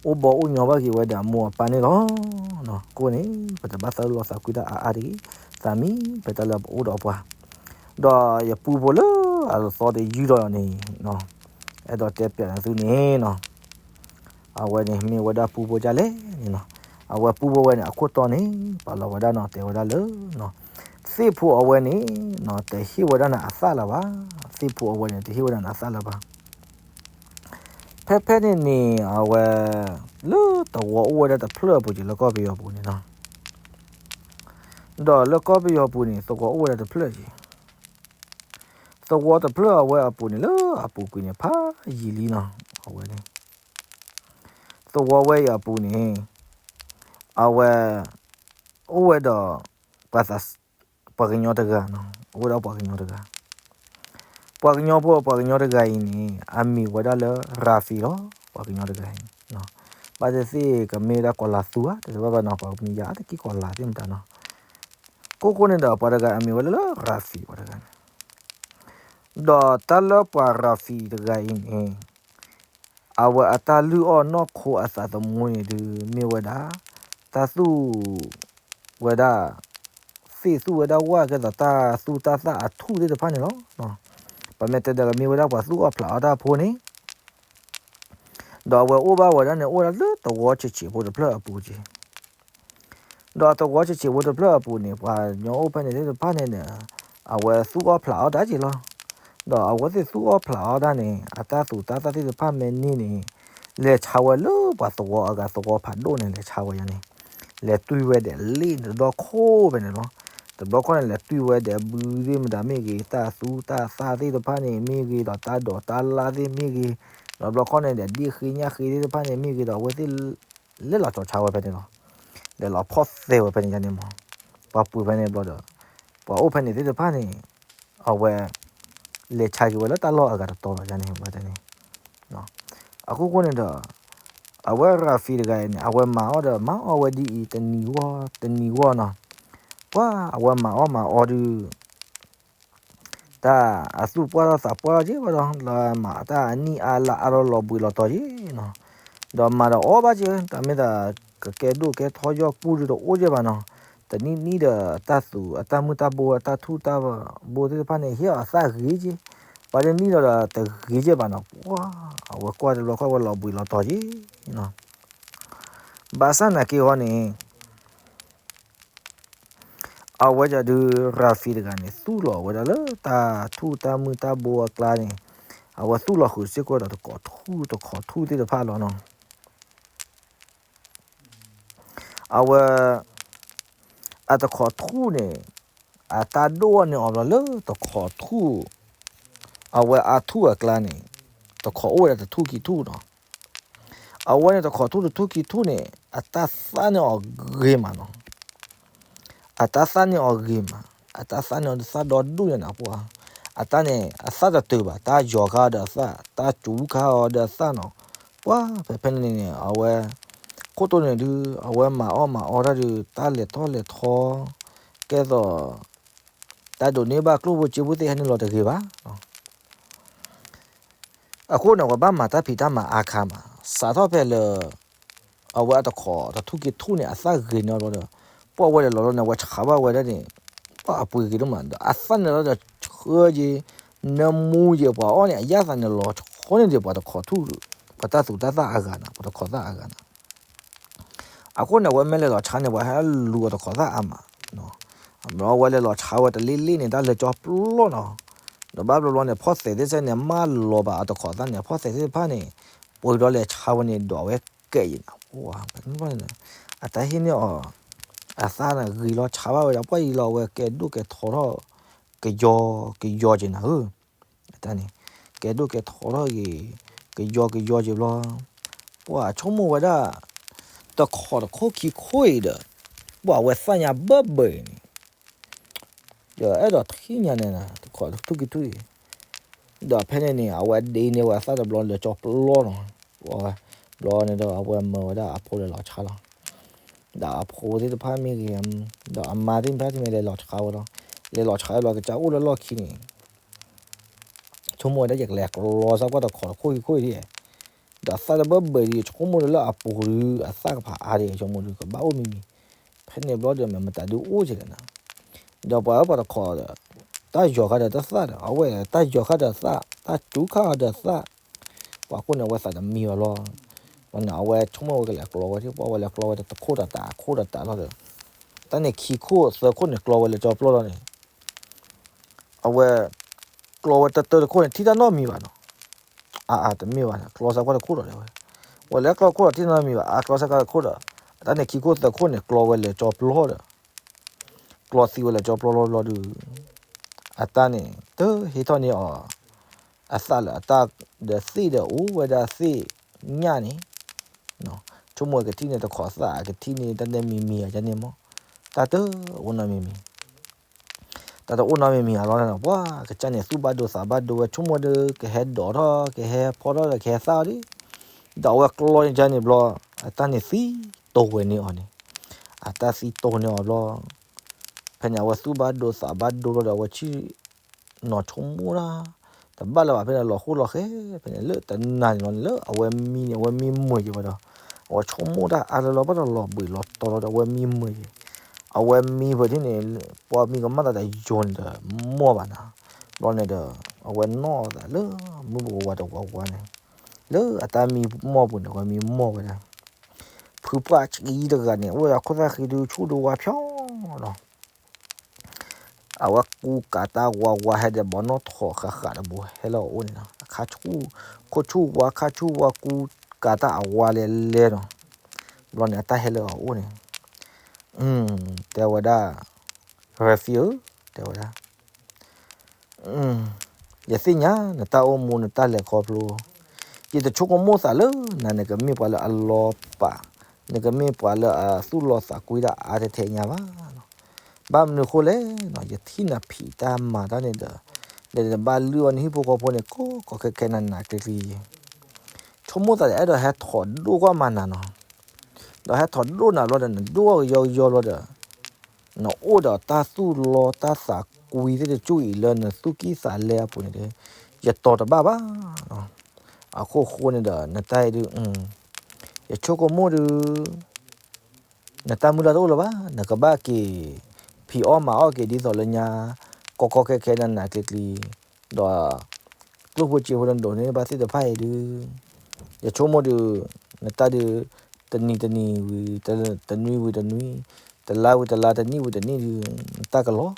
အိၣ်ဘီအိၣ်ညီဘၣ်က့ၤဝဲဒီးအမိၢ်အပၢ်န့ၣ်လီၤ. ကိၣ်န့ၣ် ပတဘၣ်သးလီၤသးကွံတၢ်အါအါတဂ့ၤ, သးမံဖဲတၢ်လၢပအိၣ်ဒီးပှၤ, ဒီးယပူဖိလၢအသီတယုၢ်လီၤန့ၣ်, အဲၣ်ဒိးတဲပျးန့ၢ်သုန့ၣ်နီၢ်, အဝဲန့ၣ်မ့ၢ်ဝဲဒၣ်ပူဖိဒ်လဲၣ်န့ၣ်နီၢ်, အဝဲပူဖိဝဲန့ၣ် အခိၣ်တီန့ၣ် ပာ်လီၤဝဲဒၣ်နီၢ် တဲဝဲဒၣ်လၢ သ့ၣ်ဖိအဝဲန့ၣ် တဟ့ၣ်ဝဲဒၣ်နၤအသၣ်လၢၤဘၣ်, သ့ၣ်ဖိအဝဲန့ၣ် တဟ့ၣ်ဝဲဒၣ်နၤအသၣ်လၢၤဘၣ်. ဖဲဖဲန့ၣ်န့ၣ် အဝဲ လၢသဝီအိၣ်ဝဲဒၣ်တဖျၢၣ်အပူၤက့ၤ လၢကီၢ်ပယီၤပူၤန့ၣ်နီၢ်, ဒီးလၢကီၢ်ပယီၤပူၤန့ၣ် သဝီအိၣ်ဝဲဒၣ်တဖျၢၣ်က့ၤ, သဝီတဖျၢၣ်အဝဲအပူၤန့ၣ် လၢအပူၤကွံာ်န့ၣ် ဖးယံာ်လံနီၢ်, အဝဲန့ၣ် သဝီဝဲအံၤအပူၤန့ၣ် အဝဲ အိၣ်ဝဲဒီး ပှၤသး ပှၤကညီတဂၤနီၢ်, အိၣ်ဝဲဒၣ်ပှၤကညီတဂၤ, ပှၤကညီဖိ ပှၤကညီတဂၤအံၤန့ၣ် အမံၤဝဲဒၣ်လၢ Rafi လီၤ. ပှၤကညီတဂၤအံၤန့ၣ် ဘၣ်သ့ၣ်သ့ၣ်ကမ့ၢ်ဝဲဒၣ်ကီၤလၤသူဧါ တဘၣ်ဘၣ်နီၢ်, ပှၤကမံၤယါတကံၢ်ကီၤလၤသ့ၣ်မတၤနီၢ်, ကိၣ်ကိၣ်န့ၣ်ဒီး ပှၤတဂၤအမံၤဝဲလၢလၢ Rafi ပှၤတဂၤန့ၣ်, ဒီးတၢ်လၢပှၤ Rafi တဂၤအံၤန့ၣ် အဝဲအတၢ်လုၢ်အီၣ်နီၢ်ခိအသးသမူန့ၣ်ဒုး မ့ၢ်ဝဲဒၣ် တၢ်သူၣ်ဝဲဒၣ် သ့ၣ်သူၣ်ဝဲဒၣ်ဝၣ်ကဲသိးတၢ်သူၣ်တၢ်သၣ်အထူၣ်သ့ၣ်တဖၣ်န့ၣ်လီၤ. ပမ့ၢ်တဲဒီးကမ့ၢ်ဝဲဒၣ်ပှၤသူၣ်အီၣ်ဖျးအီၣ်တၢ်ဖိန့ၣ်, ဒီးအဝဲအိၣ်ဘၣ်ဝဲဒၣ်န့ၣ် အိၣ်ဝဲဒၣ်လၢသဝီဆံးဆံးဖိတဖျၢၣ်အပူၤက့ၤ ဒီးသဝီဆံးဆံးဖိတဖျၢၣ်အပူၤန့ၣ် ပှၤကညီအိၣ်ဖဲန့ၣ်သ့ၣ်တဖၣ်န့ၣ်ဒီး အဝဲသူၣ်အီၣ်ဖျးအီၣ်တၢ်က့ၤလီၤ. ဒီးအဝဲသ့ၣ်သူၣ်အီၣ်ဖျးအီၣ်တၢ်န့ၣ် အတၢ်သူၣ်တၢ်သၣ်သ့ၣ်တဖၣ်မ့ၢ်န့ၢ်န့ၣ် လဲၤဆါဝဲလၢပှၤသဝီအဂၤသဝီဖးဒိၣ်န့ၣ် လဲၤဆါဝဲယါန့ၣ်, လဲၤတွံၢ်ဝဲဒီးလ့ၣ်တဒီခိၣ်ဖဲန့ၣ်လီၤ. တဘျီခီန့ၣ် လဲၤတွံၢ်ဝဲဒီးဘုသ့ၣ်မတၤမ့ၢ်ဂ့ၤ, တၢ်သူၣ်တၢ်သၣ်သ့ၣ်တဖၣ်န့ၣ်မ့ၢ်ဂ့ၤ, ဒီးတၢ်ဒိးတၢ်လၣ်သ့ၣ်မ့ၢ်ဂ့ၤ, ဒီးဘျီခီန့ၣ်ဒီး ဒ့ၣ်ဃ့ညၣ်ဃ့သ့ၣ်တဖၣ်န့ၣ်မ့ၢ်ဂ့ၤ ဒီးအဝဲသ့ၣ် လဲၤလီၤကၠီၤဆါဝဲဖဲန့ၣ်လီၤ. လဲၤလီၤဖီၣ်သဲဝဲဖဲန့ၣ်ယါန့ၣ်မး, ပှၤပှ့ၤဖဲန့ၣ်ဘျီဒီး ပှၤအိၣ်ဖဲန့ၣ်သ့ၣ်တဖၣ်န့ၣ် အဝဲ လဲၤဆါက့ၤဝဲလၢတၢ်လီၢ်အဂၤတတီၤလီၤယါန့ၣ် ဝဲတဲန့ၣ်. အခိၣ်ဃိန့ၣ်ဒီး အဝဲ Rafi တဂၤအံၤန့ၣ် အဝဲမၤအီၣ်ဒီးမၤအီၣ်ဝဲဒ်အံၤ တနံၤဂီၢ် တနံၤဂီၢ်နီၤ, ပှၤအဝဲမၤအီၣ်မၤအီဒုး တၢ်အသူၣ်ပှၢ်ထီၣ်သးပှၢ်ထီၣ်က့ၤဝဲဒီး လၢမၤတၢ်အနံၣ်အါလါအါထီၣ်လီၤဘှံးလီၤတီၤက့ၤနီၤ, ဒီးမၤဒီးအီၣ်ဘၣ်က့ၤ တၢ်မ့ၢ်သးကကဲဒိၣ်ကဲထီယီၢ်ကူၣ်ဒုးတအိၣ်က့ၤဘၣ်နီၤ, တနံၣ်နံၣ်ဒီးတၢ်သူၣ်အတၢ်မုၢ်တၢ်ဘိအတၢ်ထူၣ်တၢ်ဘိသ့ၣ်တဖၣ်န့ၣ် ဟ့ၣ်အီၤအသၣ်ဂ့ၤက့ၤ, ပှၤတနံၣ်ဒီးတဂ့ၤက့ၤဘၣ်နီၤ, ပှၤအဝဲကွၢ်တဘျီခီၣ်ဝဲလီၤဘှံးလီၤတီၤက့ၤနီၤ, ဘၣ်ဆၣ်နာ်က့ၤဃီန့ၣ် အဝဲဒၣ်ဒုး Rafi တဂၤန့ၣ် သူၣ်လီၤဝဲဒၣ်လၢတၢ်ထူၣ်တၢ်မုၢ်တၢ်ဘိအကျါန့ၣ်, အဝဲသူၣ်လီၤဃုာ်စ့ၢ်ကီးဒီးတကိးထူၣ်တခီထူၣ်သ့ၣ်တဖၣ်လီၤနီၤ, အဝဲ အတခီထူၣ်န့ၣ် အတၢ်ဒိၣ်န့ၢ်အီၤဘျီလၢတခီထူၣ်, အဝဲအထူၣ်အကျါန့ၣ် တခီအိၣ်ဝဲဒၣ်တထူၣ်ခံထူၣ်နီၤ, အဝဲန့ၣ်တခီထူၣ်တထူၣ်ခံထူၣ်န့ၣ် အတၢ်သၣ်န့ၢ်အီၤဂ့ၤမးနီၤ, အတၢ်သၣ်န့ၢ်အီၤဂ့ၤမး, အတၢ်သၣ်န့ၢ်အီၤသၣ်ဒီဒူၣ်ညါန့ၣ်ပှၤ, အတၢ်န့ၣ် အသၣ်တတုၤဘၣ်, တၢ်ယီၤခါအီၤဒီးအသၣ်, တၢ်စူၤခါအီၤဒီးအသၣ်နီၤ, ပှၤဖဲဖဲန့ၣ်န့ၣ် အဝဲ ခိၣ်တိန့ၣ်ဒုး အဝဲမၤအီၣ်မၤအီတၢ်ဒုး တၢ်လဲၤထီၣ်လဲၤထီ ကဲသိး တၢ်ဒိးန့ၢ်ဘၣ်ကျိၣ်ဖိစ့ဖိသ့ၣ်ဟဲနုာ်လီၤတဂ့ၤဘၣ်. အဃိန့ၣ် အဝဲဘၣ်မၤတၢ်ဖံးတၢ်မၤအါခါမး, စးထီၣ်ဖဲလၢ အဝဲအတခီတထူၣ်က့ၤထူၣ်န့ၣ် အသၣ်ဂ့ၤန့ၢ်အီၤဘျီဒီး ပှၢ်ဝဲလဲၤလီၤလီၤန့ၣ် အဝဲဆါဘၣ်ဝဲဒၣ်န့ၣ်, ပှၢ်အပှ့ၤက့ၤဒိၣ်မး ဒီးအသၣ်န့ၣ်လီၤဒီးဆှၢက့ၤ, နၢမူက့ၤပှၤအီၣ်န့ၣ် အယၣ်သးန့ၣ်လီၤဆီန့ၣ်ဒီးပှၤတခိးထူၣ်, ပှၤတၢ်သူတၢ်သၣ်အဂၤန့ၣ် ပှၤတခိးသၣ်အဂၤန့ၣ် အဃိန့ၣ် အဝဲမ့ၢ်လဲၤလီၤဆါန့ၣ် ပှၤဟဲလူၤအီၤတခိးသၣ်အါမး, ဘျီအဝဲလဲၤလီၤဆါဝဲတလ့လ့န့ၣ် တၢ်လၢကၠီပျီနီၤ, ဒီးဘၣ်ဘျီဘျီန့ၣ် ဖီၣ်သဲးသ့ၣ်စဲန့ၣ် မၢလီၤဘၣ်အတခိးသၣ်န့ၣ် ဖီၣ်သဲးသ့ၣ်တဖၣ်န့ၣ်, ပှ့ၤဒီးလဲၤဆါဝဲန့ၣ် ဒီးအဝဲကဲအံၤနၤ, အတၢ်ဟ့ၣ်န့ၢ်အီၤ, အသၣ်န့ၣ်ဂ့ၤလီၤဆါဘၣ်ဝဲဒီး ပှၢ်ယံၤလီၤအဝဲကဲဒိၣ်ကဲထီထီၣ်, ကယီကယီက့ၤနၤဧၢ, အတၢ်န့ၣ်, ကဲဒိၣ်ကဲထီထီၣ်ဂ့ၤ, ကယီကယီက့ၤဘျီ, ပှၤဆိကမိၣ်ဝဲဒၣ်, တခိးတခိၣ်ခံခိၣ်အံၤဒီး, ပှၤဝဲသၣ်ညါဘၢဘၢအံၤန့ၣ် ဒီးအဲၣ်ဒိးထံၣ်ညါန့ၣ် တခိးထူၣ်က့ၤထူၣ်အံၤ, ဒီးဖဲန့ၣ်န့ၣ် အဝဲဒ့န့ၢ်ဝဲအသၣ်တဘျီလၢကၠီပျီနီၤ, ဘျီန့ၣ်ဒီးအဝဲမၢဝဲဒၣ်အဖိလၢလီၤဆါလီၤ, ဒီးအဖိသ့ၣ်တဖၣ်မ့ၢ်ဂ့ၤ, ဒီးအမါသ့ၣ်တဖၣ်မ့ၢ်လဲၤလီၤဆါဝဲလီၤ, လဲၤလီၤဆါဝဲလီၤကစၢ်အိၣ်လၢလီၢ်ခံန့ၣ် ဆိကမိၣ်ဝဲဒၣ်ယကလဲၤကျီစၢ်ကွၢ်တခိးတခိၣ်ခံခိၣ်အံၤ, ဒီးသၣ်တဘၢဘၢဒီး ယဆိကမိၣ်ဒီးလၢအပူၤဒုး အသၣ်ကဖးအါဒီး ယဆိကမိၣ်ဒုးကဘၣ်အိၣ်မံၤမံၤ, ဖဲန့ၣ်ဘျီဒီးမ့ၢ်မတၤဒုးအိၣ်ကလဲၣ်နၤ, ဒီးပှၤအၢပှၤတခိးဒီး, တၢ်ယီၤဃာ်ဒီးတၢ်သၣ်ဒီး အဝဲတၢ်ယီၤဃာ်ဒီးသၣ် တၢ်စူၤခါအီၤဒီးသၣ်, ပှၤခိၣ်န့ၣ် အဝဲသးတမံဘၣ်လီၤ, ပှၤန့ၣ် အဝဲဆိကမိၣ်ဝဲကလဲၤကျီဝဲဒၣ် ပှၤဝဲလဲၤကျီဝဲတခိၣ်တတးခိၣ်တတးလီၤဒီး, တၢ်န့ၣ်ခံခိၣ်သၢခိၣ်န့ၣ်ကျီဝဲလၢကၠီပျီလီၤန့ၣ် အဝဲ, ကျီဝဲတတၢတခိၣ်န့ၣ် ထံၣ်တၢ်နီတမံၤဘၣ်နီၤ, အအတမ့ၢ်ဘၣ် ကျီစၢ်ကွၢ်တခိၣ်ဒီးဝဲ, ဝဲလဲၤကျီခိၣ်ဒီးထံၣ်နီတမံၤဘၣ် အကျီစၢ်ကွၢ်တခိၣ်ဒီး, အတၢ်န့ၣ်ခံခိၣ်သၢခိၣ်န့ၣ်ကျီဝဲလၢကၠီပျီဒီး, ကျီသံဝဲလၢကၠီပျီလီၤဘျီဒုး, အတၢ်န့ၣ် တဟ့ၣ်ထီၣ်န့ၢ်အီၤ, အသၣ်လၢအတၢ်, ဒီးသ့ၣ်ဒီးအိၣ်ဝဲဒၣ်သ့ၣ်ညၣ်န့ၣ် ဆိကမိၣ်ကထံၣ်န့ၢ်တခိးသၣ် ကထံၣ်န့ၢ်တၢ်နဲမံၤမံၤအယါန့ၣ်မး, တၢ်တအိၣ်နီတမံၤမံၤ, တၢ်တအိၣ်နီတမံၤမံၤအလီၢ်န့ၣ် ပှၤကစၢ်န့ၣ် သူၣ်ဘၣ်ဒိသးဘၣ်ဒိဝဲ ဆိကမိၣ်ဒီး ကဟဲဒိးထီၣ် ကဟဲဖီထီၣ်ဒီး ကဟဲသၣ်အီၤဒ်, ဒီးအဝဲကျီန့ၢ်ကန့ၣ်ဘျီ, အတၢ်န့ၣ်သံတိၤဝဲန့ၢ်အီၤန့ၣ်, အတၢ်သံတိၤန့ၢ်အီၤဘျီ, ဖဲန့ၣ် အဝဲသူၣ်ဘၣ်ဒိသးဘၣ်ဒိဘျီဒီး အဝဲဆ့ၣ် နီၤဆိကမိၣ်တၢ်, တဘၣ်လၢၤဘၣ် ဖဲန့ၣ်လီၤဃိလီၤဃဲ, ဖဲန့ၣ်လၢတနၤန့ၣ်လီၤန့ၣ် လၢအဝဲမံန့ၣ် အဝဲမံမုာ်က့ၤဝဲဒီး, အဝဲဆိကမိၣ်တၢ်အါလၢလီၤ ဘၣ်ဒီးလီၤဘှံးလီၤတီၤလီၤဒီး အဝဲမံမုာ်က့ၤ, အဝဲမံဖဲန့ၣ်န့ၣ်, ပှၤမံကမၣ်သးတယိာ်န့ၣ်ဒီး မီၢ်ဘၣ်နၤ, ဘျီန့ၣ်ဒီး, အဝဲနီၣ်သးလၢ မုၢ်ပကဝါတဝါဝါန့ၣ်, လၢအတၢ်မံမီၢ်ပူၤန့ၣ် အဝဲမံမီၢ်ဝဲဒၣ်, ဖုပှၢ်ဆံတဂၤန့ၣ် အိၣ်ဝဲဒၣ်ခိၣ်သၣ်ဃံဒုးဆူၣ်ဒုးဝါဖျီလီၤ အဝဲကူကၤတၢ်ဝါဝါဟဲဒီးဘီနီၣ်ထိးဃးဃးဒီးဘိဟဲလၢအအိၣ်န့ၣ်နီၤ, ခိၣ်ဆူၣ်ဝါ ခါဆူၣ်ဝါ ကူကၤတၢ်အဝါလဲၤလဲၤနီၤ, ဘျီန့ၣ် အတၢ်ဟဲလၢအအိၣ်န့ၣ်, တဲဝဲဒၣ်, ရဖံဧၢ, တဲဝဲဒၣ် ယသ့ၣ်ညါနတၢ်အိၣ်မူနတၢ်လဲၤခီဖျိ, ယတဆိကမိၣ်သးလၢနၤ နကမ့ၢ်ပှၤလၢအလီၤပာ်, နကမ့ၢ်ပှၤလၢအသူၣ်လီၤသးကွံတၢ်အါထဲထဲညါဘၣ်. ဘၣ်မနုၤဃိလဲၣ်, ယထံၣ်နဖံးတၢ်မၤတၢ်န့ၣ်ဒီး, ဒီးနဘၣ်လုၢ်အီၣ်နဟံၣ်ဖိဃီဖိန့ၣ် ကိးကိးခဲခဲနးနးကျံၤကျံၤ, ဆိကမိၣ်သးဒီးအဲၣ်ဒိးဟဲထီၣ်ဒိၣ်ကွၢ်မၤနၤနီၤ, ဒီးဟဲထီၣ်ဒိၣ်နၤဘျီဒီး နဒိၣ်အီၣ်ကယီကယီဘျီဒီး နအိၣ်ဒီးတၢ်သူၣ်လီတၢ်သးကွံသ့ၣ်တကၠူၢ်အံၤလၢနသူၣ်ကံၢ်သးလဲအပူၤန့ၣ်ဒီး, ယတီၤတဘၣ်ဘၣ်. အခိၣ်ဃိန့ၣ်ဒီး နတၢ်အံၤဒုး, ယဆိကမိၣ်ဒုး, နတၢ်မုၢ်လၢ်တအိၣ်လၢၤဘၣ်, နကဘၣ်က့ၤဖံးအီၣ်မၤအီၣ်က့ၤဒ်သိးလၢညါ, ကိးကိးခဲခဲနးနးကျံၤကျံၤ, ဒီး ကျိၣ်ဖိစ့ဖိနဒိးန့ၢ်ဘၣ်သ့ၣ်တဖၣ်အံၤဒုး, ယဆိကမိၣ်ဒုး, နတၢ်ဒုး, တနံၤတနံၤဝံၤ, တနွံဝံၤတနွံ, တလါဝံၤတလါ တနံၣ်ဝံၤတနံၣ်ဒုး, နတၢ်ကလီၤ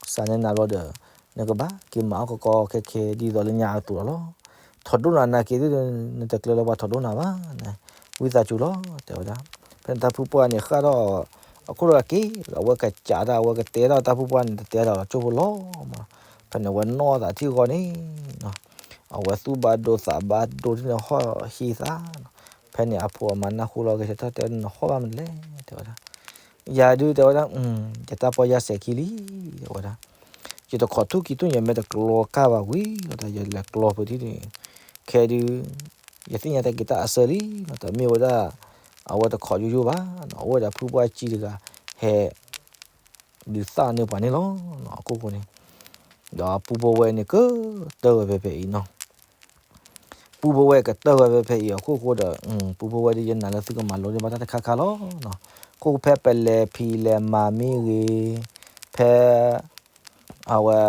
စှၤန့ၢ်နၤဘျီဒီး, နကဘၣ်က့ၤမၤအီၣ်ကိးကိးခဲခဲဒ်သိးလၢညါအသိးလီၤ. ထီၣ်ဒိၣ်နၤနၤက့ၤဒုး, နတကျၢၤလၢပှၤထီၣ်ဒိၣ်နၤဘၣ်, ဝံသးစူၤလီၤ တဲဝဲဒၣ်. ဖဲန့ၣ်တၢ်ဖုပှၢ်န့ၣ်ဃၣ်ထီၣ်, အခိၣ်ဒီးက့ၤ, အဝဲကစးတၢ် အဝဲကတဲထီၣ်တၢ်ဖုပှၢ်န့ၣ် တတဲတၢ်လီၤ ကၠိဖိလီၤမး. ဖဲန့ၣ်အဝဲနီၣ်သးထံၣ်ဂီၤန့ၣ် အဝဲသူၣ်ဘၣ်ဒိသးဘၣ်ဒိန့ၣ်ဟီၣ်ဟံးသး, ဖဲန့ၣ်အဖိအမါနၢ်ဟူလီၤက့ၤဆၢထၢၣ်တဲ နဟီၣ်ဘၣ်မနုၤလဲၣ် တဲဝဲဒၣ်. ယၤဒုး တဲဝဲဒၣ်, ယတၢ်ပီၢ်ယၢ်စဲၤခံလံ တဲဝဲဒၣ်. ယတခိးထူၣ်ကံၤထူၣ် ယမ့ၢ်တကျီကၢ်ဘၣ်ဝံၤလီၤဒီး ယလဲၤကျီပူၤထံၣ်န့ၣ်, ခဲဒုး, ယသ့ၣ်ညါတၢ်က့ၤတၢ်အဆၢလံ, တမ့ၢ်ဝဲဒၣ်, အဝဲတခိးယိယိဘၣ်, အိၣ်ဝဲဒၣ်ဖုပှၢ်ကံတဂၤ, ဟဲ ဒုးသၣ်န့ၢ်ပှၤန့ၣ်လီၤ. အခိၣ်ဃိန့ၣ်, ဒီးပူဖိဝဲန့ၣ်ကတၢၢ်ဝဲဖဲဖဲအံၤနီၤ. ပူဖိဝဲကတၢၢ်ဝဲဖဲဖဲအံၤအခိၣ်ဃိဒီး, ပူဖိဝဲဒုး ယနာ်လၢသုကမၤလိန့ၢ်ဘၣ်တၢ်တခါခါလီၤ. ခိၣ်ဖဲပလဲၤဖံးလဲၤမၤမ့ၢ်ဂ့ၤ, ဖဲ အဝဲ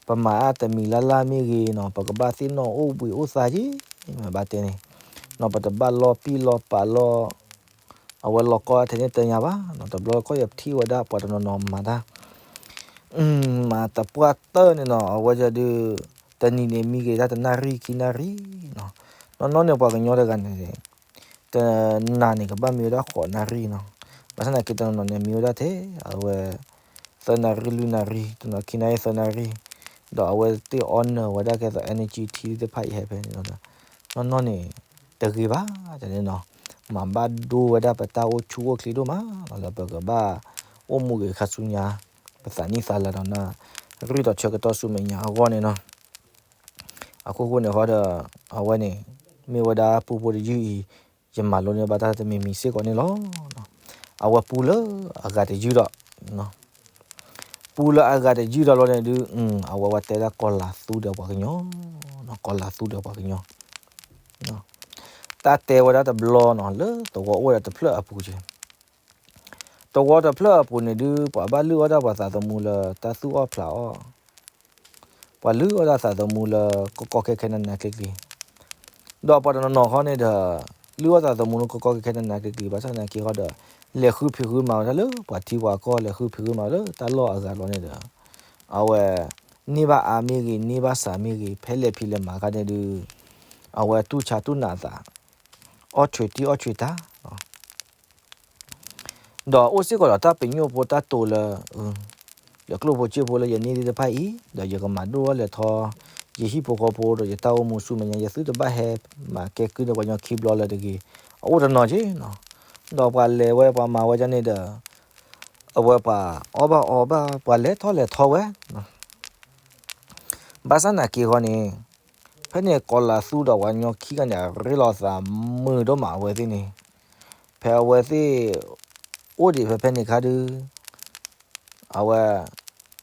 ပမၤအတမံၤလၢ်လၢ်မ့ၢ်ဂ့ၤနီၤ, ပကဘၣ်သ့ၣ်နီၣ်အိၣ်ဘှံးအိၣ်သါက့ၤ, မ့ၢ်ဘၣ်တဲန့ၣ်, နီၤ ပတဘၣ်လီၤပံၣ်လီၤပာ်လီၤ, အဝဲလီၤကီထဲန့ၣ်တညါဘၣ်နီၤ, တဘျီကီၢ်ယထံၣ်ဝဲဒၣ်ပှၤတနီၤနီၤမၤတၢ် မၤတပှၢ်တၢၢ်န့ၣ်နီၤ, အဝဲဒုး တနံၤန့ၣ်မံက့ၤတၢ်တနၣ်ရံၣ်ခံနၣ်ရံၣ်နီၤ, နီၢ်နီၢ်န့ၣ်ပှၤကညီတဂၤန့ၣ် တနၤန့ၣ်ကဘၣ်မံဝဲဒၣ်ဃိးနၣ်ရံၣ်နီၤ, ဘၣ်ဆၣ်သနာ်က့တနီၤနီၤန့ၣ်မံဝဲဒၣ်ထဲ အဝဲ သၢနၣ်ရံၣ်လွံၢ်နၣ်ရံၣ်, တနီၤခံနၣ်ရံၣ်သၢနၣ်ရံၣ်, ဒီးအဝဲသ့ၣ်အီနၢၤဝဲဒၣ်ကဲသိး energy ထံသ့ၣ်တဖၣ်အံၤဟဲဖဲန့ၣ်လီၤဒီး နီၢ်နီၢ်န့ၣ် တဂ့ၤဘၣ်န့ၣ်နီၤ, မၤဘၣ်ဒိဝဲဒၣ်ပတၢ်အိၣ်ဆူၣ်အိၣ်ချ့ဒိၣ်မးလီၤ, လၢပကဘၣ်အိၣ်မူဂ့ၤခါဆူညါ, ပသးနံၣ်သးလၢဒီးနၣ် ရံၣ်ဒီးဆၢကတီၢ်ဆူမဲာ်ညါအဂီၢ်န့ၣ်နီၤ, အခိၣ်ဃိန့ၣ်ဃီဒီး အဝဲန့ၣ် မ့ၢ်ဝဲဒၣ်ပူဖိတယုၢ်အံၤ, ယမၤလိန့ၢ်ဘၣ်တၢ်တမံၤမံၤစ့ၢ်ကီးန့ၣ်လီၤ. အဝဲပူလၢအဂၤတယုၢ်ဒီး, ပူလၢအဂၤတယုၢ်ဒီးလီၤန့ၣ်ဒုး, အဝဲဝဲတဲဒၣ်ကီၤလၤသူဒီးပှၤကညီ, ကီၤလၤသူဒီးပှၤကညီ, တၢ်တဲဝဲဒၣ်တဘျီနီၤ လၢသဝီအိၣ်ဒီးတဖျၢၣ်အပူၤက့ သဝီတဖျၢၣ်အပူၤန့ၣ်ဒုး ပှၤဘၣ်လုၢ်အီၣ်တၢ်ပှၤသးသမူလၢတၢ်သူၣ်အီၣ်ဖျးအီၣ်, ပှၤလုၢ်အီၣ်တၢ်သးသမူလၢကီကီခဲခဲနးနးကျံၤကျံၤ, ဒီးပှၤတနီၤနီၤဃီန့ၣ်ဒီး လုၢ်အီၣ်သးသမူလၢကီကီခဲခဲနးနးကျံၤကျံၤ ဘၣ်ဆၣ်သနာ်က့ဃီဒီး လဲၤဃုဖံးဃုမၤဝဲဒၣ်လၢပှၤထံပှၤကီၢ် လဲၤဃုဖံးဃုမၤဝဲလၢတၢ်လီၢ်အဂၤလီၤန့ၣ်ဒီး အဝဲ န့ၢ်ဘၣ်အါမ့ၢ်ဂ့ၤ န့ၢ်ဘၣ်စှၤမ့ၢ်ဂ့ၤ ဖဲလဲၤဖံးလဲၤမၤခါန့ၣ်ဒုး အဝဲတူၢ်ဆါတူၢ်နးအသး အီၣ်ဆူၣ်တံၢ်အီၣ်ဆူၣ်တၢ် ဒီးအိၣ်စ့ၢ်ကီးဒီးတၢ်ပညိၣ်ဖိတၢ်တိာ်လၢ ယကျိၣ်ဖိစ့ဖိလၢယန့ၢ်သ့ၣ်တဖၣ်အံၤ ဒီးယကမၤဒိၣ်ထီၣ်လဲၤထီၣ် ယဟံၣ်ဖိဃီဖိဒီးယတၢ်အိၣ်မူဆူမဲာ်ညါ ယသုတဘၣ်ဟဲမၤကဲကုၢ်န့ၢ်ပှၤကညီခံဘျီလၢတဂ့ၤ အအိၣ်တနီၤက့နီၤ, ဒီးပှၤလဲၤဝဲပှၤမၤဝဲဒ်န့ၣ်ဒီး အဝဲပှၤအီၣ်ဘၣ်အီဘၣ် ပှၤလဲၤထီၣ်လဲၤထီဝဲ ဘၣ်ဆၣ်သနာ်က့ဃီန့ၣ် ဖဲန့ၣ်ကီၤလၤသူဒီးပှၤကညီခံဂၤန့ၣ် အရ့လိာ်သးမုာ်ဒိၣ်မးအဝဲသ့ၣ်န့ၣ်, ဖဲအဝဲသ့ၣ် အိၣ်ဒံးဖဲဖဲန့ၣ်ခါဒုး အဝဲ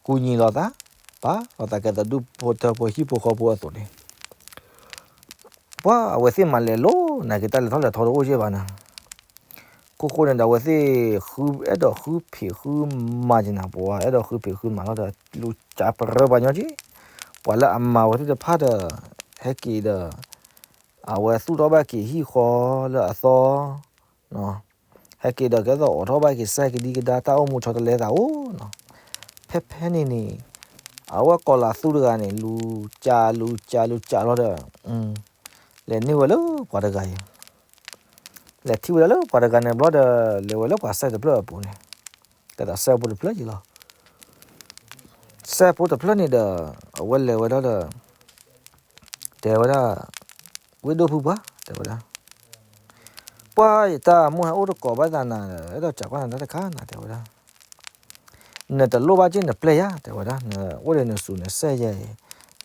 ကူညီလိာ်သး ပာ်လိာ်သးကဲသိးဒူၣ်ဖိထၢဖိဟံၣ်ဖိဃီဖိအသိးန့ၣ် ပှၤအဝဲသ့ၣ်မၤလဲၤလိၤနာ်က့ တၢ်လဲၤထီၣ်လဲၤထီတအိၣ်က့ဘၣ်နၤ, ခိၣ်ဃိန့ၣ်ဒီးအဝဲသ့ၣ် အဲၣ်ဒိးဃုဖံးဃုမၤက့ၤနၤ ပှၤအဲၣ်ဒိးဃုဖံးဃုမၤလီၤဒီး လူၤကးပရၢပှၤညီက့, ပှၤလၢအမၤဝဲသ့ၣ်တဖၣ်ဒီး ဟဲက့ၤဒီး အဝဲသူၣ်ထီၣ်ဘၣ်က့ၤဟံၣ်ဃီလၢအသီ ဟဲက့ၤဒီးကဲသိးအိးထီၣ်ဘၣ်က့ၤစဲကဒံကဒါ တၢ်အိၣ်မူဆီတလဲသးအိၣ်နီၤ, ဖဲဖဲန့ၣ်န့ၣ် အဝဲကီၤလၤသူတဂၤန့ၣ် လူၤကးလူၤကးလူၤကးလီၤဒီး လဲၤန့ၢ်ဝဲလၢပှၤတဂၤအံၤ, လဲၤထံၣ်ဝဲဒၣ်လၢပှၤတဂၤန့ၣ်ဘျီဒီး လဲၤဝဲလၢပှၤစဲတဖျၢၣ်အပူၤန့ၣ်, ကဲသိးစဲဖိတဖျၢၣ်က့လီၤ, စဲဖိတဖျၢၣ်န့ၣ်ဒီး အဝဲလဲၤဝဲဒၣ်ဒီး တဲဝဲဒၣ် ဝ့ၢ်ဒိၣ်ဖုပှၢ် တဲဝဲဒၣ်, ပှၤယတၢ်မိၣ်ဟဲအိၣ်တကိးဘၣ်သးနၤ အဲၣ်ဒိးစံးကွၢ်နၤတၢ်တခါနၤ တဲဝဲဒၣ်, နတလိၣ်ဘၣ်က့ၢ်နပျဲၢ်ယၤ တဲဝဲဒၣ်, နအိၣ်ဒီးနစူးနစဲယဲအံၤ,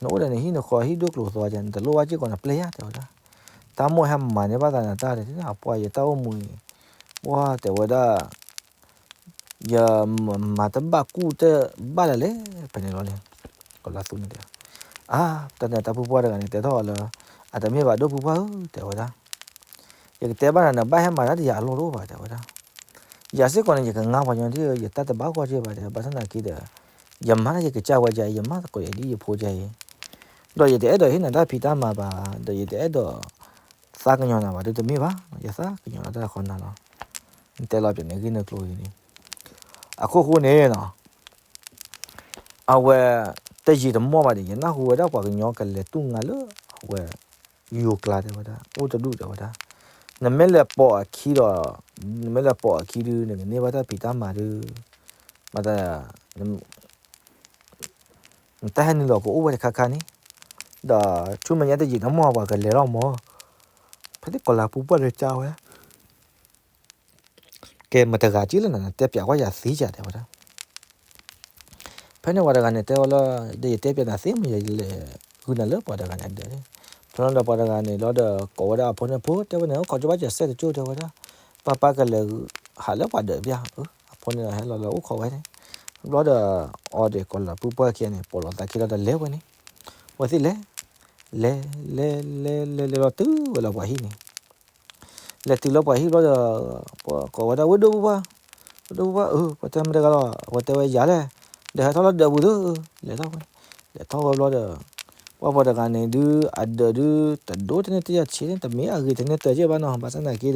နအိၣ်ဒီးနဟံၣ်နဃီဟံၣ်ဒိၣ်ကျိၤသီယဲ နတလိၣ်ဘၣ်က့ၢ်ကီးနပျဲၢ်ယၤ တဲဝဲဒၣ်, တၢ်မိၣ်ဟဲမၤန့ၢ်ဘၣ်သးနၤတၢ်ဒီး ပှၤယတၢ်အိၣ်မူအံၤ, ပှၤတဲဝဲဒၣ် ယမၤတဘၣ်ကူၣ်တဘၣ်လၢၤလဲၣ် ဖဲန့ၣ်လီၤန့ၣ်, ကီၤလၤသူန့ၣ်တဲ, အါ တၢ်န့ၣ်တၢ်ဖုပှၢ်တဂၤန့ၣ် တဲထီၣ်အီၤလၢ အတမ့ၢ်ဘၣ်ဒိၣ်ဖုပှၢ်ဧၢ တဲဝဲဒၣ်, ယကတဲဘၣ်နၤန့ၣ် ဘၣ်ဟဲမၤတၢ်ဒီးယၤအလီၢ်တအိၣ်ဘၣ် တဲဝဲဒၣ်, ယၤစ့ၢ်ကီးန့ၣ် ယကငါပှၤညီဒ် ယတၢ်တဘၣ်ဂီၢ်က့ဘၣ် တဲ ဘၣ်ဆၣ်သနာ်က့ဒီး ယမၤတၢ်ယကစၢ်ဝဲဒ် ယမၤသကိးယၤဒ်ယဖိဒ်အံၤ, ဒီးယတအဲၣ်ဒိးဟ့ၣ်နၤတၢ်ဖံးတၢ်မၤဘၣ် ဒီးယတအဲၣ်ဒိး သးကညီၤနၤဘၣ် ဒုးတမ့ၢ်ဘၣ် ယသးကညီၤနၤတၢ်ဃီနၤလီၤ, နတဲလီၤပျဲးန့ၣ်ဂ့ၢ်နကျိၤအံၤန့ၣ်, အခိၣ်ဃိန့ၣ်နီၤ အဝဲ တယံာ်တမီၢ်ဘၣ်ဒီး ယနၢ်ဟူဝဲဒၣ်ပှၤကညီကလဲၤတူၢ်ငါလၢ အဝဲ ယိၤကျါတဲဝဲဒၣ် အိၣ်တဒူၣ်တဲဝဲဒၣ်, နမ့ၢ်လဲၤပိာ်အခံဒီး နမ့ၢ်လဲၤပိာ်အခံဒုး နကန့ၢ်ဘၣ်တၢ်ဖံးတၢ်မၤဒုး မၤတၢ် နတၢ်ဟဲနုာ်လီၤကအိၣ်ဝဲတခါခါန့ၣ်, ဒီးဆူမဲာ်ညါတယံာ်တမီၢ်ပှၤကလဲၤလီၤမၢ်, ဖဲန့ၣ်ကီၤလၤပူၤပှၢ်လၢကၢဝဲ ကဲမတဂၤက့လၢနတဲပျးကွၢ်ယၤသ့ယၤတဲဝဲဒၣ်, ဖဲန့ၣ်ပှၤတဂၤန့ၣ်တဲဝဲလၢ ဒီးယတဲပျးနၤသ့မး ယလဲၤဃုနၤလၢပှၤတဂၤန့ၣ်ဒီး, ဖဲန့ၣ်ဒီးပှၤတဂၤန့ၣ်လီၤဒီး ကိးဝဲဒၣ်အဖိန့ၣ် ဖိတဲဝဲန့ၣ် အိၣ်ခိးကၠိဘၣ်ကၠီၤစဲတကၠိတဲဝဲဒၣ်, ပၢ်ပၢ်ကလဲၤဟးလၢပှၤဒၢးပျၢ်, အဖိန့ၣ်ဒီးဟဲလီၤလၢအိၣ်ခိးဝဲန့ၣ်, ဘျီဒီး အီၤဒီးကီၤလၤပူၤပှၢ်ခံဂၤန့ၣ် ပိာ်လိာ်သးခံလီၤဒီးလဲၤဝဲန့ၣ်, ဝဲသ့ၣ်လဲၤ လဲၤ လဲၤ လဲၤ လဲၤ လဲၤလီၤတုၤဝဲလၢပှၤဟံၣ်န့ၣ် လဲၤတုၤလၢပှၤဟံၣ်ဘျီဒီး ကိးဝဲဒၣ်ဝ့ၢ်ဒိၣ်ပူၤပှၢ်, ဒိၣ်ပှၢ်, အၢ ပှၤတဲမတၤတဂၤလီၤ, ပှၤတဲဝဲယၤလဲၣ်, ဒီးဟဲထီၣ်လၢဒၢးပူၤသု, လဲၤထီၣ်ဝဲ, လဲၤထီၣ်ဝဲဘျီဒီး ပှၢ်ပှၤတဂၤန့ၣ်ဒုး အဒၢးဒုး တဒိတန့ၢ်တယၤဆံးန့ၣ် တမ့ၢ်အဂ့ၤတန့ၢ်တၢၤက့ဘၣ်နီၤ, ဘၣ်ဆၣ်သနာ်က့ဒီး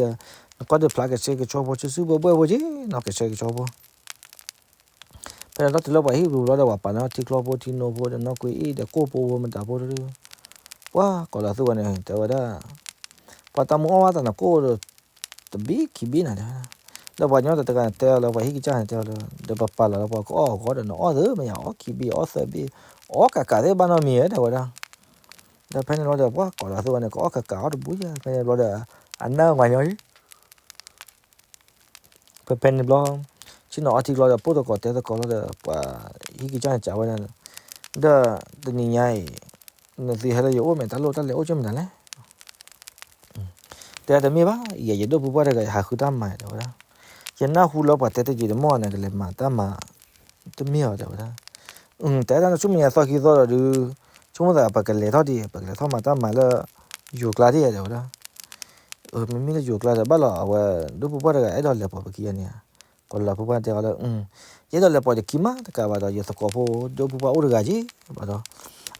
နကွၢ်ဒုးဖျါကဆှဲကဆှီဖိ ဆူၣ်ဆူၣ်ဘှဲၣ်ဘှဲၣ်ဖိက့နီၤ, ကဆှဲကဆှီဖိ ဖဲန့ၣ်လီၤတုၤလၢပှၤဟံၣ်ပူၤဘျီဒီး ပှၤပာ်လီၤထံချီဖိထံနိဖိဒီးနီၢ်ကွ့အ့ၣ်ဒီးကိၣ်ဖိဝဲမတၤဖိဒီး ပှၤကိးလီၤသူဝဲန့ၣ် တဲဝဲဒၣ်, ပှၤတၢ်မူအီၣ်ဘၣ်သးန့ၣ်ကိၣ်ဒီး တဘ့ၣ်ခံဘ့ၣ်နၤတဲဝဲဒၣ်, လၢပှၤကညီတဂၤန့ၣ်တဲအီၤလၢပှၤဟံၣ်ကစၢ်န့ၣ်တဲအီၤလၢ ဒီးပပာ်လီၤလၢပှၤကအီၣ်အဂီၢ်ဒီးနအီၣ်သ့မ့ၢ်ယၤအီၣ်ခံဘ့ၣ်အီၣ်သၢဘ့ၣ် အီၣ်ကးကးသ့ဘၣ်နီတမံၤဧါတဲဝဲဒၣ်, ဒီးဖဲန့ၣ်လီၤဒီးပှၤကိးလီၤသူဝဲန့ၣ် ကအီၣ်ကးကးအီၣ်တဘိယါ ဖဲန့ၣ်ဘျီဒီး အနၢ်ဝဲညီအံၤ ဖဲဖဲန့ၣ်ဘျီ ဆ့ၣ်နီၤအီထံကျီဒီး ပိၢ်သကိးတဲသကိးလီၤဒီး ပှၤဟံၣ်ကစၢ်န့ၣ်စံးဝဲဒၣ်, ဒီးတနံၤညါအံၤ နသုဟဲလၢယအိၣ်မ့ၢ်တၢ်လိၣ်တၢ်လဲၤအိၣ်က့မနုၤလဲၣ်, တဲတမ့ၢ်ဘၣ်, ယဲယဒိၣ်ဖိပှၢ်တဂၤ ယဟးဃုတၢ်မၤတဲဝဲဒၣ်, ယနၢ်ဟူလၢပှၤတဲတယံာ်တမီၢ်န့ၣ် ကလဲၤမၤတၢ်မၤ တမ့ၢ်အီၤတဲဝဲဒၣ်, တဲဒၣ်နဆိကမိၣ်ညါသီခံသီဒီးဒုး ဆိကမိၣ်သးပကလဲၤထီၣ်ဒံး ပကလဲၤထီၣ်မၤတၢ်မၤလၢ ယိၤကျါဒံးတဲဝဲဒၣ်, မ့မ့ၢ်လၢယိၤကျါဒီးဘၣ်လီၤ အဝဲဒိၣ်ဖိပှၢ်တဂၤ အဲၣ်ဒိးလဲၤပိာ်ပခံဂၤန့ၣ်ဧါ, ကိးလီၤဖိပှၢ်တဲအီၤလၢ ယအဲၣ်ဒိးလဲၤပိာ်ယခံမးတကးဘၣ်ဒီး ယသကိးဖိ ဒိၣ်ဖိပှၢ်အိၣ်တဂၤက့ဘၣ်ဒီး,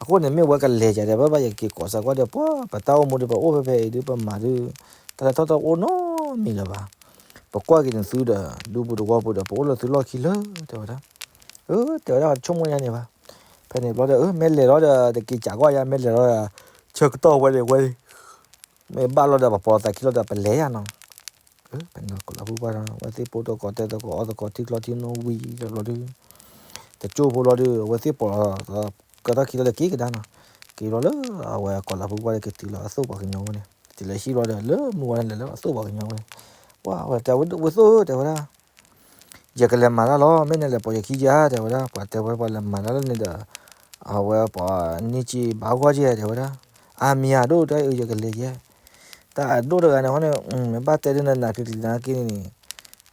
အဃိန့ၣ်မ့ၢ်ဝဲကလဲၤကဒီး ဘၣ်ဘၣ်ယက့ၤကိးစၢ်ကွၢ်ဒီး ပှၤပတၢ်အိၣ်မူဒီး ပအိၣ်ဖဲဖဲအံၤဒုး ပမၤဒုး တၢ်လဲၤထီၣ်တၢ်အိၣ်နီတမံၤလၢၤဘၣ်, ပကွၢ်က့ၤနသုဒီး ဒူပူၤတဝီပူၤဒီး ပအိၣ်လၢသုလီၢ်ခံလၢာ်တဲဝဲဒၣ်, တဲဝဲဒၣ်ဆိကမိၣ်ညါန့ၣ်ဘၣ်, ဖဲန့ၣ်ဘျီဒီး မ့ၢ်လဲၤလီၤဒီး တက့ၤကးကွၢ်ယါ မ့ၢ်လဲၤလီၤဒီး ဆၢကတီၢ်ဝဲန့ၣ်ဝဲ မ့ၢ်ဘၣ်လီၤဒီး ပပိာ်သးခံလီၤဒီး ပလဲၤယါနီၤ, ဖဲန့ၣ်ကိးလီၤဖိပှၢ်ဒီး အဝဲသ့ၣ်ပိၢ်သကိးတဲသကိးအီၣ်သကိးထံကျီထံနိဝံၤဒီးဘျီဒုး တကၠိဖိဘျီဒုး အဝဲသ့ၣ်ပိာ်လီၤ ကတၢၢ်ခံလီၤဒီးက့ၤကဒါနီၤ, က့ၤလီၤလၢ အဝဲကိးလီၤဖိပှၢ်ဒီး ကတုၤလၢအသိၣ်ပှၤကညီဝဲန့ၣ် တုၤလၢဟံၣ်ဘျီဒီး လၢမုၢ်ဝဲန့ၣ်လဲၤလၢအသိၣ်ပှၤကညီဝဲန့ၣ်, ပှၤဝဲတဲဝဲသိၣ်တဲဝဲဒၣ် ယကလဲၤမၤတၢ်လီၤ မ့ၢ်နလဲၤပိာ်ယခံဧါ တဲဝဲဒၣ် ပှၤတဲဝဲပှၤလဲၤမၤတၢ်လၢန့ၣ်ဒီး အဝဲပှၤန့ၢ်က့ၤဘၣ်ဂီၢ်က့ၤ တဲဝဲဒၣ်, အါမံၤဧါဒိၣ်တဲအၢ ယကလဲၤယဲ, တၢ်အဒိၣ်တဂၤန့ၣ်ဃီန့ၣ် မ့ၢ်ဘၣ်တဲဒ်နနၤကလံၤနၤက့န့ၣ်န့ၣ်,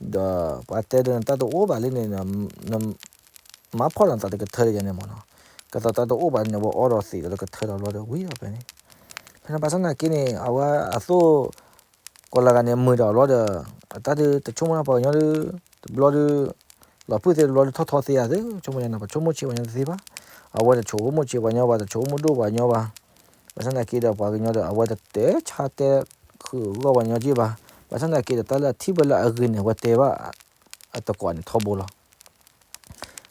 ဒီးပှၤတဲဒ်နတၢ်တအိၣ်ဘၣ်လံန့ၣ် မၤဖီၣ်နသးတကထၢယဲန့ၣ်မ့ၢ်နီၤ, ကသီတၢ်တအိၣ်ဘၣ်န့ၣ် ဝဲအီဒီးသံးဒီးတကထၢဒီးဘျီဒီးဝံၤဒီးဖဲန့ၣ်, ဖဲန့ၣ်ဘၣ်ဆၣ်သနာ်က့န့ၣ် အဝဲအသိၣ် ကိးလီၤဂၤန့ၣ် မုာ်ဒီးအီၤလီၤဒီး အတၢ်ဒုးတဆိကမိၣ်တၢ်ပှၤကညီဒုး တဘျီဒုး လီၤဖုၣ်သ့တဘျီဒုးထီၣ်ထီသ့ဧါသ့ ဆိကမိၣ်ယါန့ၣ် ပဆိကမိၣ်ဆံးပှၤကညီတသ့ဘၣ်, အဝဲတဆိကမိၣ်ဆံးပှၤကညီဘၣ် တဆိကမိၣ်ဒိၣ်ပှၤကညီဘၣ်, ဘၣ်ဆၣ်သနာ်က့ဒီးပှၤကညီဒီး အဝဲတတဲဆါတဲဃုာ်ဂီၢ်ပှၤကညီက့ဘၣ်, ဘၣ်ဆၣ်သနာ်က့ဒီးတၢ်လၢအထံၣ်ဝဲလၢအဂ့ၤန့ၣ် အဝဲတဲဘၣ် အတကိးန့ၣ်ထီဘိလီၤ.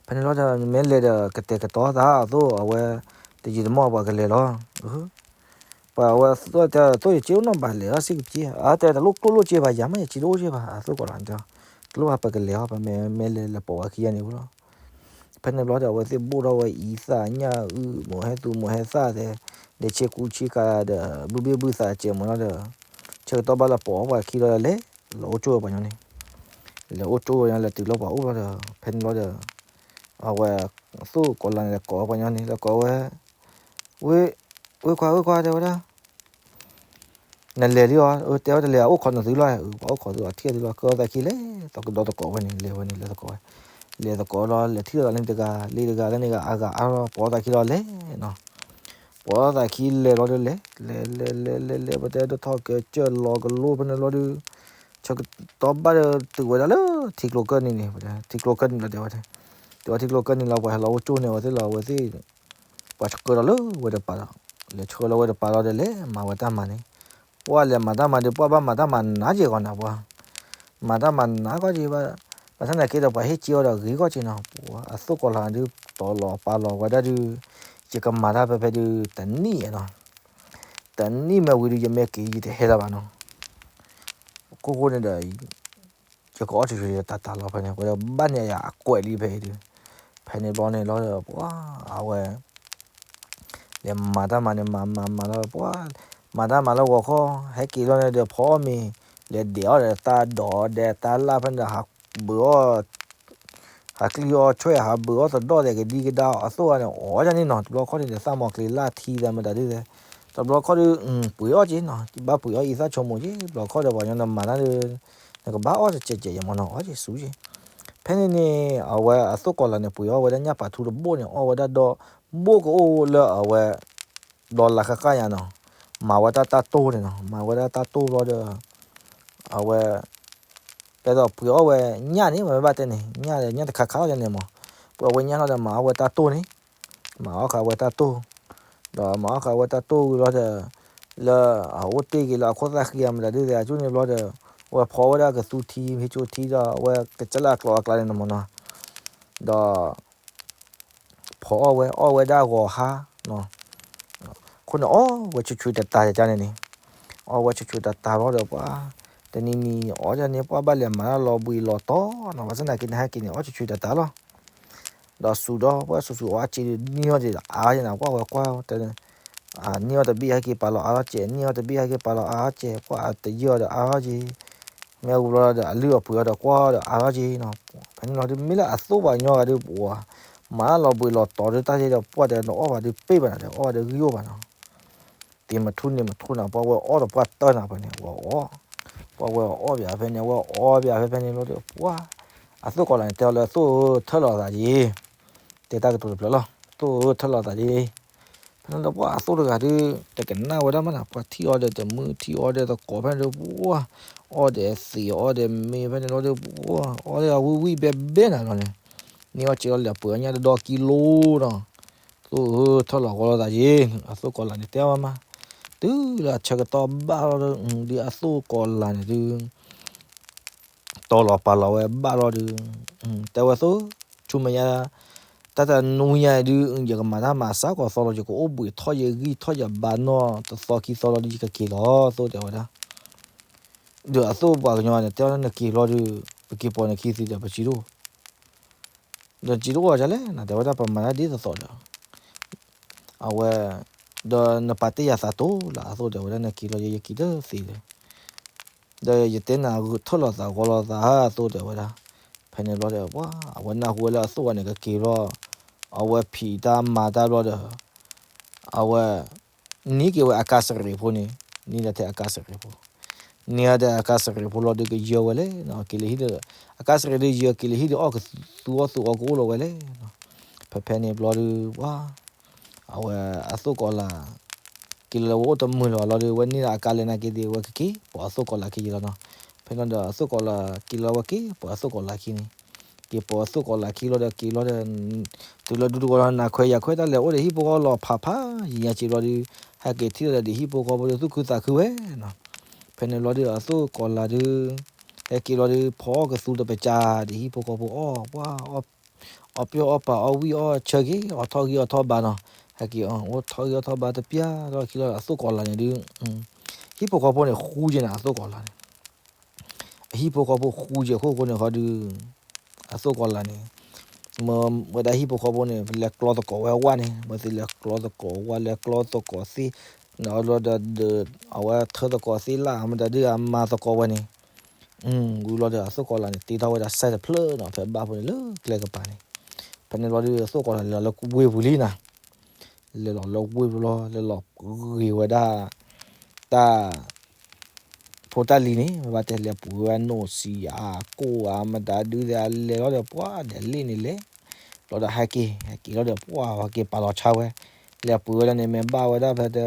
ဖဲန့ၣ်လီၤဒီး မ့ၢ်လဲၤဒီးကတဲာ်ကတီၤသးအသိး အဝဲ တယံာ်တမီၢ်ပှၤကလဲၤလီၤ. ပှၤအဝဲတဲ သိၣ်ယက့အိၣ်နီတဘျီ လဲၤထီၣ်စ့ၢ်ကီး, အတဲတလိၣ်ကျိၣ်လိၣ်စ့ဘၣ် ယၤမ့ၢ်ယက့တအိၣ်စ့ဘၣ် အသိၣ်ကိးလီၤန့ၣ်တဲ, တလိၣ်ဘၣ်ပကလဲၤအီၤ ပမ့ၢ်လဲၤလဲၤပိာ်ဝဲခံဂၤန့ၣ်လီၤ. ဖဲန့ၣ်ဘျီဒီး အဝဲသ့ၣ်ဘိၣ်ထီၣ်ဝဲအံသၣ်ညၣ်အုၣ် မိၢ်ဟဲသူၣ်မိၢ်ဟဲသၣ်သဲး ဒီးဆ့ကူဆ့ကၤဒီး ဘုဘ့ၣ်ဘုသးစဲးမုာ်လီၤဒီး ဆၢကတီၢ်ဘၣ်လၢပိာ်အီၤပှၤခံလီၤဒီး လဲၤလီၤအိၣ်ကၠိဝဲပှၤညီန့ၣ်, လဲၤအိၣ်ကၠိဝဲပှၤညီ လဲၤတုၤလီၤပှၤအိၣ်လီၤဒီး ဖဲန့ၣ်လီၤဒီး အဝဲ သိၣ်ကိးလီၤန့ၣ် လဲၤကိးပှၤညီန့ၣ် လဲၤကိးဝဲ, ဝ့ၢ်ခွါ ဝ့ၢ်ခွါ တဲဝဲဒၣ် နလဲၤလံအီၤ, တဲဝဲတလဲၤ အိၣ်ခိးနသုလီၤ, ပှၤအိၣ်ခိးသုအီၤထံၣ်သုလီၤ ကၢသးခံလဲၤ, ဒီးကဒီးသကိးဝဲန့ၣ် လဲၤဝဲန့ၣ် လဲၤသကိးဝဲ, လဲၤသကိးလီၤ လဲၤထံၣ်လိာ်သးလၢတဂၤ လၢတဂၤလၢန့ၣ်ဂၤ အဂၤအါလီၤ ပိာ်သးခံလီၤလဲၤနီၤ, ပိာ်သးခံလဲၤလီၤဒီးလဲၤ, လဲၤလဲၤလဲၤလဲၤလဲၤ ပတဲဒိၣ်ထီၣ်ကဲကၢၢ်လီၤကလိဖဲန့ၣ်လီၤဒီး ဆၢကတီၢ်ဘၣ်ဒီးတုၤဝဲဒၣ်လၢထံကျိကၢၢ်နံၤန့ၣ်, ထံကျိကၢၢ်နံၤလီၤတဲဝဲ, တုၤဝဲထံကျိကၢၢ်နံၤလီၤ ပှၤဟဲလီၤအိၣ်ကၠိန့ၣ် အဝဲသ့ၣ်လီၤ အဝဲသ့ၣ် ပှၤဆှၢလီၤလၢဝဲတပၤလီၤ, လဲၤဆှၢလီၤဝဲတပၤလီၤဒီးလဲၤမၤဝဲတၢ်မၤန့ၣ်, ပှၤလဲၤမၤတၢ်မၤဒီး ပှၤဘၣ်မၤတၢ်မၤနးက့ၤဂီၤနၤပှၤ, မၤတၢ်မၤနးကီက့ၤဘၣ်, ဘၣ်ဆၣ်သနာ်က့ဒီး ပှၤဟ့ၣ်က့ၤအီၤဒီးဂ့ၤဂီၢ်က့ၤနီၤ, အသိၣ်ကိးလီၤဒုး တီၤလီၤပာ်လီၤဝဲဒၣ်ဒုး, ယကမၤတၢ်ဖဲဖဲဒုး တနံၣ်နီၤ, တနံၣ်မ့ၢ်ဝံၤဒုး ယမ့ၢ်က့ၤယတဟဲလၢၤဘၣ်နီၤ, ခိၣ်ဃိန့ၣ်ဒီး ယကအီၣ်တရံးတၢ်တၢ်လီၤဖဲန့ၣ် ဝဲဒၣ်ဘၣ်န့ၣ်ယၤအကွဲးလံဖဲအံၤဒုး, ဖဲန့ၣ်ဘျီန့ၣ်လီၤဒီး ပှၤ အဝဲ လဲၤမၤတၢ်မၤန့ၣ် မၤမၤမၤလီၤ ပှၤ မၤတၢ်မၤလၢဂီၤခီ ဟဲက့ၤလီၤန့ၣ်ဒီး ဖီအီၣ်မ့ၤ လဲၤဒဲးအီၣ်ဒီးတၢ်ဒိးဒီးတၢ်လၣ်ဖဲန့ၣ်ဒီး ဟးဘုးအီၣ် ဟးကျံၢ်အီၣ်ဆွဲၣ် ဟးဘုးအီၣ်သဒီၣ်ဒီးကဒံကဒါ အသိၣ်ဂၤန့ၣ် အီၣ်ဒ်န့ၣ်နီၤ တဘျီခီၣ်န့ၣ်ဒီး သၣ်မီၤကျ့ၤလၢထံသးမတၤဒုးသဲ တဘျီခီၣ်ဒုး ပှ့ၤအီၣ်က့ၤနီၤ ဘၣ်ပှ့ၤအီၣ်အံသၣ်ဆိကမိၣ်က့ၤ တဘျီခီၣ်ဒီးပှၤကညီန့ၣ်မၤတၢ်ဒီး နကဘၣ်အီၣ်တစဲးစဲးယမ့ၢ်နီၤ အီၣ်က့ၤဆူက့ၤ ဖဲန့ၣ်န့ၣ် အဝဲအသိၣ်ကီၤလၤန့ၣ် ပှ့ၤအီၣ်ဝဲဒၣ်ညၣ်ပာ်ထူတဘိၣ်န့ၣ် အီၣ်ဝဲဒၣ်ဒီး ဘိၣ်ကအိၣ်လၢအဝဲ ဒီးလၤဃၣ်ဃၣ်ယၤနီၤ မၤဝဲဒၣ်တၢ်တိၢ်န့ၣ်နီၤ မၤဝဲဒၣ်တၢ်တိၢ်ဘျီဒီး အဝဲ ကဲသိးပှ့ၤအီၣ်ဝဲညၣ်န့ၣ် မ့ၢ်ဘၣ်တဲန့ၣ် ညၣ်ဒီးညၣ်တခါခါလီၤန့ၣ်မး, ပှ့ၤအီၣ်ဝဲညၣ်လီၤဒီးမၤအီၣ်ဝဲတၢ်တိၢ်န့ၣ်, မၤအီၣ်ဃာ်ဝဲတၢ်တိၢ်, ဒီးမၤအီၣ်ဃာ်ဝဲတၢ်တိၢ်ဝံၤလီၤဒီး လၢအအိၣ်တ့ၢ်က့ၤလၢအခိၣ်သၣ်ဃံအမတၤဒုးသ့ၣ်အကၠိၣ်န့ၣ်ဘျီဒီး အဝဲဖီဝဲဒၣ်ကသူထံ ဟ့ၣ်ကၠိထံဒီး အဝဲကစၢ်လၢအကျိၤအကျါန့ၣ်မးနီၤ, ဒီး ဖီအီၣ်ဝဲ အီၣ်ဝဲဒၣ်ဂီၤဟါ, အဃိန့ၣ်အီၣ်ဝဲဆူၣ်ဆူၣ်တၢ်တၢ်န့ၣ်န့ၣ်, အီၣ်ဝဲဆူၣ်ဆူၣ်တၢ်တၢ်ဘျီဒီးပှၤ, တနံၤနံၤအီၣ်ဒ်န့ၣ် ပှၤဘၣ်လဲၤမၤတၢ်လီၤဘှံးလီၤတီၤနီၤ, ဘၣ်ဆၣ်သနာ်က့န့ၣ် ဟဲက့ၤန့ၣ် အီၣ်ဆူၣ်ဆူၣ်တၢ်တၢ်လီၤ. ဒီးစူၤဒီးပှၤစူၤစူၤအီၣ်စ့ဒီး နံၣ်အီၣ်ဒံးဒီးအါထီၣ်က့ၤန့ၣ် ပှၤဝဲကွၢ် နံၣ်အီၣ်တဘ့ၣ်ဟဲက့ၤပာ်လီၤအါထီၣ်က့ၤ နံၣ်အီၣ်တဘ့ၣ်ဟဲက့ၤပာ်လီၤအါထီၣ်က့ၤ ပှၤတယံာ်အီၤဒီးအါထီၣ်က့ၤ, မ့ၢ်ဝံၤဘျီဒီးအလုၢ်အပှ့ၤအီၤဒီးကွၢ်ဒီးအါထီၣ်က့ၤနီၤ, ဖဲန့ၣ်လီၤဒုး မ့ၢ်လၢအသိၣ်ပှၤကညီဂၤဒုးပှၤ မၤလီၤဘှံးလီၤတီၤဒုးတၢ်ယဲဒီး ပှၤတဲနအီၣ်ဘၣ်ဒုးပ့ၢ်ဘၣ်နၤဒီး အီၣ်ဘၣ်ဒုးဂံၢ်အိၣ်ဘၣ်နီၤ, သ့ၣ်မထူၣ်န့ၣ်မထူၣ်နၤ ပှၤဝဲအီၣ်ဒီးပှၤတၢၢ်နၤဖဲန့ၣ် ဝဲအီၣ်, ပှၤဝဲအီၣ်ဘၣ်ဖဲန့ၣ် ဝဲအီၣ်ဘၣ်ဖဲဖဲန့ၣ်လီၤဒီး ပှၤ အသိၣ်ကီၤလၤန့ၣ် တဲအီၤလၢအသိၣ်ဧၢ ထၢၣ်လီၤသးက့ၤ တဲတၢ်ကတိၤတဖျၢၣ်လီၤ, သိၣ်ဧၢ ထၢၣ်လီၤသးက့ၤ, ဖဲန့ၣ်လီၤပှၤအသိၣ်တဂၤဒုး တကနၣ်ဝဲဒၣ်မးနၤ ပှၤထံၣ်အီၤဒီးတမုၢ်ထံၣ်အီၤဒီးသကိးဖဲန့ၣ်ဒီး ပှၤ အီၣ်ဒီးသံးအီၣ်ဒီးမ့ၤဖဲန့ၣ်လီၤဒီး ပှၤ အီၣ်ဒီးဝံၣ်ဝံၣ်ဘဲဘဲနၤလီၤန့ၣ်, န့ၢ်အီၣ်စ့လီၤလဲၤပှ့ၤအညၣ်တဒီကံလိနီၤ, သိၣ်ဧၢ ထၢၣ်လီၤဂီၤလီၤသးက့ၤ, အသိၣ်ကီၤလၤန့ၣ် တဲအီၤမး, တုၤလၢအဆၢကတီၢ်ဘၣ်လီၤဒီး ဒ်အသိၣ်ကီၤလၤန့ၣ်ဒုး တီလီၤပာ်လီၤဝဲဘၣ်လီၤဒုး, တဲဝဲသိး ဆူမဲာ်ညါ တၢ်တနွံညါဒုး ယကမၤတၢ်မၤစၢ်ကီးသီလီၤ ယကအိၣ်ဘှံးထီၣ်ယဂံၢ်ထီၣ်ယဘါနီၢ်တသီခံသီလီၤဒုး ယကက့ၤလီၤ သိၣ်တဲဝဲဒၣ်, ဒီးအသိၣ်ပှၤကညီန့ၣ် တဲဝဲဒၣ်နက့ၤလီၤဒုး ပက့ၤပိာ်နခံသံဒီးပစံးဒိၣ် ဒီးစံးဒိၣ်အီၤဒ်လဲၣ် နတဲဝဲဒၣ်ပမၤတၢ်ဒ်သိးသိးဒီး အဝဲ ဒီးနပာ်တ့ၢ်ယၤသးတိၢ်လၢအသိၣ်ဒီး ဝဲဒၣ်နက့ၤလီၤယဲ ယက့ၤတသ့လၢၤ, ဒီးယတဲနၤ ထၢၣ်လီၤသးဂီၤလီၤသးဧါ အသိၣ်တဲဝဲဒၣ်, ဖဲန့ၣ်ဘျီဒီး ပှၤ အဝဲနၢ်ဟူဝဲလၢအသိၣ်ဝဲန့ၣ်ကက့ၤဘျီ, အဝဲဖံးတၢ်မၤတၢ်ဘျီဒီး အဝဲ န့ၢ်က့ၤဝဲအကါစရ့းဖိန့ၣ်, န့ၢ်ဒၣ်ထဲအကါစရ့းဖိ, န့ၢ်ဒၣ်ထဲအကါစရ့းဖိလီၤဒုးကယၢဝဲလဲၣ်, က့ၤလၢဟံၣ်ဒီး အကါစရ့းဒုးယၢက့ၤလၢဟံၣ်ဒီး အီၣ်ကသူအီၣ်သူအီကအိၣ်လီၤဝဲလဲၣ်, ဖဲဖဲန့ၣ်ဘျီဒုး ပှၤ အဝဲအသိၣ်ကီၤလၤ က့ၤလီၤဝဲအိၣ်တမုာ်လၢၤဘၣ်လီၤဒီး ဝဲန့ၢ်ဒၣ်အကါလဲၣ်နာ်က့ၤဒုး ဝဲကက့ၤပိာ်အသိၣ်ကီၤလၤခံယံၤလီၤနီၤ, ဖဲန့ၣ်ဒီးအသိၣ်ကီၤလၤက့ၤလီၤဝဲက့ၤပိာ်အသိၣ်ကီၤလၤခံန့ၣ်, က့ၤပိာ်အသိၣ်ကီၤလၤခံလီၤဒီးက့ၤလီၤဒီး တုၤလၢဒူတဝီၤလီၤ နၢ်ခွဲးယၤခွဲးတၢ်လဲၤအိၣ်ဒီးဟံၣ်ဖိဃီလီၤဖးဖးယံၤညါက့ၤဘျီဒီး ဟဲက့ၤထံၣ်လီၤဒီးဟံၣ်ဖိဃီဖိဒီးသူၣ်ခုသးခုဝဲနီၤ, ဖဲန့ၣ်ဘျီဒီးအသိၣ်ကီၤလၤဒုး ဟဲက့ၤလီၤဒီး ဖီအီၣ်ကသူတပစၢ်ဒီးဟံၣ်ဖိဃီဖိအီၣ် ပှၤ အီၣ်ပျီအီၣ်ပာ်အီၣ်ဝံၣ်အီၣ်ဆၢက့ၤ အီၣ်ထီၣ်ဂံၢ်အီၣ်ထီၣ်ဘါနီၤ, ဟဲက့ၤအီၣ်အိၣ်ထီၣ်ဂံၢ်အီၣ်ထီၣ်ဘါတပျၢ်လီၤခံလီၤ အသိၣ်ကီၤလၤန့ၣ်ဒုး ဟံၣ်ဖိဃီဖိန့ၣ်ဃူက့ၤနၤ အသိၣ်ကီၤလၤန့ၣ် အဟံၣ်ဖိဃီဖိဃူက့ၤအခိၣ်ဃိန့ၣ်ဃီဒုး အသိၣ်ကီၤလၤန့ၣ် မ့ၢ်ဝဲဒၣ်ဟံၣ်ဖိဃီဖိန့ၣ် လဲၤကျီသကိးဝဲဝဲန့ၣ် ဝဲသ့ၣ်လဲၤကျီသကိးဝဲ လဲၤကျီသကိးသ့ၣ် ဒီး အဝဲထၢသကိးသ့ၣ်လၢ် မတၤဒုးအမၤသကိးဝဲန့ၣ် ဝံၤလီၤဒီးအသိၣ်ကီၤလၤန့ၣ် တ့ထီၣ်ဝဲဒၣ်စဲတဖျၢၣ်နီၤ ဖဲဘၣ်ဖိန့ၣ်လၢကျဲကပၤန့ၣ် ဖဲန့ၣ်ဘျီဒုး အသိၣ်ကီၤလၤလဲၤလီၤလၢဝ့ၢ်ပူၤလံနီၤ လဲၤလီၤလၢဝ့ၢ်ပူၤလီၤ လဲၤလီၤဂ့ၤဝဲဒၣ် တၢ် ဖိတၢ်လံၤန့ၣ် မ့ၢ်ဘၣ်တဲလဲၤပူၤဝဲဒၣ်နီၣ်စံယၤကိၣ်ဧါ မတၤဒုးသ့ၣ်အလဲၤလီၤဒီးပှၤဒဲးလ့ၣ်န့ၣ်လဲၤ လီၤဒီးဟဲက့ၤ ဟဲက့ၤလီၤဒီးပှၤဟဲက့ၤပာ်လီၤဆါဝဲ လဲၤပူၤဝဲဒၣ်န့ၣ် မ့ၢ်ဘၣ်ဝဲဒၣ်ဖဲတ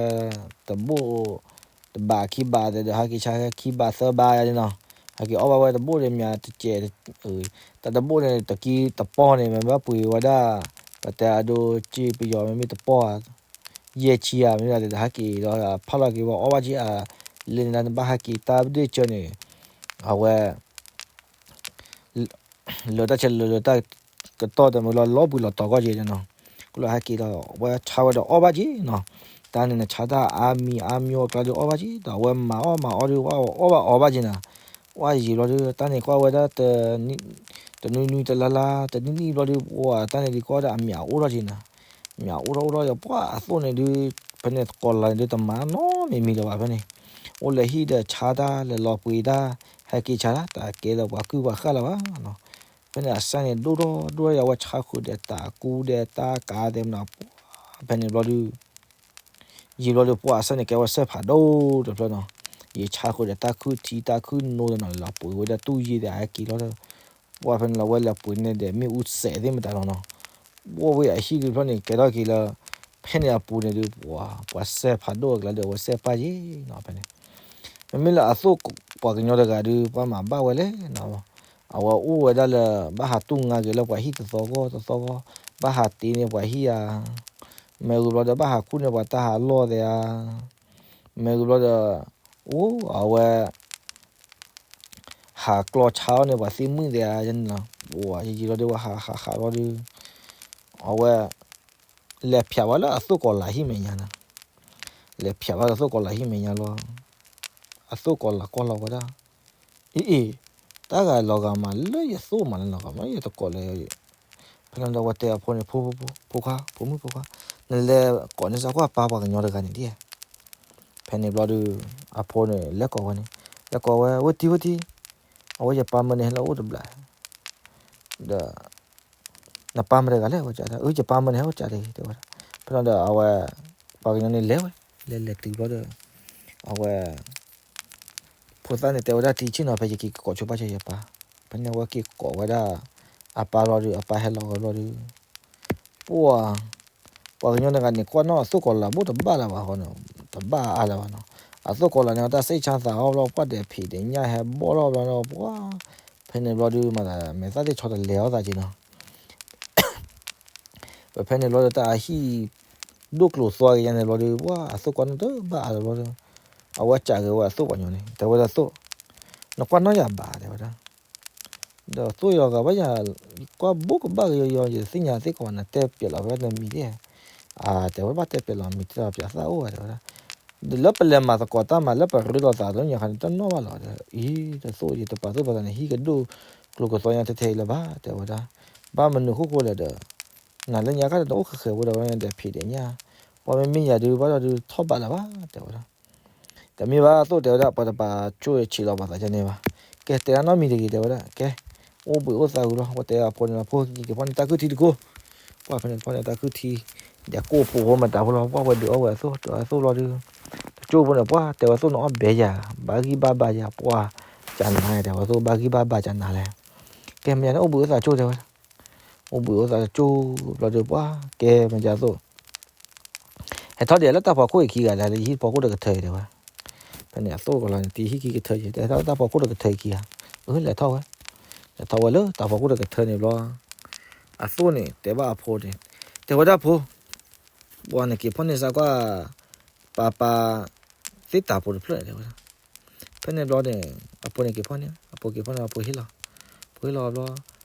တဘိၣ် တဘးခံဘးသ့ဒီး ဟဲက့ၤဆါခံဘးသၢဘးယါန့ၣ်နီၤ ဟဲက့ၤအီၣ်ဘၣ်ဝဲတဘိၣ်န့ၣ်မ့ၢ်တကဲး တၢ်တဘိၣ်န့ၣ် တကံတပီၢ်န့ၣ် မ့ၢ်ဘၣ်ပှ့ၤဝဲဒၣ် ပတဲအဒိက့ပယီၤမ့မ့ၢ်တပီၢ်ဧါ ယဲၢ်ဆံဧါ မ့ၢ်ဘၣ်တဲဒီးဟဲက့ၤဒီး ဖးလီၤက့ၤဝဲအီၣ်ဘၣ်က့ၤဧါ လဲၤန့ၣ်ဒၣ်နဘၣ်ဟဲက့ၤတၢ်ဘၣ်ဒ့ၣ်စၢၤန့ၣ် အဝဲ လၢတၢ်ဆဲးလၢလၢတၢ်ကတီၢ်တမုာ်လီၤ လီၤဘှံးလီၤတီၤကီၢ်က့ၤန့ၣ်နီၤ ကလီၤဟဲက့ၤလီၤ ဝဲဆါဝဲဒီးအီၣ်ဘၣ်က့ၤနီၤ တၢ်န့ၣ်နဆါတၢ်အါမံၤအါမံၤအီၣ်ကျါဒီးအီၣ်ဘၣ်က့ၤ ဒီးအဝဲမၤအီၣ်မၤအီၣ်ဒီး အီၣ်ဘၣ်အီၣ်ဘၣ်က့ၤနီၤ ဝဲယံာ်ဘျီဒီး တၢ်န့ၣ်ကွၢ်ဝဲဒၣ် တနွံနွံတလါလါ တနံၣ်နံၣ်ဘျီဒီး ပှၤတၢ်န့ၣ်ဒုးကွၢ်ဝဲဒၣ် အမံၤအအိၣ်ထီၣ်က့ၤနီၤ မံၤအအိၣ်ထီၣ်အိၣ်ထီၣ်ဒီး ပှၤအသိၣ်န့ၣ်ဒုး ဖဲန့ၣ်ကီၤလၤန့ၣ်ဒုး တမၤနီတမံၤလၢၤဘၣ်ဖဲန့ၣ် အိၣ်လဲၤဟံၣ်ဒီးဆါတၢ် လဲၤလီၤပှ့ၤတၢ် ဟဲက့ၤဆါတၢ် တၢ်ကဲလၢပှၤကုၢ်ပှၤဃၣ်လၢၤဘၣ်နီၤ ဖဲန့ၣ်အစၢ်န့ၣ်ဒိၣ်ထီၣ်ဒိၣ်ထီၣ်ဒီး အဝဲဆါဃုာ်ဒီးတၢ်ကူဒီးတၢ်ကးသ့ၣ်မနုၤ ဖဲန့ၣ်ဘျီဒုး ယံာ်ဘျီဒီး ပှၤအစၢ်န့ၣ်ကဲဝဲစဲးဖးဒိၣ်တဖျၢၣ်နီၤ ယံာ်ဆါဃုာ်ဒီးတၢ်ခုၣ်ထံတၢ်ခုၣ်နိဒီးနီၤ လီၤပှ့ၤဝဲဒၣ်တူၢ်ယံၤဒီးဟဲက့ၤလီၤဒီး ပှၤဖဲန့ၣ်လီၤဝဲလဲၤပှ့ၤန့ၢ်ဒီးမ့ၣ်အူစဲးသ့ၣ်မတၤလီၤနီၤ ပှၤဝဲအဟံၣ်ဒုးဖျၢၣ်န့ၣ် ကဲထီၣ်က့ၤလၢ ဖဲန့ၣ်အပူၤန့ၣ်ဒုး ပှၤ ပှၤစဲးဖးဒိၣ်အကျါဒီး အဝဲစဲးပၢ်ယ့ၤနီၤ ဖဲန့ၣ် မ့မ့ၢ်လၢအသိၣ်က ပှၤကညီတဂၤဒုး ပှၤမၤဘၣ်ဝဲလဲၣ်နီၤ, အဝဲအိၣ်ဝဲဒၣ်လၢ ဘၣ်ဟးတူၢ်ငါက့ၤလၢပှၤဟံၣ်တသီဂီၢ်တသီဂီၢ်, ဘၣ်ဟးတ့န့ၢ်ပှၤဟံၣ်ဧါ, မ့ၢ်ဂ့ၤဘျီဒီး ဘၣ်ဟးခူၣ်န့ၢ်ပှၤတၢ်ဟးလီၢ်သ့ၣ်ဧါ, မ့ၢ်ဂ့ၤဘျီဒီး အိၣ်အဝဲ ဟးကျီဆါအီၣ်န့ၢ်ပှၤသ့ၣ်မုၣ်သ့ၣ်ဧါန့ၣ်လီၤ. ပှၤယံာ်ယံာ်လီၤဒီး ဝဲဟးဟးဟးလီၤဒီး အဝဲ လဲၤဖျးဝဲလၢအသိၣ်ကီၤလၤဟံၣ်မဲာ်ညါနီၤ, လဲၤဖျးဝဲလၢအသိၣ်ကီၤလၤဟံၣ်မဲာ်ညါလီၤ. အသိၣ်ကီၤလၤကွၢ်လီၤဝဲဒၣ်, အံၤအံၤ, တၢ်ဂၤလီၤဂာ်မးလၢယသိၣ်မးလၢလီၤဂာ်မး ယတကိးလၢ ဖဲန့ၣ်ဒီး ဝဲတဲအဖိန့ၣ် ဖိ ဖိ ဖိခွါ ဖိမုၣ်ဖိခွါ, နလဲၤကိးန့ၢ်စၢ်ကွၢ်ပၢ်ပှၤကညီတဂၤန့ၣ်ဒ် ဖဲန့ၣ်ဘျီဒီး အဖိန့ၣ် လဲၤကိးဝဲန့ၣ်, လဲၤကိးဝဲ ဝဲတံၤဝဲတံၤ, အဝဲယပၢ်မၢန့ၣ်ဟဲလၢအအိၣ်တဘျီ, ဒီး နပၢ်မၢတဂၤလဲၣ် ဝဲကး, အၢ ယပၢ်မၢန့ၣ်ဟဲအိၣ်ကးဒၣ် တဲဝဲဒၣ်. ဖဲန့ၣ်ဒီးအဝဲ ပှၤကညီန့ၣ်လဲၤဝဲ, လဲၤလဲၤတုၤဘျီဒီး အဝဲ ဖိသၣ်န့ၣ်တဲဝဲဒၣ် တံၤဆ့ၣ်နီၤ ဖဲယက့ၤကကိးဆိပာ်စၢၤယပၢ်, ဖဲန့ၣ်အဝဲက့ၤကိးဝဲဒၣ် အပၢ်လီၤဒီး အပၢ်ဟဲလီၤဝဲဘျီဒီး ပှၤ ပှၤကညီတဂၤန့ၣ် ကွၢ်နီၣ်အသိၣ်ကီၤလၤဘိၣ်တဘၣ်လၢၤဘၣ်ဃီန့ၣ်, တဘၣ်အါလၢၤဘၣ်နီၤ. အသိၣ်ကီၤလၤန့ၣ် အတၢ်စံၣ်ဆါသးအီၣ်ဘျီ ပှၢ်ဒဲးဖံးဒဲးညၣ်ဟဲဘီၣ်ထီၣ်ဘျီဒီး ပှၤ ဖဲန့ၣ်ဘျီဒုး မၤသး မဲာ်သၣ်သ့ၣ်ဆီတလဲအီၣ်သးက့နီၤ. ပဖဲန့ၣ်ဘျီဒီး တၢ်အဟံၣ် ဒိၣ်ကျိၤသွါက့ၤယါန့ၣ်ဘျီဒီး ပှၤအသိၣ်ကွၢ်နီၣ်တဘၣ်အါလၢၤဘျီဒီး အဝဲစံးက့ၤဝဲအသိၣ်ပှၤကညီန့ၣ် တဲဝဲဒၣ်သိၣ်, နကွၢ်နီၣ်ယၤဘၣ် တဲဝဲဒၣ် ဒီးသိၣ်ယီၤဂၤဘၣ်ယၤ, ကွၢ်ဘိကဘၣ်ကယီယီ ယတသ့ၣ်ညါသ့ၣ်ကီးဘၣ် နတဲပျဲးလီၤဝဲဒၣ်နမံၤသ့ၣ်, တဲဝဲဘၣ်တဲပျဲးလီၤမံၤသ့ၣ်လီၤ ပျဲးသၣ်အိၣ်ဝဲ တဲဝဲဒၣ်. ဒီးလၢပလဲၤမၤသကိးတၢ်မၤလၢပရ့လိာ်သးလၢညါခါန့ၣ် တနီၣ်ဘၣ်လီၤဒီး အံၤ တသိၣ်ယတပာ်သူၣ်ပာ်သးန့ၣ် ဟံၣ်ကဒိၣ်ကျိၤကသီညါထဲထဲအံၤလၢၤဘၣ် တဲဝဲဒၣ်. ဘၣ်မနုၤဃိဃိလဲၣ်ဒီး နၤလၢညါခါဒီး နအိၣ်ဃဲးဃဲးဝဲဒီးဝဲဒၣ်ဒဲးဖံးဒဲးညၣ်, ပှၤမ့မ့ၢ်ယၤဒုး ဘၣ်ဒီးဒုးထီၣ်ဘးလၢၤဘၣ် တဲဝဲဒၣ်. တမ့ၢ်ဘၣ်သိၣ် တဲဝဲဒၣ် ပှၤတပာ်ကၠိဆံးလီၤပှၤသးဒ်န့ၣ်ဘၣ်. ကဲ တဲဒၣ်နီတမံၤတဂ့ၤ တဲဝဲဒၣ် ကဲ အိၣ်ဘှံးအိၣ်သါဂုာ်လီၤ ပှၤတဲအဖိန့ၣ်လီၤ ဖိက့ၤက့ၤဖီၣ်န့ၢ်တၢ်ခုၣ်ထံတကိး, ပှၤဖဲန့ၣ်ဖီၣ်န့ၢ်တၢ်ခုၣ်ထံ, ဒီးကိၢ်ဖိဖိမတၤဖိလီၤ ပှၤဝဲဒုးအီၣ်ဝဲအသိၣ် ဒီးအသိၣ်လီၤဒုး, တကၠိဖိန့ၣ် ပှၤတဲဝဲသိၣ်န့ၣ်အီၣ်ဘဲယၤ, ဘၣ်ဂံၢ်ဘၣ်ဘါယၤ ပှၤ, ကနၤ တဲဝဲသိၣ်ဘၣ်ဂံၢ်ဘၣ်ဘါကနၤလဲၣ်. ကဲ မ့ၢ်ယၤန့ၣ်အိၣ်ဘှံးအိၣ်သါကၠိ တဲဝဲ အိၣ်ဘှံးအိၣ်သါကၠိဘျီဒီး ပှၤကဲမ့ၢ်ယၤသိၣ် ဟဲထီၣ်ဒံးလၢတၢ်ဖီခိၣ်အံၤခံဂၤဒၣ်လၢယဟံၣ်ဖီခိၣ်တကထၢအံၤ တဲဝဲ. ဖဲန့ၣ်အသိၣ်ကီၤလၤန့ၣ် တံၤဟံၣ်ခံကထၢအံၤ တဲထီၣ်တၢ်ဖီခိၣ်တကထၢအံၤခံဂၤ, အလဲၤထီၣ်ဝဲ, လဲၤထီၣ်ဝဲလၢတၢ်ဖီခိၣ်တကထၢန့ၣ်ဘျီ, အသိၣ်န့ၣ် တဲဘၣ်အဖိန့ၣ်, တဲဝဲဒၣ်ဖိ, ပှၤနက့ၤဖီၣ်န့ၢ်စၢ်ကွၢ် ပၢ်ပၢ် သ့ၣ်တၤဖိတဖျၢၣ် တဲဝဲဒၣ်. ဖဲန့ၣ်ဘျီန့ၣ် အဖိန့ၣ်က့ၤဖီၣ်န့ၢ် အဖိက့ၤဖီၣ်န့ၢ် အဖိဟ့ၣ်လီၤ, ဖိဟ့ၣ်လီၤဘျီ,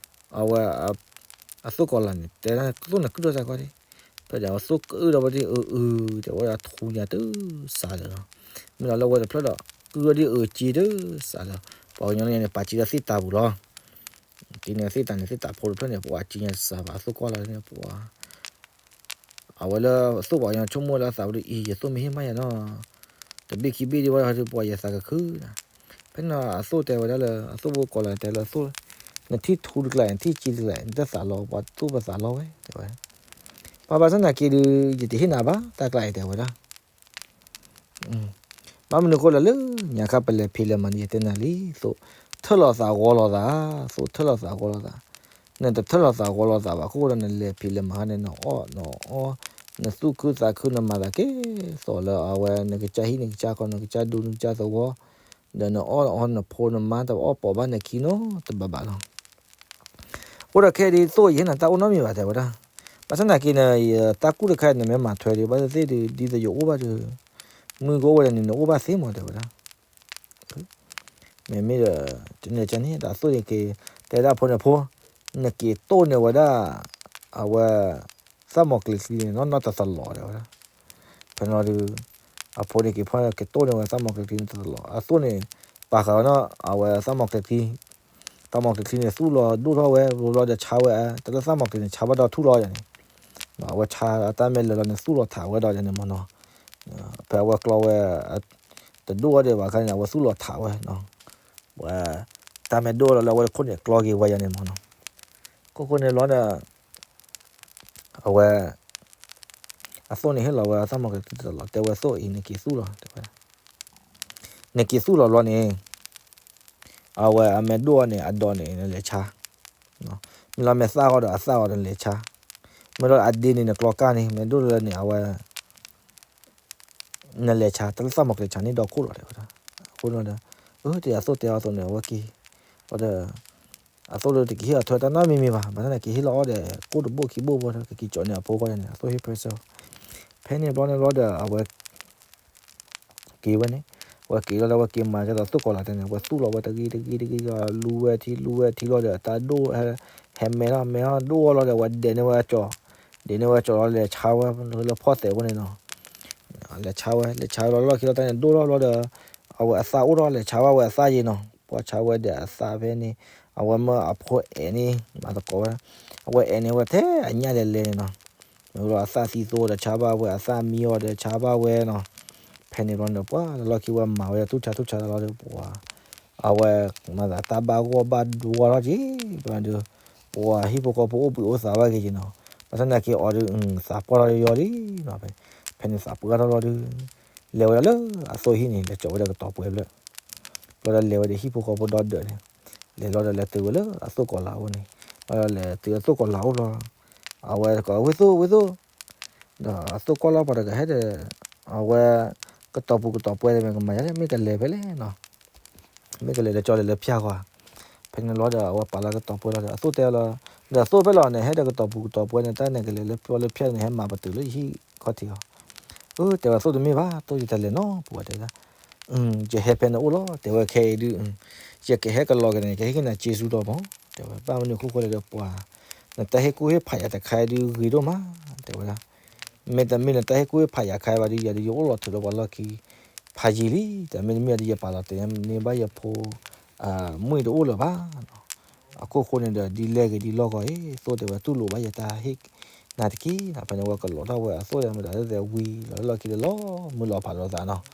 အဝဲ အသိၣ်ကီၤလၤန့ၣ် တဲဒၣ်သိၣ်န့ၣ်ကုၢ်ထီၣ်စၢ်ကွၢ်ဒံး, ဖဲဒီးအသိၣ်ကုၢ်ဒီးဝဲဒ်အုးအုး တဲဝဲဒၣ်ထူညါတစးလၢာ်လီၤ. မ့ၢ်လီၤလၢဝဲတဖျၢၣ်ဒီး ကုၢ်ဝဲဒ်အုးက့တစးလၢာ်, ပှၤကညီန့ၣ် ပာ်က့ၤဒီးသ့ၣ်တၤပူၤလီၤ. တံၤန့ၣ်သ့ၣ်တၤန့ၣ် သ့ၣ်တၤဖိတဖျၢၣ်န့ၣ် ပှၤက့ၤညါတစးဘၣ် အသိၣ်ကွၢ်လီၤန့ၣ် ပှၤ အဝဲလၢအသိၣ်ပှၤကညီဆိကမိၣ်လၢအသးဝဲဒီး အံၤ ယသိၣ်မ့ၢ်ဟ့ၣ်မးယၤနီၤ, တဘ့ၣ်ခံဘ့ၣ်ဒံးဝဲဒီး ပှၤယသးကခုနၤ. ဖဲန့ၣ်အသိၣ်တဲဝဲဒၣ်လၢ အသိၣ်ဖိကီၤလၤတဲလၢအသိၣ်, နထံၣ်ထူတကျါ နထံၣ်က့တကျါ နတသးလီၤ ပှၤသိၣ်ပသးလီၤဝဲ တဲဝဲ. ပှၤဘၣ်ဆၣ်သနာ်က့ဒုး ယတဟ့ၣ်နၤဘၣ် တၢ်ကျါအံၤ တဲဝဲဒၣ် ဘၣ်မနုၤဃိလဲၣ်လၢ ညါခါပလဲၤဖံးလဲၤမၤန့ၣ် ယတဲနၤလံ သိၣ်ထၢၣ်လီၤသးဂီၤလီၤသး, သိၣ်ထၢၣ်လီၤသးဂီၤလီၤသး, နတထၢၣ်လီၤသးဂီၤလီၤသးဘၣ် အဃိဒီးနလဲၤဖံးလဲၤမၤခါန့ၣ် နအီၣ်နအီ, နသူၣ်ခုသးခု နမၤသးကဲသိးလၢအဝဲ နကစၢ်ဟံၣ်နကစၢ်ဃီ နကစၢ်ဒူနကစၢ်သဝီ, ဒီးနအီၣ်နအီ နဖိနမါတအီၣ်ပိာ်ဘၣ်နခံနီတဘၣ်ဘၣ်လီၤ. အဃိဒီးခဲအံၤဒ်သိးယဟ့ၣ်နၤတၢ်အိၣ်နီတမံၤဘၣ် တဲဝဲဒၣ်. ဘၣ်ဆၣ်သနာ်က့န့ၣ် ယတၢ်ကူၣ်တခါအံၤ နမ့ၢ်မၤထွဲဒံး ဘၣ်သ့ၣ်သ့ၣ်ဒုး ဒ်သိးယအိၣ်ဘၣ်ဒီး မုၢ်ကအိၣ်ဝဲဒၣ်န့ၣ် နအိၣ်ဘၣ်သ့မး တဲဝဲဒၣ်. မ့မ့ၢ်ဒီး တန့ၣ်ကန့ၣ် ဒီးအသိၣ်န့ၣ်က့ၤ တဲဒၣ်ဖိန့ၣ်ဖိ, နက့ၤတိၢ်န့ၢ်ဝဲဒၣ် အဝဲ သၣ်မီၤကျ့ၤချံန့ၣ် နီၢ်နီၢ်တသလီၤ တဲဝဲဒၣ်. ဖဲန့ၣ်ဒီး အဖိန့ၣ်က့ၤဖီၣ်န့ၣ် က့ၤတိၢ်န့ၢ်ဝဲသၣ်မီၤကျ့ၤချံန့ၣ်တသလီၤ အသိၣ်န့ၣ် ပာ်ဃာ်ဝဲနီၢ် အဝဲသၣ်မီၤကျ့ၤချံ, သၣ်မီၤကျ့ၤချံန့ၣ် သူၣ်လီၤဒိၣ်ထီၣ်ဝဲ ဘျီဘျီဒီးဆါဝဲအါ တၢ်လၢသၣ်မီၤကျ့ၤန့ၣ် ဆါဘၣ်ဒီးထူၣ်လီၤယၤန့ၣ်, အဝဲဆါအတၢ်မဲာ်လၢာ်လီၤန့ၣ် သူၣ်လီၤထးဝဲဒီးယၤန့ၣ်မ့ၢ်နီၤ. ဖဲအဝဲကျီဝဲ တဒိၣ်ဝဲဒံးဘၣ်ခါန့ၣ် အဝဲသူၣ်လီၤထးဝဲ, ဝဲ တၢ်မ့ၢ်ဒိၣ်လီၤလၢအဝဲတခိၣ်န့ၣ် ကျီက့ၤဝဲယၤန့ၣ်မ့ၢ်နီၤ. ခိၣ်ဃိန့ၣ်လီၤဒီး အဝဲ အသိၣ်န့ၣ်ဟ့ၣ်လီၤဝဲ သၣ်မီၤကျ့ၤချံတသလီၤ တဲဝဲသိၣ်အံၤ နက့ၤသူၣ်လီၤ တဲဝဲ, နက့ၤသူၣ်လီၤဘျီန့ၣ် အဝဲအမ့ၢ်ဒိၣ်န့ၣ် အဒိးန့ၣ် နလဲၤဆါ, မ့ၢ်လီၤမ့ၢ်သၣ်ဂီၤဒီးအသၣ်ဂီၤဒီးနလဲၤဆါ, မ့ၢ်လီၤအဒ့န့ၣ် နကျီကၢ်န့ၣ် မ့ၢ်ဒိၣ်လၢန့ၣ် အဝဲ နလဲၤဆါ တၢ်လၢသၣ်မီၤကျ့ၤဆါန့ၣ်ဒီခိၣ်လီၤ တဲဝဲဒၣ်. အဃိဒီး အၢ တဲအသိၣ်တဲအီၤအသိးန့ၣ် အဝဲက့ၤ, ဘျီဒီး အသိၣ်ဒီးတက့ၤဟ့ၣ်အီၤထွဲတၢ်နီတမံၤမံၤဘၣ်, ဘၣ်ဆၣ်သနာ်က့ဟ့ၣ်လီၤအီၤဒီး ကိၣ်တဘိၣ်ခံဘိၣ်ဘျီဒီး ကက့ၤကၠီၤန့ၢ်အဖိဃီန့ၣ် အသိၣ်ဟ့ၣ် present ဖဲန့ၣ်ဘျီန့ၣ်ဘျီဒီး အဝဲ က့ၤဝဲန့ၣ်, အဝဲက့ၤလီၤဒီး အဝဲက့ၤမၤကဲသိးသိၣ်ကီၤလၤတဲန့ၣ် အဝဲသူၣ်လီၤဝဲတဂ့ၤတဂ့ၤတဂ့ၤဒီး လူဝဲထံလူဝဲထံလီၤဒီး တၢ်ဒိၣ် ဟဲမဲထီၣ်မဲထီၣ်ဒိၣ်လီၤဒီး အဝဲဒဲးန့ၢ်ဝဲအကၠီၤ, ဒဲးန့ၢ်ဝဲအကၠီၤလီၤ လဲၤဆါဝဲလၢဖီၣ်သဲးအဃိန့ၣ်နီၤ, လဲၤဆါဝဲ လဲၤဆါဝဲလီၤလီၢ်ခံလီၤတၢ်န့ၣ် ဒိၣ်လီၤဘျီဒီး အဝဲအသၣ်အိၣ်ထီၣ် လဲၤဆါဝဲအဝဲအသၣ်ယ့ၤနီၤ, ပှၤဆါဝဲဒီးအသၣ်ဖဲန့ၣ် အဝဲမၢအဖိအဲၣ်န့ၣ် မၤသကိးဝဲ, အဝဲအဲၣ်န့ၣ် အဝဲထဲအညၣ်လဲၤလဲၤန့ၣ်နီၤ, မ့ၢ်လီၤအသၣ်သံသိဒီး ဆါဘၣ်ဝဲ အသၣ်မံအီၤဒီး ဆါဘၣ်ဝဲနီၤ, ဖဲန့ၣ်ဘျီန့ၣ်ဒီး ပှၤလၢလီၢ်ခံဝဲမၤဝဲဒၣ်သူၣ်ဆါသူၣ်ဆါလီၤဒီး ပှၤ အဝဲ မၤသးတၢ်ဘၣ်ဂီၢ်ဘၣ်ဒွါလီၤက့ၤ ဘျီဒီး ပှၤဟံၣ်ဖိဃီဖိအိၣ်ဘှံးအိၣ်သါဘၣ်က့ၤက့ၤနီၤ, ဘၣ်ဆၣ်သနာ်က့အီၤဒီး သးပှၢ်ထီၣ်ယီၤလံနီၤ, ဖဲန့ၣ်သးပှၢ်ထီၣ်လီၤဒီး လဲၤဝဲဒၣ်လၢအသိၣ်ဟံၣ်န့ၣ် လဲၤကၠီၤဝဲဒၣ်ကတီၤပှဲၤဖျၢၣ်, ဘျီဒီးလဲၤဝဲဒီးဟံၣ်ဖိဃီဖိဒီဒၢးန့ၣ်, လဲၤလီၤဒီးလဲၤတုၤဝဲလၢအသိၣ်ကီၤလၤအအိၣ်န့ၣ်, ဘျီဒီးလဲၤတုၤအသိၣ်ကီၤလၤအအိၣ်ဘျီ, အဝဲကိးဝ့ၢ်သိၣ်ဝ့ၢ်သိၣ် ဒီးအသိၣ်ကွၢ်လီၤပှၤတဂၤဟဲဒီး အဝဲ ကတီၤပူၤကတီၤပှဲၤဒီးမ့ၢ်ကမၤယၤလဲၣ် မ့ၢ်ကလဲၤဖဲလဲၣ်နီၤ, မ့ၢ်ကလဲၤလၢကၠီလဲၤလၢဖၠၣ်ဃီ, ဖဲန့ၣ်လီၤဒီး အဝဲပာ်လီၤကတီၤပှဲၤလီၤဒီး အသိၣ်တဲလီၤ, ဒီးအသိၣ်ဖဲလီၤန့ၣ် ဟဲဒီးကတီၤပူၤကတီၤပှဲၤန့ၣ် တၢ်န့ၣ်ကလဲၤလၢပျီလၢဖၠၣ်န့ၣ် ဟဲမၤပတုာ်လၢယဟံၣ်ခီၣ်ထံးအီၤ, အၢ တဲဝဲသိၣ်တမ့ၢ်ဘၣ် သိၣ်ယတလဲၤနီတပူၤဘၣ်တဲဒၣ်, ယဟဲဖဲန့ၣ်အိၣ်လီၤ တဲဝဲခဲအံၤဒုး ယကဟဲကလီၤက့ၤန့ၣ် ယကဟ့ၣ်က့ၤနၤစ့စူဒီးမး တဲဝဲ ဘၣ်မနုၤအခိၣ်ဃိလဲၣ်ဒီးပှၤ နတၢ်ဟ့ၣ်ကူၣ်ဟ့ၣ်ဖးယၤတခါအံၤဒုးဂ့ၤဒိၣ်မး တဲဝဲဒၣ်, မ့တမ့ၢ်နတၢ်ဟ့ၣ်ကူၣ်ဟ့ၣ်ဖးယၤခါအံၤဘၣ်ဒုး ယၤဒုးယအိၣ်လီၤထုးလၢပှၤလီၢ်ခံ ဖးယံာ်လံ, တမ့တမ့ၢ်ဒုးယပာ်လီၤတဲာ်န့ၢ်ဘၣ်ယဖိ မုၢ်တအိၣ်လၢၤဘၣ်, အခိၣ်ဃိန့ၣ်ဒီး ဒ်လဲၣ်ဂ့ၤဒ်လဲၣ်ဂ့ၤအံၤ သိၣ်တဲဝဲတူၢ်လိာ်ဘၣ်ယတၢ်ဟ့ၣ်နၤတက့ၢ်နီၤ, ဖဲန့ၣ်ဝဲကလီၤထီၣ်ဝဲအသိၣ်ဒီးမတၤသ့ၣ်သ့ၣ်ဝံၤလီၤလၢလီၢ်ခံဒီးလီၤမုၢ်လီၤဖးလိာ်သးနီၤ,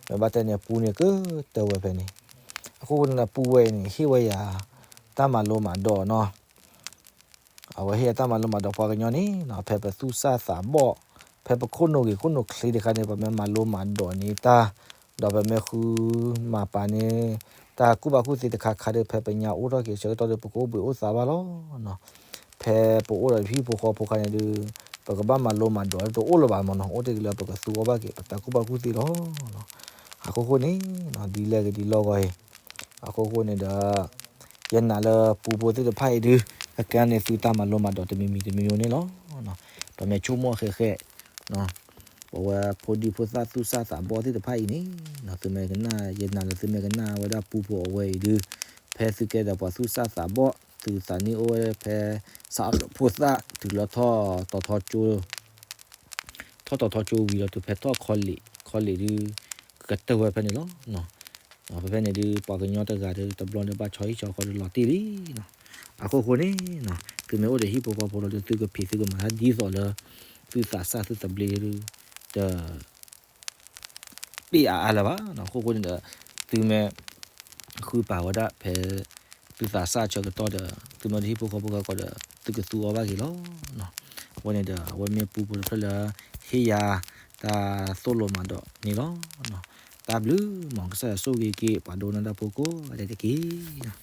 မ့ၢ်ဘၣ်တဲန့ၣ်ပူန့ၣ်ကတၢၢ်ဝဲဖဲန့ၣ်, အခိၣ်ဃိန့ၣ်ဒီးပူဝဲအံၤန့ၣ် ဟ့ၣ်ဝဲယၤ တၢ်မၤလိမၤဒိးနီၤ အဝဲဟ့ၣ်အတၢ်မၤလိမၤဒိးပှၤကညီန့ၣ်နီၤ ဖဲပသူၣ်စၢ်သးဘီၣ် ဖဲပခိၣ်နူာ်ဂ့ၤခိၣ်နူာ်ချ့တခါန့ၣ် ပမ့ၢ်မၤလိမၤဒိးန့ၢ်တၢ် ဒီးပမ့ၢ်ဃုမၤပာ်န့ၢ် တၢ်ကူၣ်ဘၣ်ကူၣ်သ့တခါခါဒီး ဖဲပညါအိၣ်ထီၣ်က့ၤဆၢကတီၢ်ဒီး ပကအိၣ်ဘှံးအိၣ်သါဘၣ်လီၤ. ဖဲပအိၣ်ဒီးဟံၣ်ဖိဃီဖိခါန့ၣ်ဒုး ပကဘၣ်မၤလိမၤဒိးတအိၣ်လၢၤဘၣ်မ့ၢ်နီၤ အိၣ်တ့ၢ်က့ၤလၢပကသူအီၣ်ဘၣ်က့ၤ ပတၢ်ကူၣ်ဘၣ်ကူၣ်သ့လီၤ. အခိၣ်ဃိန့ၣ် ဒ်လဲၣ်ဂ့ၤဒ်လဲၣ်ဂ့ၤအံၤ အခိၣ်ဃိန့ၣ်ဒီး ယနာ်လၢပူဖိသ့ၣ်တဖၣ်အံၤဒုး ကကဲန့ၢ်သုတၢ်မၤလိမၤဒိးတမံၤမံၤတမံၤမံၤန့ၣ်လီၤ. ပမ့ၢ်ဆိကမိၣ်ဃဲးဃဲး ပဝဲဖိဒံဖိသၣ်သူၣ်စၢ်သးဘီၣ်သ့ၣ်တဖၣ်အံၤန့ၣ် သုမ့ၢ်ကနၣ် ယနာ်လၢသုမ့ၢ်ကနၣ်ဝဲဒၣ်ပူဖိအဝဲအံၤဒုး ဖဲသုကဲဒီးပှၤသူၣ်စၢ်သးဘီၣ် သုသးနံၣ်အိၣ်ဝဲဖဲ စးဖိသၣ်တုၤလၢထီၣ်တီၤထီကၠိ ထီၣ်တီၤထီကၠိဝံၤဒီးတုၤဖဲထီၣ် college ဒုး ကကတၢၢ်ဝဲဖဲန့ၣ်လီၤ. ဖဲဖဲန့ၣ်ဒုး ပှၤကညီတဂၤဒုး တဘျီန့ၣ်ဘၣ်ဆီဟံၣ်ဆီဃီဒုးလီၤတံၢ်လံ. အခိၣ်ဃိန့ၣ် သုမ့ၢ်အိၣ်ဒီးဟံၣ်ဖိဃီဖိလီၤဒုး သုကဖံးသုကမၤတၢ်ဒ်သိးလၢ သုသးစၢ်သုသဘျ့ဒုး တ ပ့ၢ်အါအါလၢၤဘၣ်. အခိၣ်ဃိန့ၣ်ဒီး သုမ့ၢ် ဃုပာ်ဝဲဒၣ်ဖဲ သုသးစၢ်ဆၢကတီၢ်ဒီး သုမ့ၢ်အိၣ်ဒီးဟံၣ်ဖိဃီဖိဂၤကီးဒီး သုကသူအီၣ်ဘၣ်က့ၤလီၤ. အဝဲန့ၣ်ဒီး အဝဲမ့ၢ်ပူဖိတဖျၢၣ်လၢ ဟ့ၣ်ယၤ တၢ်သိၣ်လိမၤဒိးန့ၣ်လီၤ. တၢ်ဘျုးမး ကစၢ်ယွၤဆိၣ်ဂ့ၤက့ၤ ပှၤဒိကနၣ်တၢ်ဖိကိးဂၤဒဲးတက့ၢ်.